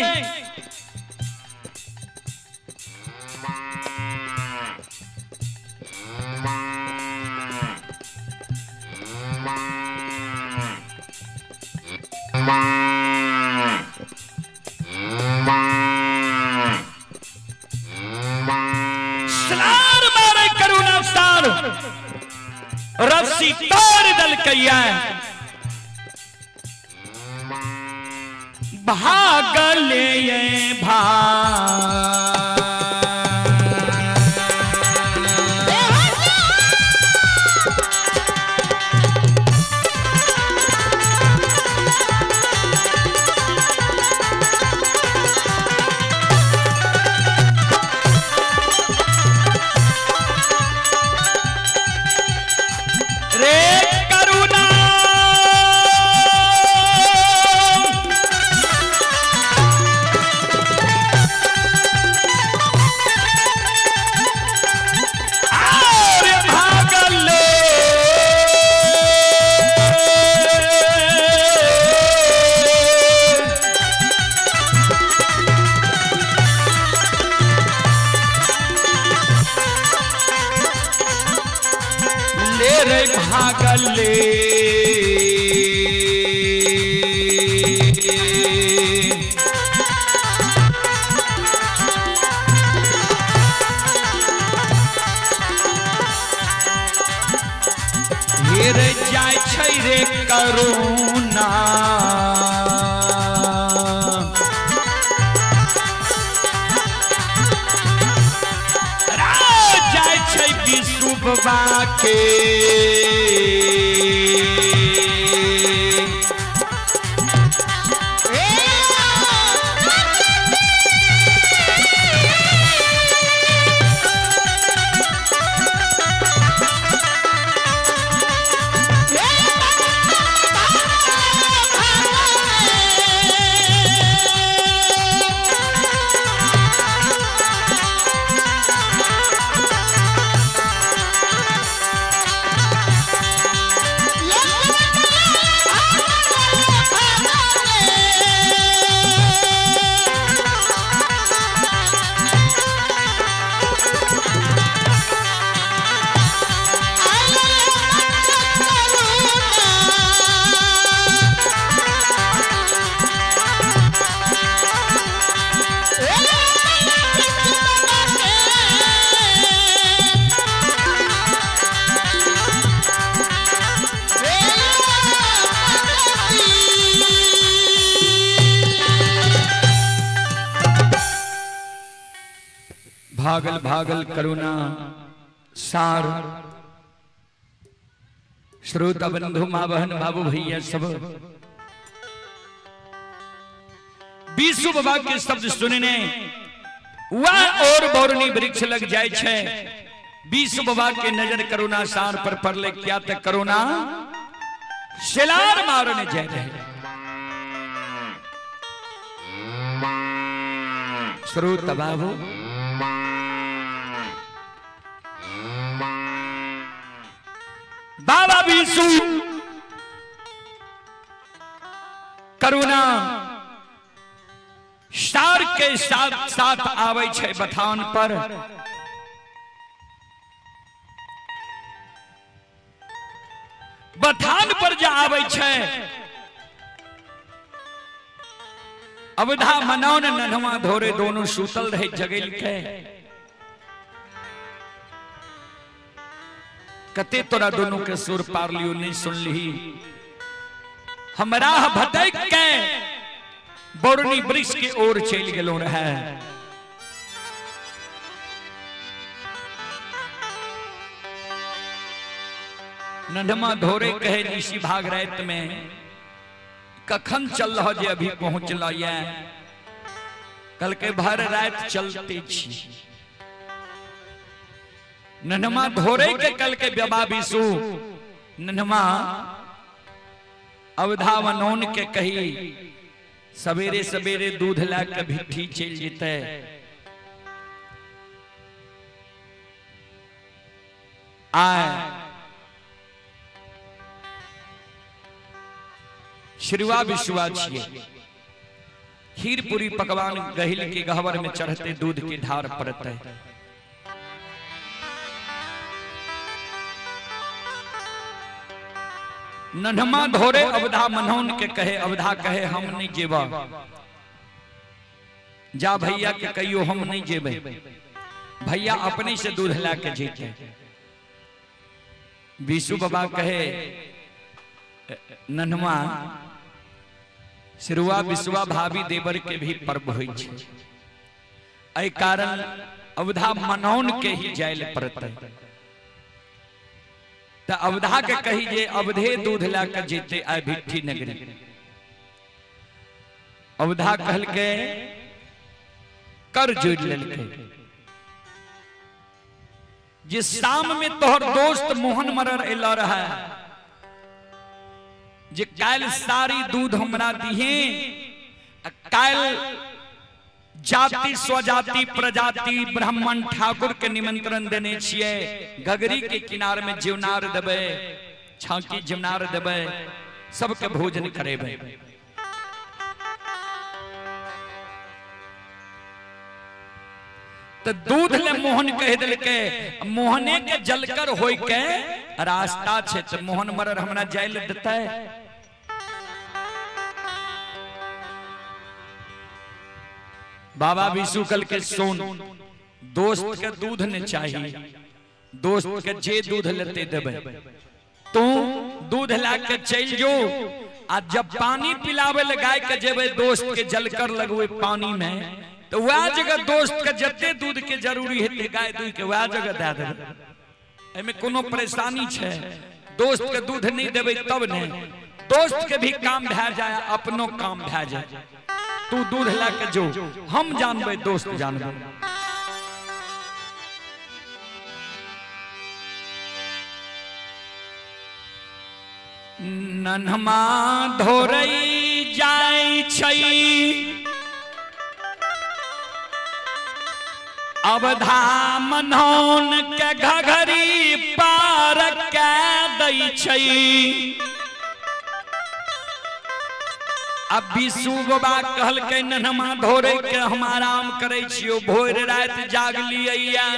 सलार मारे करुणा स्टार रस्सी तोड़ दल कैया भागले ये भाग। रे करुणा आरे भागले ले रे भागले हे रे जाय छै रे करुणा बाबा के। भागल भागल करुणा सार। श्रोता बंधु माँ बहन बाबू भैया सब बीसु बाबा के शब्द सुनने वह और बौरनी वृक्ष लग जाए छे। बीसु बाबा के नजर करुणा सार पर पड़ले, क्या तक करुणा शिलार मारने जाए रहे। श्रोता बाबू बाबा बीसु करुणा सार के साथ साथ आवे छे बथान पर। बथान पर जा आवे छे अवधा मनौन नन्हवा धोरे दोनों सूतल रहे जगेल के। कते तोरा दोनों के सुर पार लियो नहीं सुन ली। हमरा भटक के बौरनी वृक्ष के ओर चल गेलो रहे। नन्हमा धोरे कहे निशी भाग रात में कखन चल रहा जे अभी पहुंचल ये। कल के भर रात चलते छी। नन्हमा धोरे के कल के बाबा बीसू नन्हमा अवधावनोन के कही सवेरे सवेरे दूध ला के भिट्ठी चल जेते। आए श्रीवा विश्वा छिए खीर पूरी पकवान गहिल के गहवर में चढ़ते दूध के धार पड़ते। नन्हमा धोरे अवधा मनौन के कहे, अवधा कहे हम नहीं जेबा, जा भैया के कहियो हम नहीं जेबे, भैया अपने से दूध ला के जेते। बीसू बाबा कहे नन्हमा सिरुआ बिसुआ भाभी देवर के भी पर्व होइ छे, एहि कारण अवधा मनौन के ही जायल पड़ते। त अवधा के कही जे अवधे दूध ला के जेते आय भिट्ठी नगरी। अवधा कहल के कर जोड़ लेलके जे शाम में तोहर दोस्त मोहन मरर एला रहा जे काल सारी दूध हमरा दिहे, काल जाति स्वजाति प्रजाति ब्राह्मण ठाकुर के निमंत्रण देने छिए, गगरी के किनार में जीवनार देबे, छाकी जीवनार देबे, सबके भोजन करेबे। तो दूध ले मोहन कह दिलके, मोहने के जलकर होय के रास्ता छे, तो मोहन मरर हमरा जाय ले देतै। बाबा विशु कल के सुन, दोस्त के दूध ने चाहिए, दोस्त के जे दूध लेते देबे, तू दूध ला के चल जो, आ जब पानी पिलावे ले गाय के जेबे दोस्त के जलकर लगवे पानी में, तो वह जगह दोस्त के जते दूध के जरूरी हेते गाय दूध के वह जगह दे देबे। एहिमे कोनो परेशानी छै? दोस्त के दूध नहीं देबै तब ने दोस्त के भी काम भए जाए, अपनो काम भए जाए। तू दूध ला के जो, हम जानबै, दोस्त जानबै। नन्हमा धोरई जाय छै अवधा मनौन के घघरी पार कै दै छै। अब विशु बाबा कहलकै नन्हमा धोरे के हम आराम करै छियो, भोर राति जागलियै।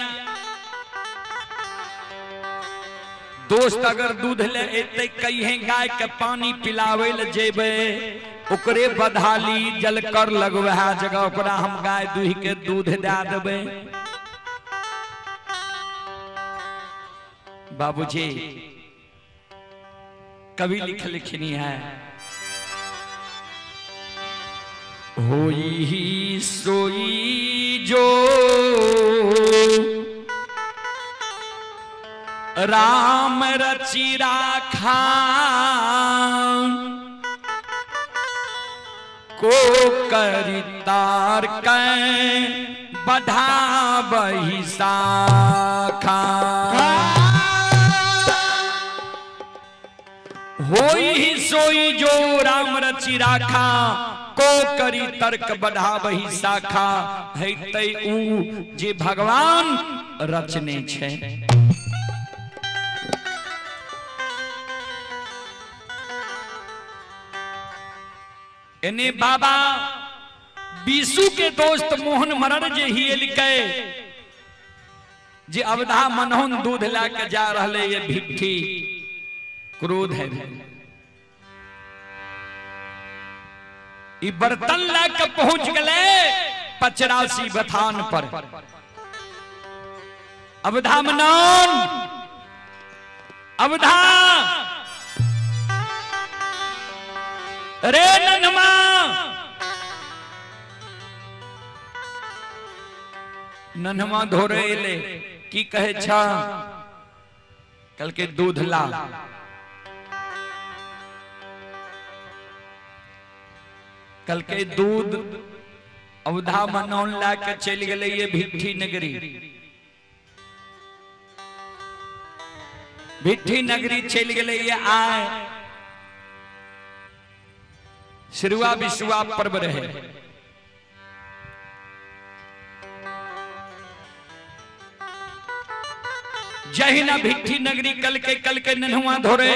दोस्त अगर दूध ले एतै कहिए गाय के पानी पिलावे ले जेबै, ओकरे बधाली जलकर लगवे जगह, ओकरा हम गाय दूहि के दूध दए देबै। बाबूजी कवि लिख लिखनी है, होई ही सोई जो राम रचि राखा को करी तार कै बढ़ाबही शाखा। होई ही सोई जो राम रचि राखा को करी तर्क बढ़ाबही शाखा। है तै ऊ जे भगवान रचने छै। एने बाबा बीसू के दोस्त मोहन मरर जे ही एलकै जे अवधा मनोहन दूध ला के जा रहले, ये भिट्ठी क्रोध है। ई बर्तन ला के पहुंच गए पचरासी बथान पर। अवधा मनोहन अवधा रे नन्हमा नन्हमा धोरे एले की कहे छा? कल के दूध ला। कल के दूध अवधा मनौन ला के चल गए ये भिट्ठी नगरी। भिट्ठी नगरी चल गए ये आए सिरुआ बिसुआ पर्व रहे। जहिना भिट्ठी नगरी कल के नन्हुआ धोरे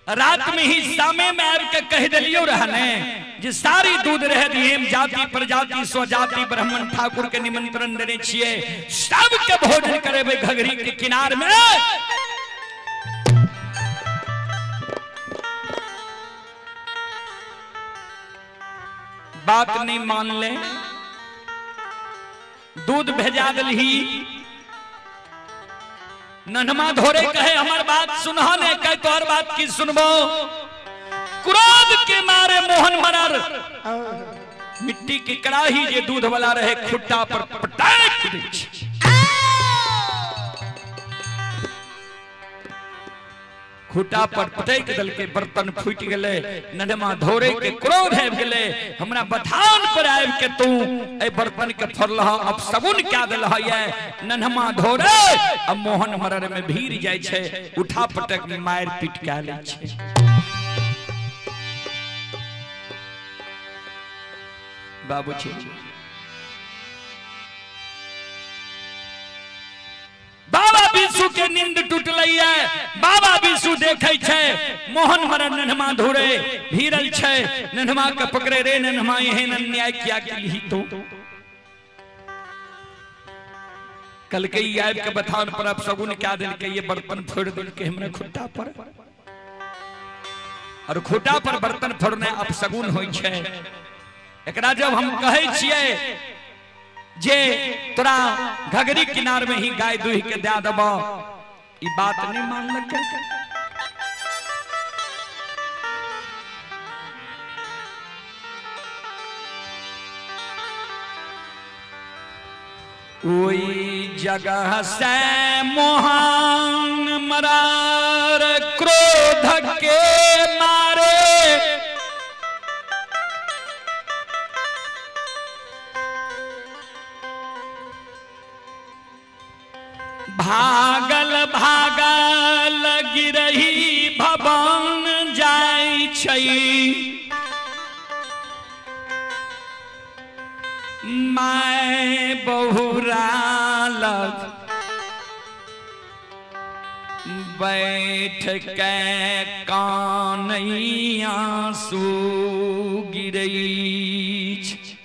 रात में ही सामे में आबि के कह दिलियो रहने जे सारी दूध रह दिए, जाति प्रजाति स्वजाति ब्राह्मण ठाकुर के निमंत्रण देने छिए, सबके भोजन करेबे घघरी के किनार में। बात नहीं मान ले, दूध भेजा दिलही। नन्हमा धोरे कहे हमार बात सुनह ने, कहे तोहर बात की सुनबो। क्रोध के मारे मोहन मरर मिट्टी की कड़ाही जे दूध वाला रहे खुट्टा पर पटक दै छै। खुट्टा पर पटक देलकै, बर्तन फूटि गेलै। नन्हमा धोरे के क्रोध आबि गेलै, हमरा बथान पर आबि के तू एहि बर्तन के फोड़लह, अब सगुन क्या देलह ये। नन्हमा धोरे अब मोहन मरर में भीड़ जाइ छै, उठा पटक मारि पीट के लै छै। बाबूजी बाबा विशु के नींद टूटलै है। बाबा विशु देखै छै मोहन मरन नन्हमा धोरे भीरल छै, नन्हमा के पकड़े रे नन्हमा एहन अन्याय किया केलही तो। कल के ई आबि के बथान पर अब सगुन क्या देलकै, ये बर्तन फोड़ देलकै हमरा खुट्टा पर। और खुट्टा पर बर्तन फोड़ने अब सगुन होइ छै। एकरा जब हम कहै छियै जे तोरा घघरी किनार में ही गाय दूहि के दे देबो, ई बात नहीं मानलकै। ओई जगह से मोहन मरार क्रोध के मारे भागल भागल गिरही भवन जाइ छै। My बहुरा लग बैठ के कानैया आंसू गिरै छै।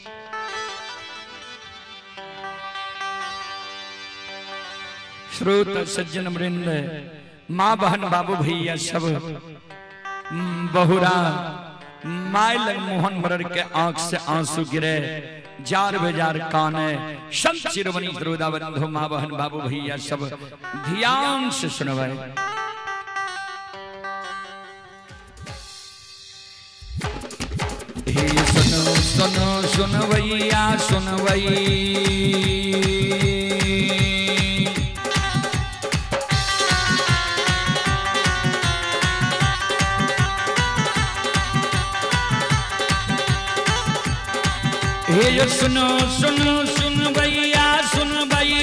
श्रोत सज्जन वृंद, माँ बहन बाबू भैया सब, बहुरा my लग मोहन मरर के आंख से आंसू गिरे, जार बेजार काने। संत शिरोमणि श्रोता बंधु माँ बहन बाबू भैया सब ध्यान से सुनवाए। हे सुनो सुनो सुनवैया सुनवई, हे यो सुनो सुनो सुनवैया सुनवई,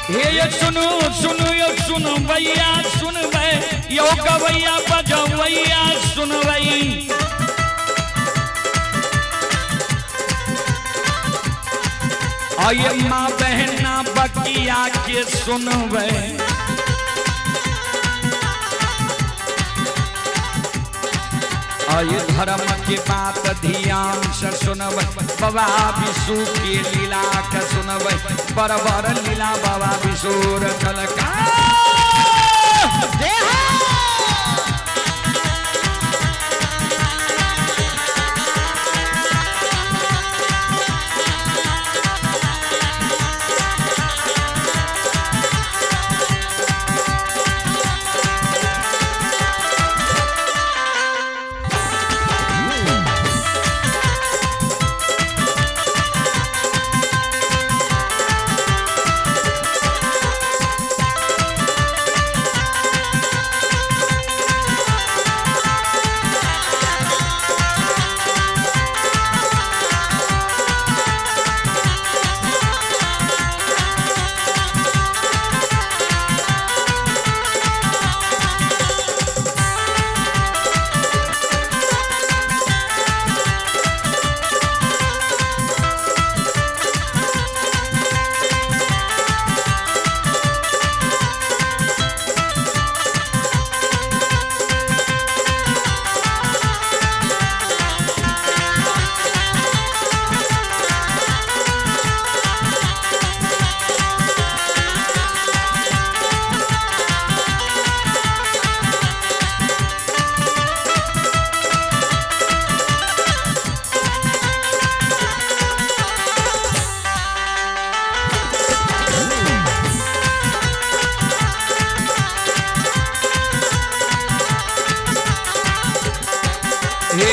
हे यो सुनो सुनो यो सुनवैया सुनवै, यो गवैया बजवैया सुनवई। आये माँ बहना बकिया के सुनवे, आये धर्म के बात ध्यान से सुनवे, बाबा विशु के लीला के सुनवे, बरबर लीला बाबा विशु रचल का।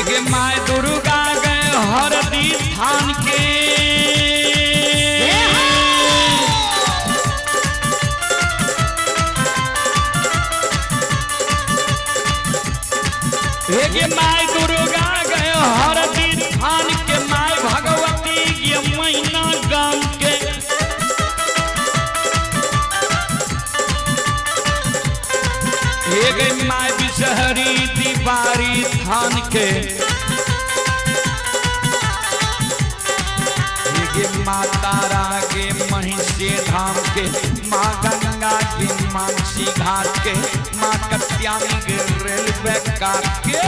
हे my Durga गए हरदी थान के, हे my Durga गए हरदी थान के, my Bhagwati के मैना गाम के। हे गे my Bishahari दीवारी थान के, हे गे माँ तारा के महिषे धाम के, माँ गंगा के मानसी घाट के, माँ कत्यानी के रेलवे काट के।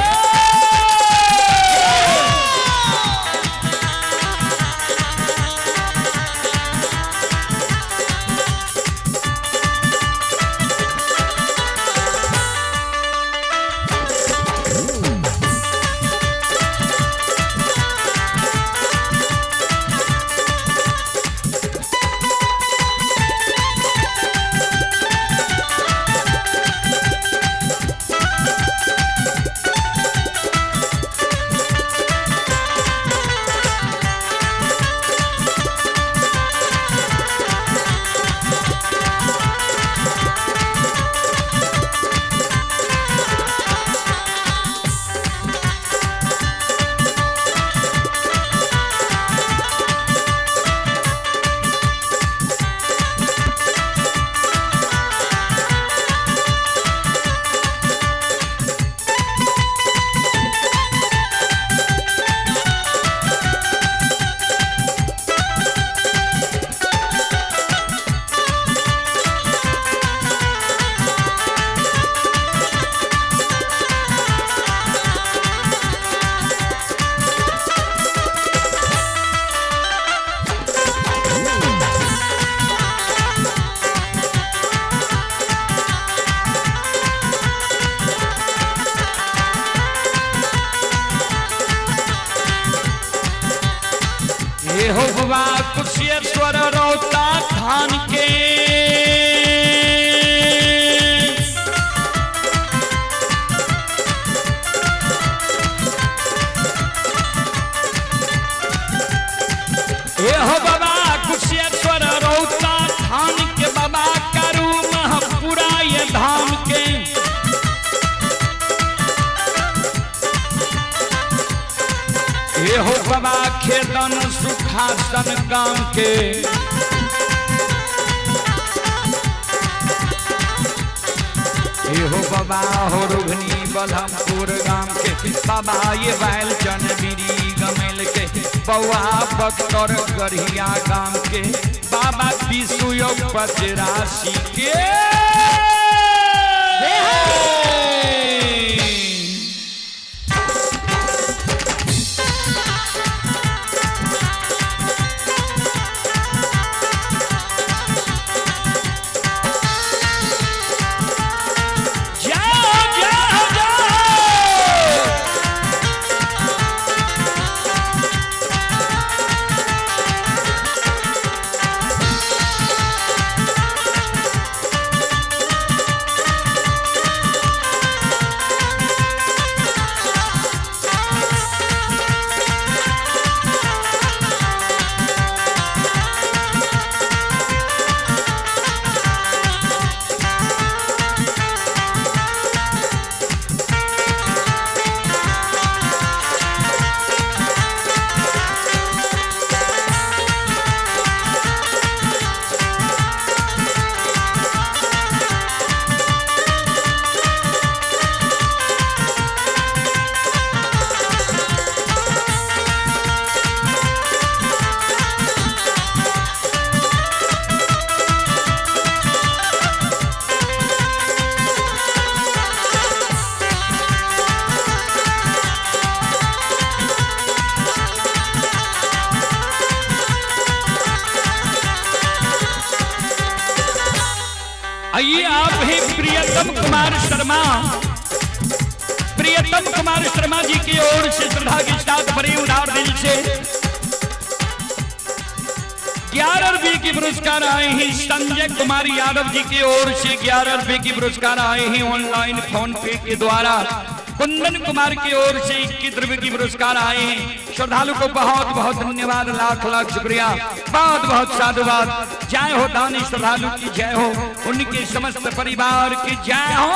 बाबा कुशेश्वर रौता थान के। हे हो बाबा कुशेश्वर रौता थान के बाबा करू महपुरा ये धाम के। हे हो बाबा खेदन सुखासन काम के। हे हो बाबा हो रुघनी बलमपुर गाम के बाबा ये बैल चन बीरी गमेल के बउआ बख्तर गढ़िया गाम के बाबा विशु पचराशी के। जाओ जाओ जाओ। आइए आप हैं प्रियतम कुमार शर्मा। प्रियतम कुमार शर्मा जी की ओर से श्रद्धा के साथ भरे उदार दिल से 11 रुपये की पुरस्कार आए हैं। संजय कुमार यादव जी की ओर से 11 रुपये की पुरस्कार आए हैं ऑनलाइन फोन पे के द्वारा। कुंदन कुमार की ओर से 21 रुपये की पुरस्कार आए हैं। श्रद्धालु को बहुत बहुत धन्यवाद, लाख लाख शुक्रिया, बहुत बहुत साधुवाद। जय हो दानी श्रद्धालु की जय हो, उनके समस्त परिवार की जय हो।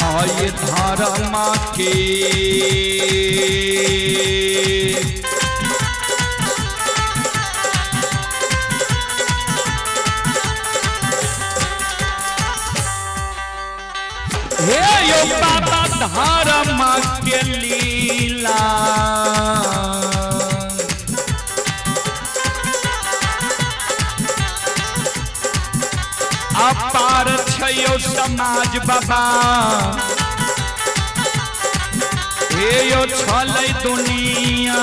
आये धारा के हे यो बाबा धारा के लीला अपार छयो समाज बाबा हे यो छलै दुनिया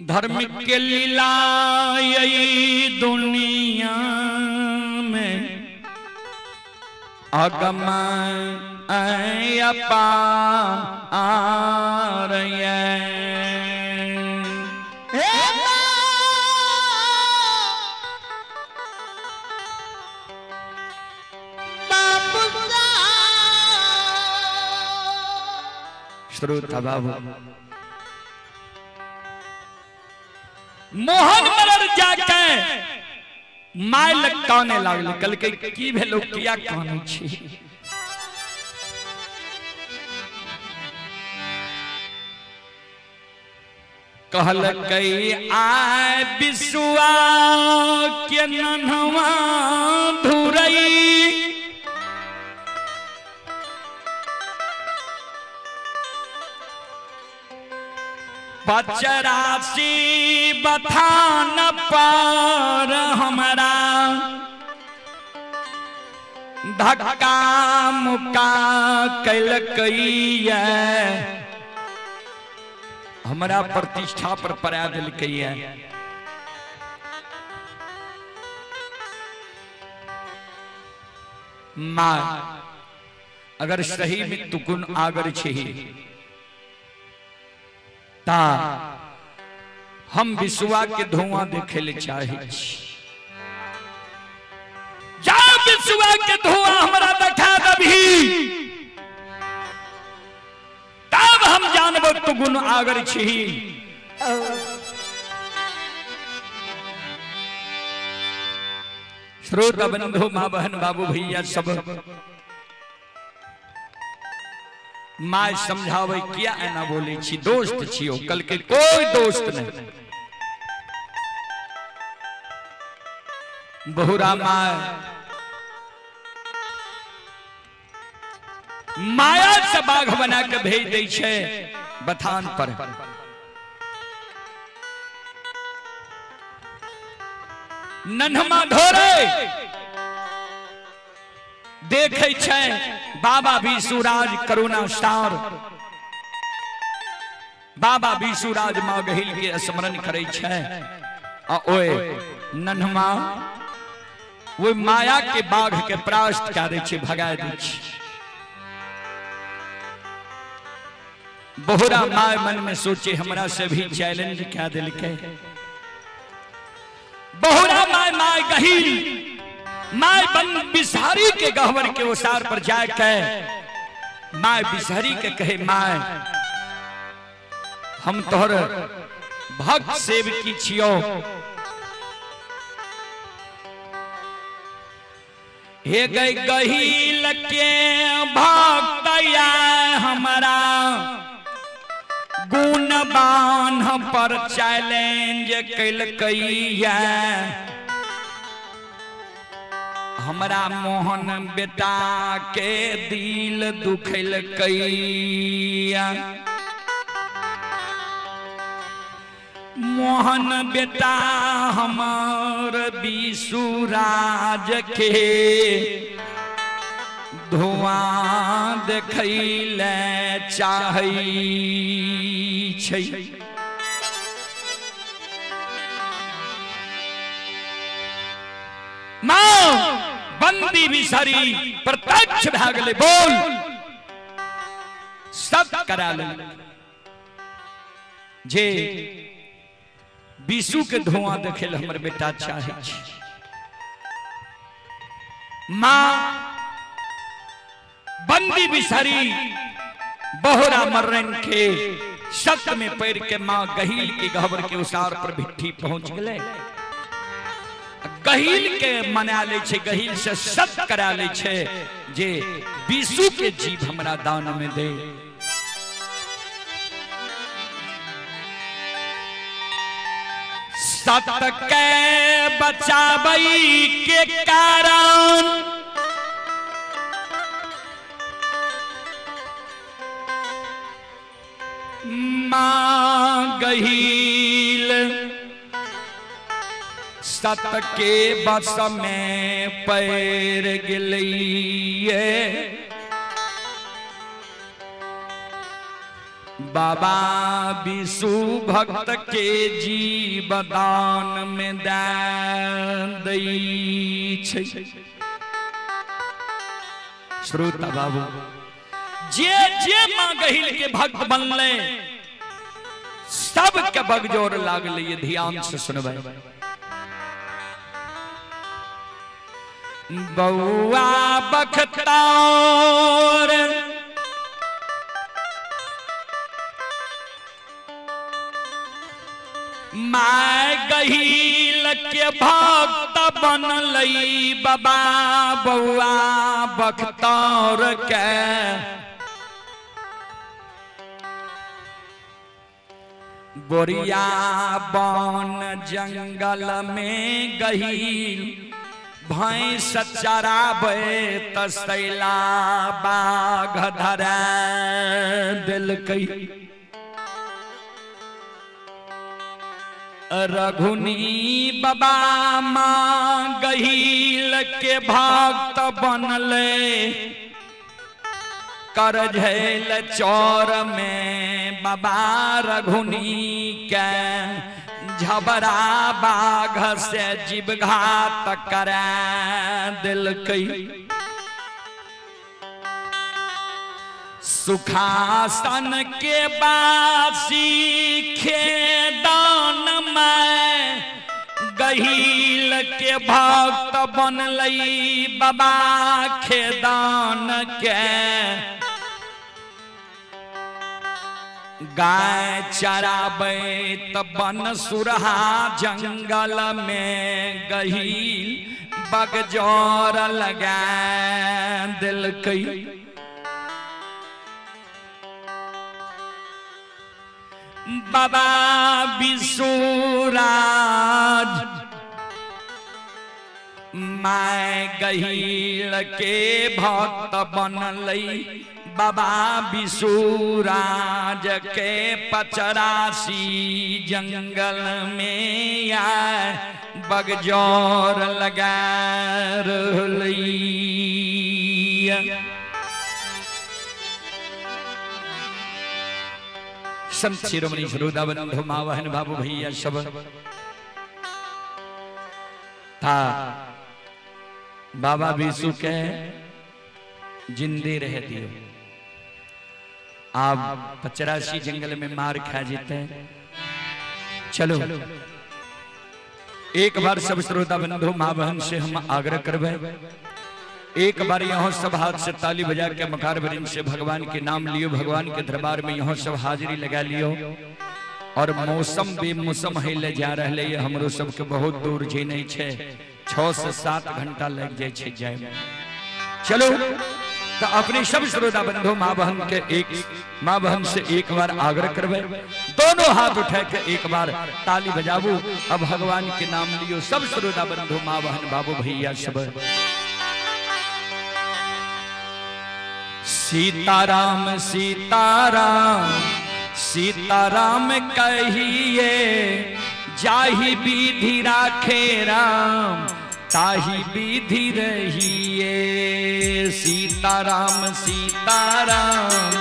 धर्म के लीला यही दुनिया में अगम अपार ये। हे बापू श्रोता बाबू मोहन मरर जाके my लग काने लागल, कहलकै की भेलो किया कानै छी? कहलकै आय बिसुआ के नन्हवा धुरई, पचरासी बथान पर हमरा धक्का मुक्का कैलकैया, हमरा प्रतिष्ठा पर परा देलकैया। माँ अगर सही में तू गुण आगर छी ता हम बिसुआ के धुआं देखे ले चाहे छी। जा बिसुआ के धुआं हमरा देखा दबही तब हम जानब तू गुण आगर छी। श्रोता बंधु माँ बहन बाबू भैया सब my समझावे किया एना बोले छी, दोस्त छियो, कल के कोई दोस्त नहीं। बहुरा my माया से बाघ बना के भेज दै छै बथान पर। नन्हमा ढोरे देखे छै बाबा विशुराज करुणा स्टार, बाबा विशुराज माँ गहिल के स्मरण करे छै। आ ओए नन्हमा वो माया के बाघ के परास्त कए दै छै, भगा दै छै। बहुरा my मन में सोचे हमरा से भी चैलेंज कए देलकै। बहुरा my my गहिल my बन बिसहरी के गहवर के ओसार पर जाए के my बिसहरी के कहे, my हम तोहर भक्त सेवकी छियो, हे गई गहिल के भक्तया हमरा गुण बान्ह पर चैलेंज कैलकैया, हमरा मोहन बेटा के दिल दुखैलकैया, मोहन बेटा हमार विशुराज के धुआं देखैले चाहै छै। माँ बंदी बिसरी प्रत्यक्ष भए गेलै, बोल सब करा ले जे विशु के धुआं देखे ले हमर बेटा चाहे छै। माँ बंदी बिसरी बहुरा मरन के सत में पैर के माँ गहील के गहबर के उसार पर भिट्ठी पहुंच गए। गहील के मना ले छे, गहील से सत करा ले छे जे विशु के जीव हमरा दान में दे। सत के बचाबई के कारण माँ गहील सत के बस में पैर गेलिए। बाबा विशु भक्त के जीवदान में दै छै। श्रोता बाबू, जे जे माँ गहिल के भक्त बनले सबके बगजोर लागले। ये ध्यान से सुनबै। बउआ बख्तार my गहिल के भक्त बनलई बाबा बउआ बख्तार के बोरिया बन जंगल में गहिल भैंस चराबे तसैला बाघ धरा दिलकै। रघुनी बाबा माँ गहिल के भक्त बनले करझैल चौर में बाबा रघुनी के झबरा बाघ से जीवघात करा दिलकै। सुखासन के बासी खेदान में गहिल के भक्त बनलई बाबा खेदान के गाय चराबे त बन सुरहा जंगल में गहिल बगजोर लगा दिलकै। बाबा विशुराज my गहिल के भक्त बनलई बाबा विशुराज के पचरासी जंगल में आए बगजोर लगा रहलई। संत शिरोमणि श्रोता बंधु माँ बहन बाबू भैया सब था बाबा विशु के जिंदे रह दियो। आप 85 जंगल में मार खा जीते। चलो एक बार सब श्रोता बंधु माँ बहन से हम आग्रह करबे, एक बार यहाँ सब हाथ से ताली बजा के मकार बरिन से भगवान के नाम लियो, भगवान के दरबार में यहाँ सब हाजिरी लगा लियो। और मौसम बेमौसम है ले जा रहे है, हमरो सबके बहुत दूर जे नहीं छे, 6 से 7 घंटा लग जाए छे जाए में। चलो तो अपने सब श्रोता बंधु माँ बहन के एक माँ बहन से एक बार आग्रह करबे, दोनों हाथ उठा के एक बार ताली बजाबू, अब भगवान के नाम लियो सब श्रोता बंधु माँ बहन बाबू भैया सब। सीताराम सीताराम सीताराम कहिए, जाहि विधि राखे राम ताहि विधि रहिए। सीताराम सीताराम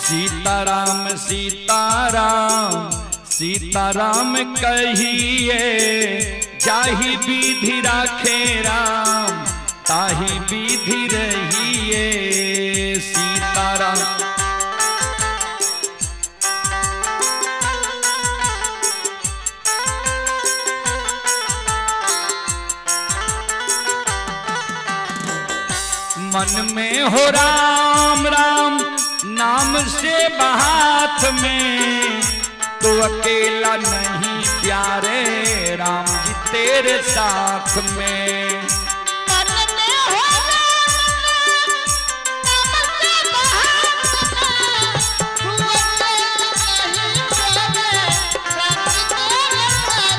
सीताराम सीताराम सीताराम कहिए, जाहि विधि राखे राम ताहि विधि रहिए। सीताराम मन में हो राम राम नाम से हाथ में, तो अकेला नहीं प्यारे राम जी तेरे साथ में। मन में हो राम नाम से हाथ में, तू अकेला नहीं प्यारे राम जी तेरे साथ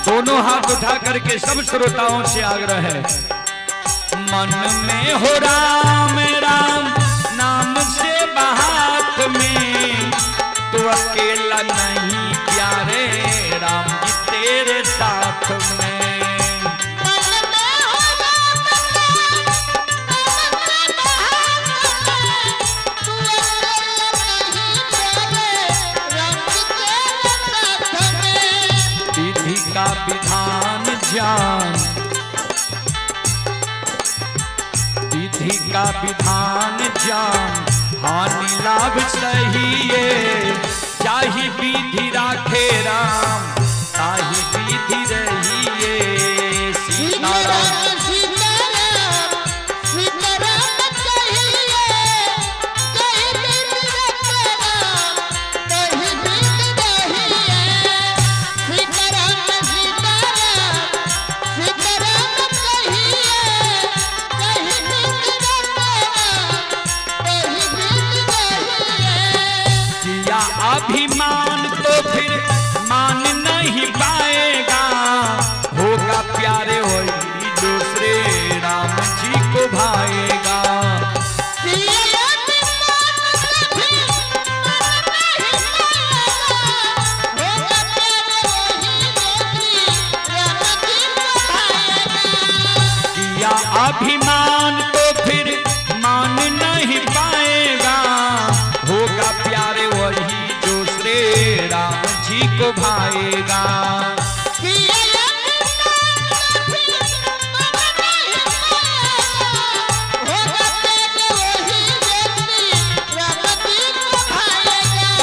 में। दोनों हाथ उठा करके सब श्रोताओं से आग्रह है, मन में हो राम राम नाम से हाथ में, तो अकेला नहीं प्यारे राम जी तेरे विधान जान हानि लाभ सहिए, जाहि विधि राखे राम ताहि विधि रहिए। सीताराम सीताराम सीताराम कहिए, कहि विधि रखे राम ताहि विधि रहिए। सीताराम सीताराम सीताराम कहिए, कहि विधि रखे राम ताहि विधि रहिए। किया अभिमान तो फिर मान नहीं पाएगा, होगा प्यारे वही दूसरे राम जी को भाएगा। किया अभिमान तो फिर मान नहीं पाएगा, होगा प्यारे वही दूसरी राम जी को भाएगा। किया अभिमान तो फिर मान नहीं पाएगा, होगा प्यारे वही दूसरे राम जी को भाएगा। किया अभिमान तो फिर मान नहीं पाएगा, होगा प्यारे वही दूसरी राम जी को भाएगा।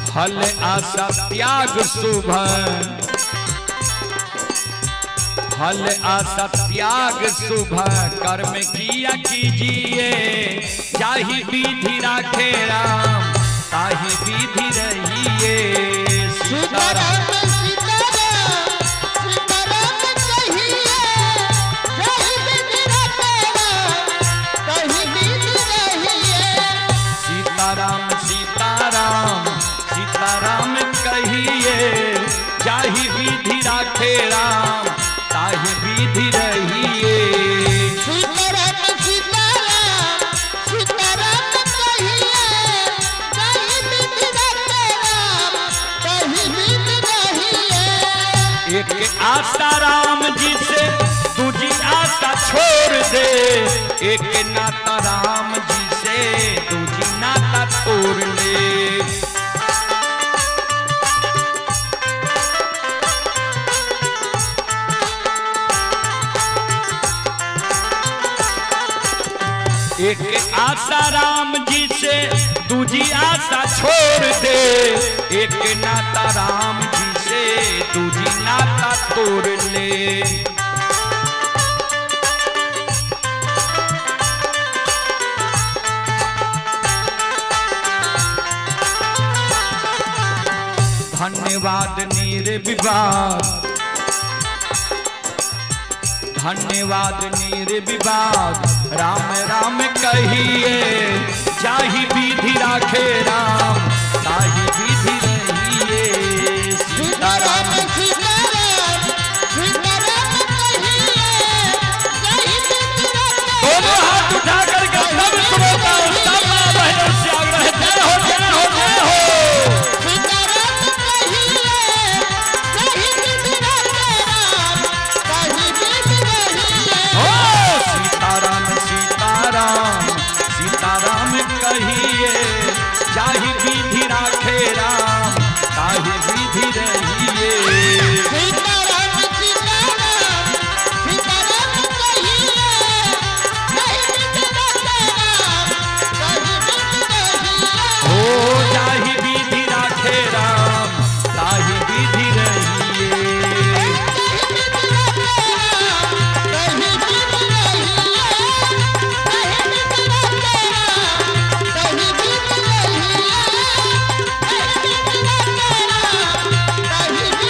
फल आशा त्याग शुभ, फल आशा त्याग शुभ कर्म किया कीजिए, जाहि विधि राखे राम ताहि विधि रहिए। सीताराम सीताराम सीताराम सीताराम कहिए, जाहि विधि रखे राम ताहि विधि रहिए। सीताराम सीताराम सीताराम कहिए, जाहि विधि राखे राम ताहि विधि रहिए। सीताराम सीताराम सीताराम कहिए, जाहि विधि रखे राम ताहि विधि रहिए। एक आशा राम जी से दूजी आशा छोड़ दे, एक नाता राम जी से दूजी नाता तोड़ ले। एक आशा राम जी से दूजी आशा छोड़ दे, एक नाता राम जी से दूजी नाता तोड़ ले। धन्यवाद निर्विवाद, धन्यवाद निर्विवाद राम राम कहिए, जाहि विधि राखे राम ताहि विधि रहिए। सीताराम सीताराम सीताराम कहिए, जाहि विधि रखे दोनों हाथ उठा करके सब श्रोताओं सब माँ बहनों से आग्रह, जय हो जय हो जय हो। सीताराम कहिए, जाहि विधि रखे राम ताहि विधि रहिए। ओ सीताराम सीताराम सीताराम कहिए, जाहि विधि राखे राम ताहि विधि रहिए। सीताराम सीताराम सीताराम कहिए, जाहि विधि रखे राम ताहि विधि रहिए। ओ जाहि विधि राखे राम ताहि विधि रहिए। ताहि विधि रखे राम ताहि विधि रहिए। ताहि विधि रखे राम ताहि विधि रहिए। ताहि विधि रखे राम ताहि विधि रहिए। ताहि विधि रखे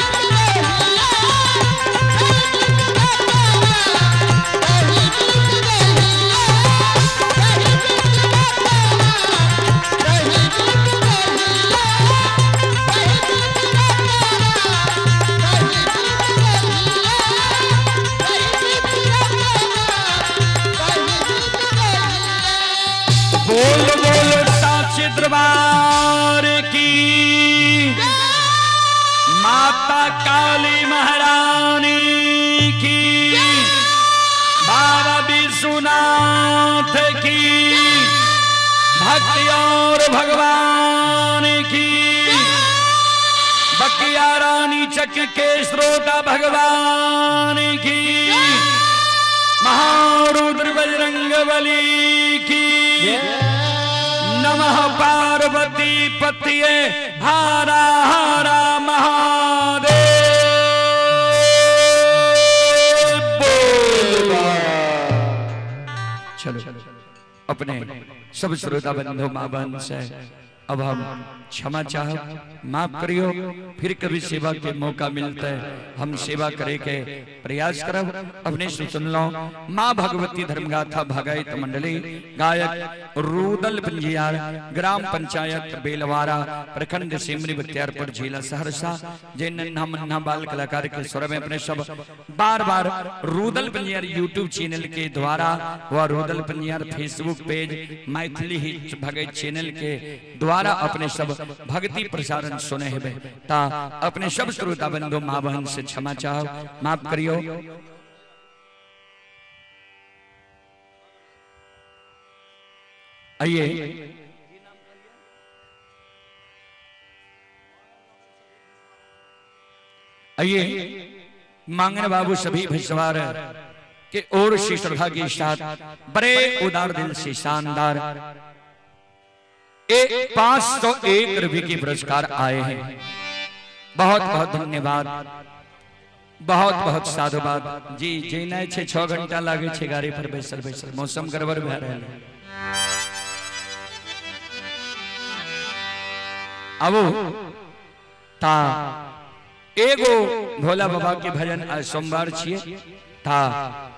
राम ताहि विधि रहिए। ताहि विधि रखे राम ताहि विधि रहिए। ताहि विधि रखे राम ताहि विधि रहिए। ताहि विधि रखे राम ताहि विधि रहिए। बोल बोल साक्षी दरबार की, माता काली महारानी की, बाबा विश्वनाथ की, भक्ति और भगवान की। बकिया रानी चक के श्रोता भगवान की, महारुद्र बजरंग बली की, नमः पार्वती पतिये, हरा हरा महादेव। चलो अपने सब श्रोता बंधु माँ बहन से अब हम क्षमा चाह, माफ करियो। फिर कभी सेवा के मौका मिलता है हम सेवा करे के प्रयास करब। अपने से सुन लो माँ भगवती धर्मगाथा भगायत मंडली, गायक रूदल पंजियार, ग्राम पंचायत बेलवारा, प्रखंड सिमरी बख्तियारपुर, जिला सहरसा। जे नन्हा मन्हा बाल कलाकार के स्वर में अपने सब बार बार रूदल पंजियार यूट्यूब चैनल के द्वारा व Rudal Panjiyar Facebook page Maithili hit Bhagat channel के द्वारा अपने सब भक्ति प्रसारण सुने हेबे। ता अपने सब श्रोता बंधु माँ बहन से क्षमा चाहो, माफ करियो। आइए आइए मांगन बाबू सभी भिसवार के ओर से श्रद्धा के साथ बड़े उदार दिल से शानदार 501 रुपये के पुरस्कार आए हैं। बहुत बहुत धन्यवाद, बहुत बहुत साधुवाद जी। जेना छे 6 घंटा लागे छे गाड़ी पर बैसल बैसल, मौसम गड़बड़ भए रहल है। आबो ता एगो भोला बाबा के भजन आज सोमवार छिए, ता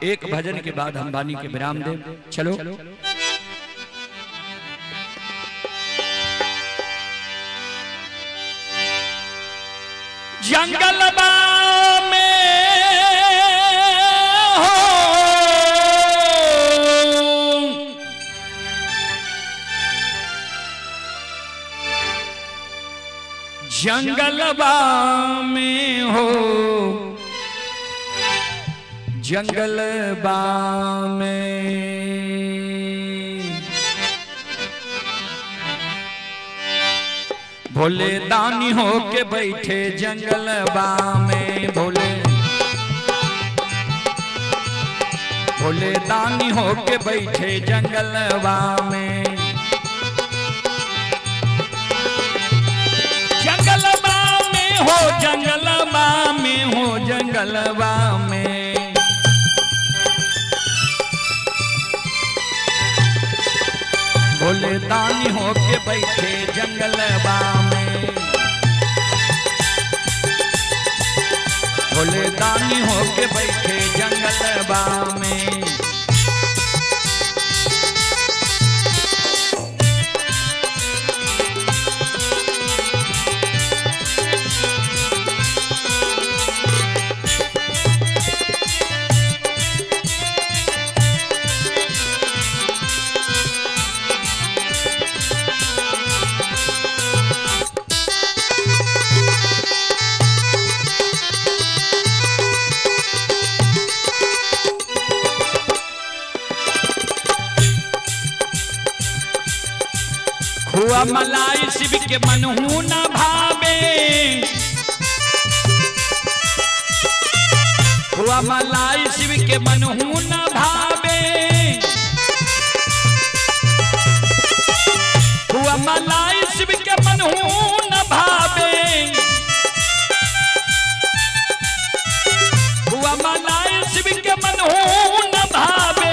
एक भजन के बाद हम वाणी के विराम दे। चलो जंगलबा में हो जंगलबा में हो जंगलबा में भोले दानी हो के बैठे जंगलबा में, भोले भोले दानी हो के बैठे जंगलबा में, जंगलबा में हो जंगलबा में हो जंगलबा में। भोले दानी हो के बैठे जंगलबा में, भोले दानी हो के बैठे जंगलबा में। खुआ मलाई शिव के मनहू न भावे, खुआ मलाई शिव के मनहू न भावे, खुआ मलाई शिव के मनहू न भावे, खुआ मलाई शिव के मनहू न भावे।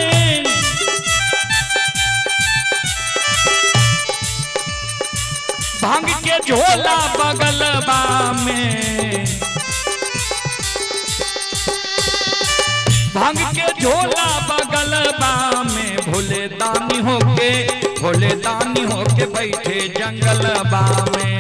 भांग के झोला बगलबा में, भांग के झोला बगलबा में, भोले दानी होके भोले दानी होके बैठे जंगलबा में।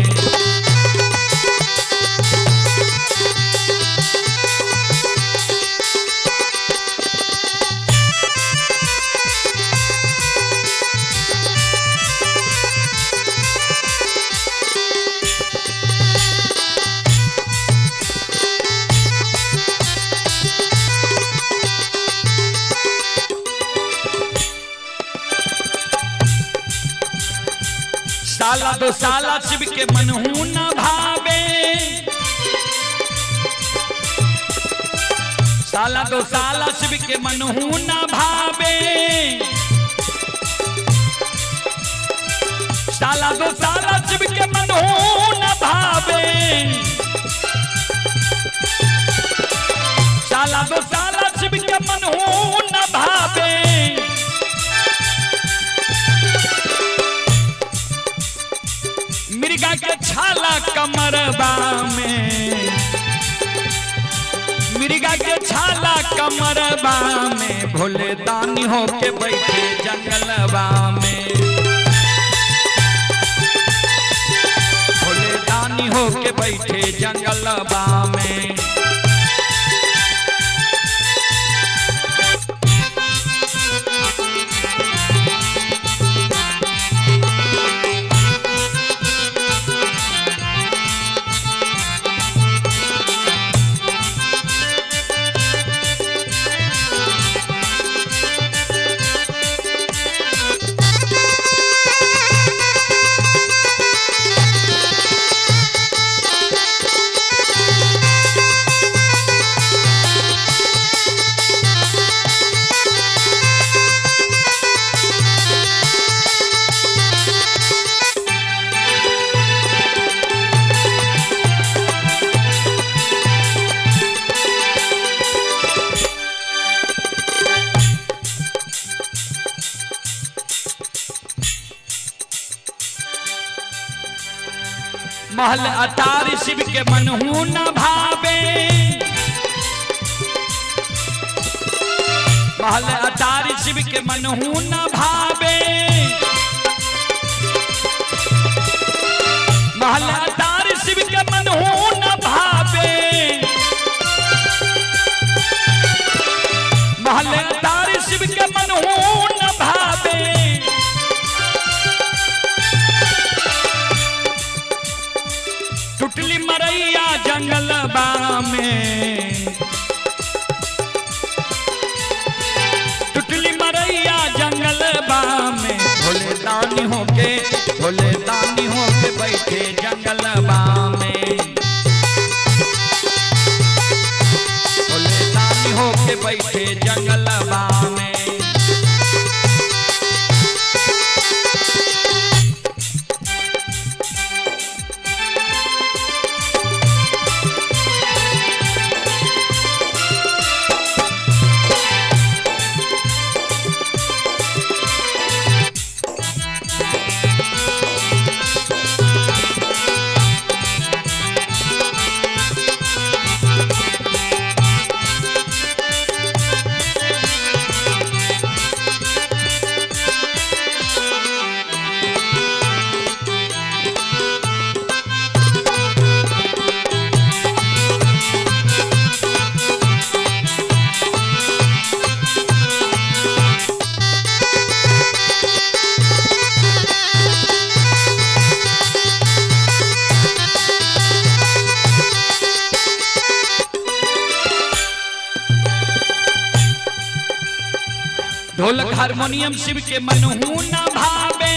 साला दो साला शिव के मनहू न भावे, साला दो साला शिव के मनहू न भावे, साला दो साला शिव के मनहू न भावे, साला दो साला शिव के मनहू न भावे। मिर्गा के छाला कमरबा में, मिर्गा के छाला कमरबा में, भोले दानी होके बैठे जंगलबा में, भोले दानी होके बैठे जंगलबा में। महल अटार शिव के मनहू न भावे, महल अटार शिव के मनहू न भावे, महल अटार शिव के मनहू न भावे, महल अटार शिव के मनहू न भावे। टुटली मरैया जंगलबा में, टुटली मरैया जंगलबा में, भोले दानी होके, भोले दानी होके बैठे जंगलबा में, भोले दानी होके बैठे जंगलबा में। ढोलक हारमोनियम शिव के मनहू न भावे,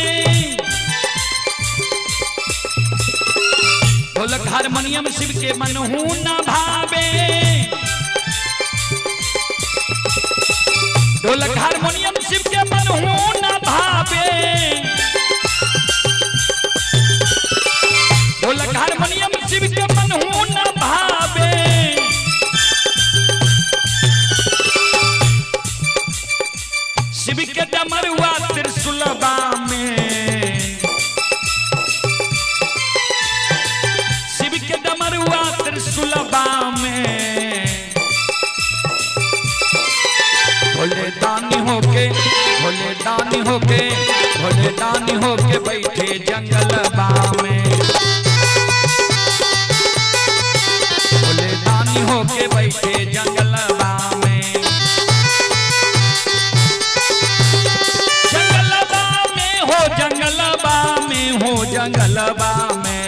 ढोलक हारमोनियम शिव के मनहू न भावे, ढोलक हारमोनियम शिव के मनहू न भावे, ढोलक हारमोनियम शिव के मनहू न भावे। शिव के डमरुआ त्रिशूलबा में, शिव के डमरुआ त्रिशूलबा में, भोले दानी होके, भोले दानी होके, भोले दानी होके बैठे जंगलबा में, भोले दानी होके बैठे जंगलबा में। जंगलबा में हो, जंगलबा में हो, जंगलबा में,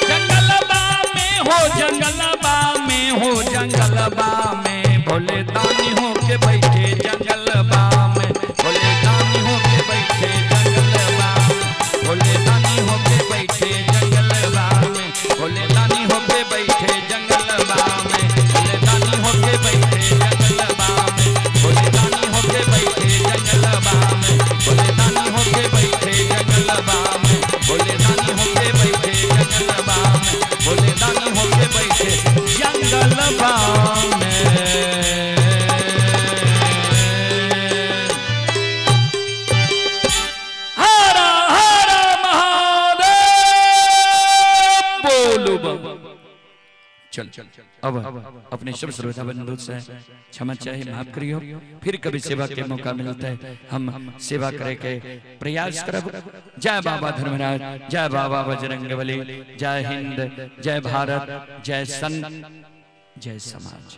जंगलबा में हो, जंगलबा में हो, जंगलबा में, भोले दानी होके बैठे जंगलबा में, भोले दानी होके बैठे जंगलबा में, भोले दानी होके बैठे जंगलबा में, भोले चल अब अपने सब श्रोता बंधु से क्षमा चाहे, माफ करियो। फिर कभी सेवा के मौका मिलता है, हम सेवा करे के प्रयास करब। जय बाबा धर्मराज, जय बाबा बजरंगबली, जय हिंद, जय भारत, जय संत, जय समाज।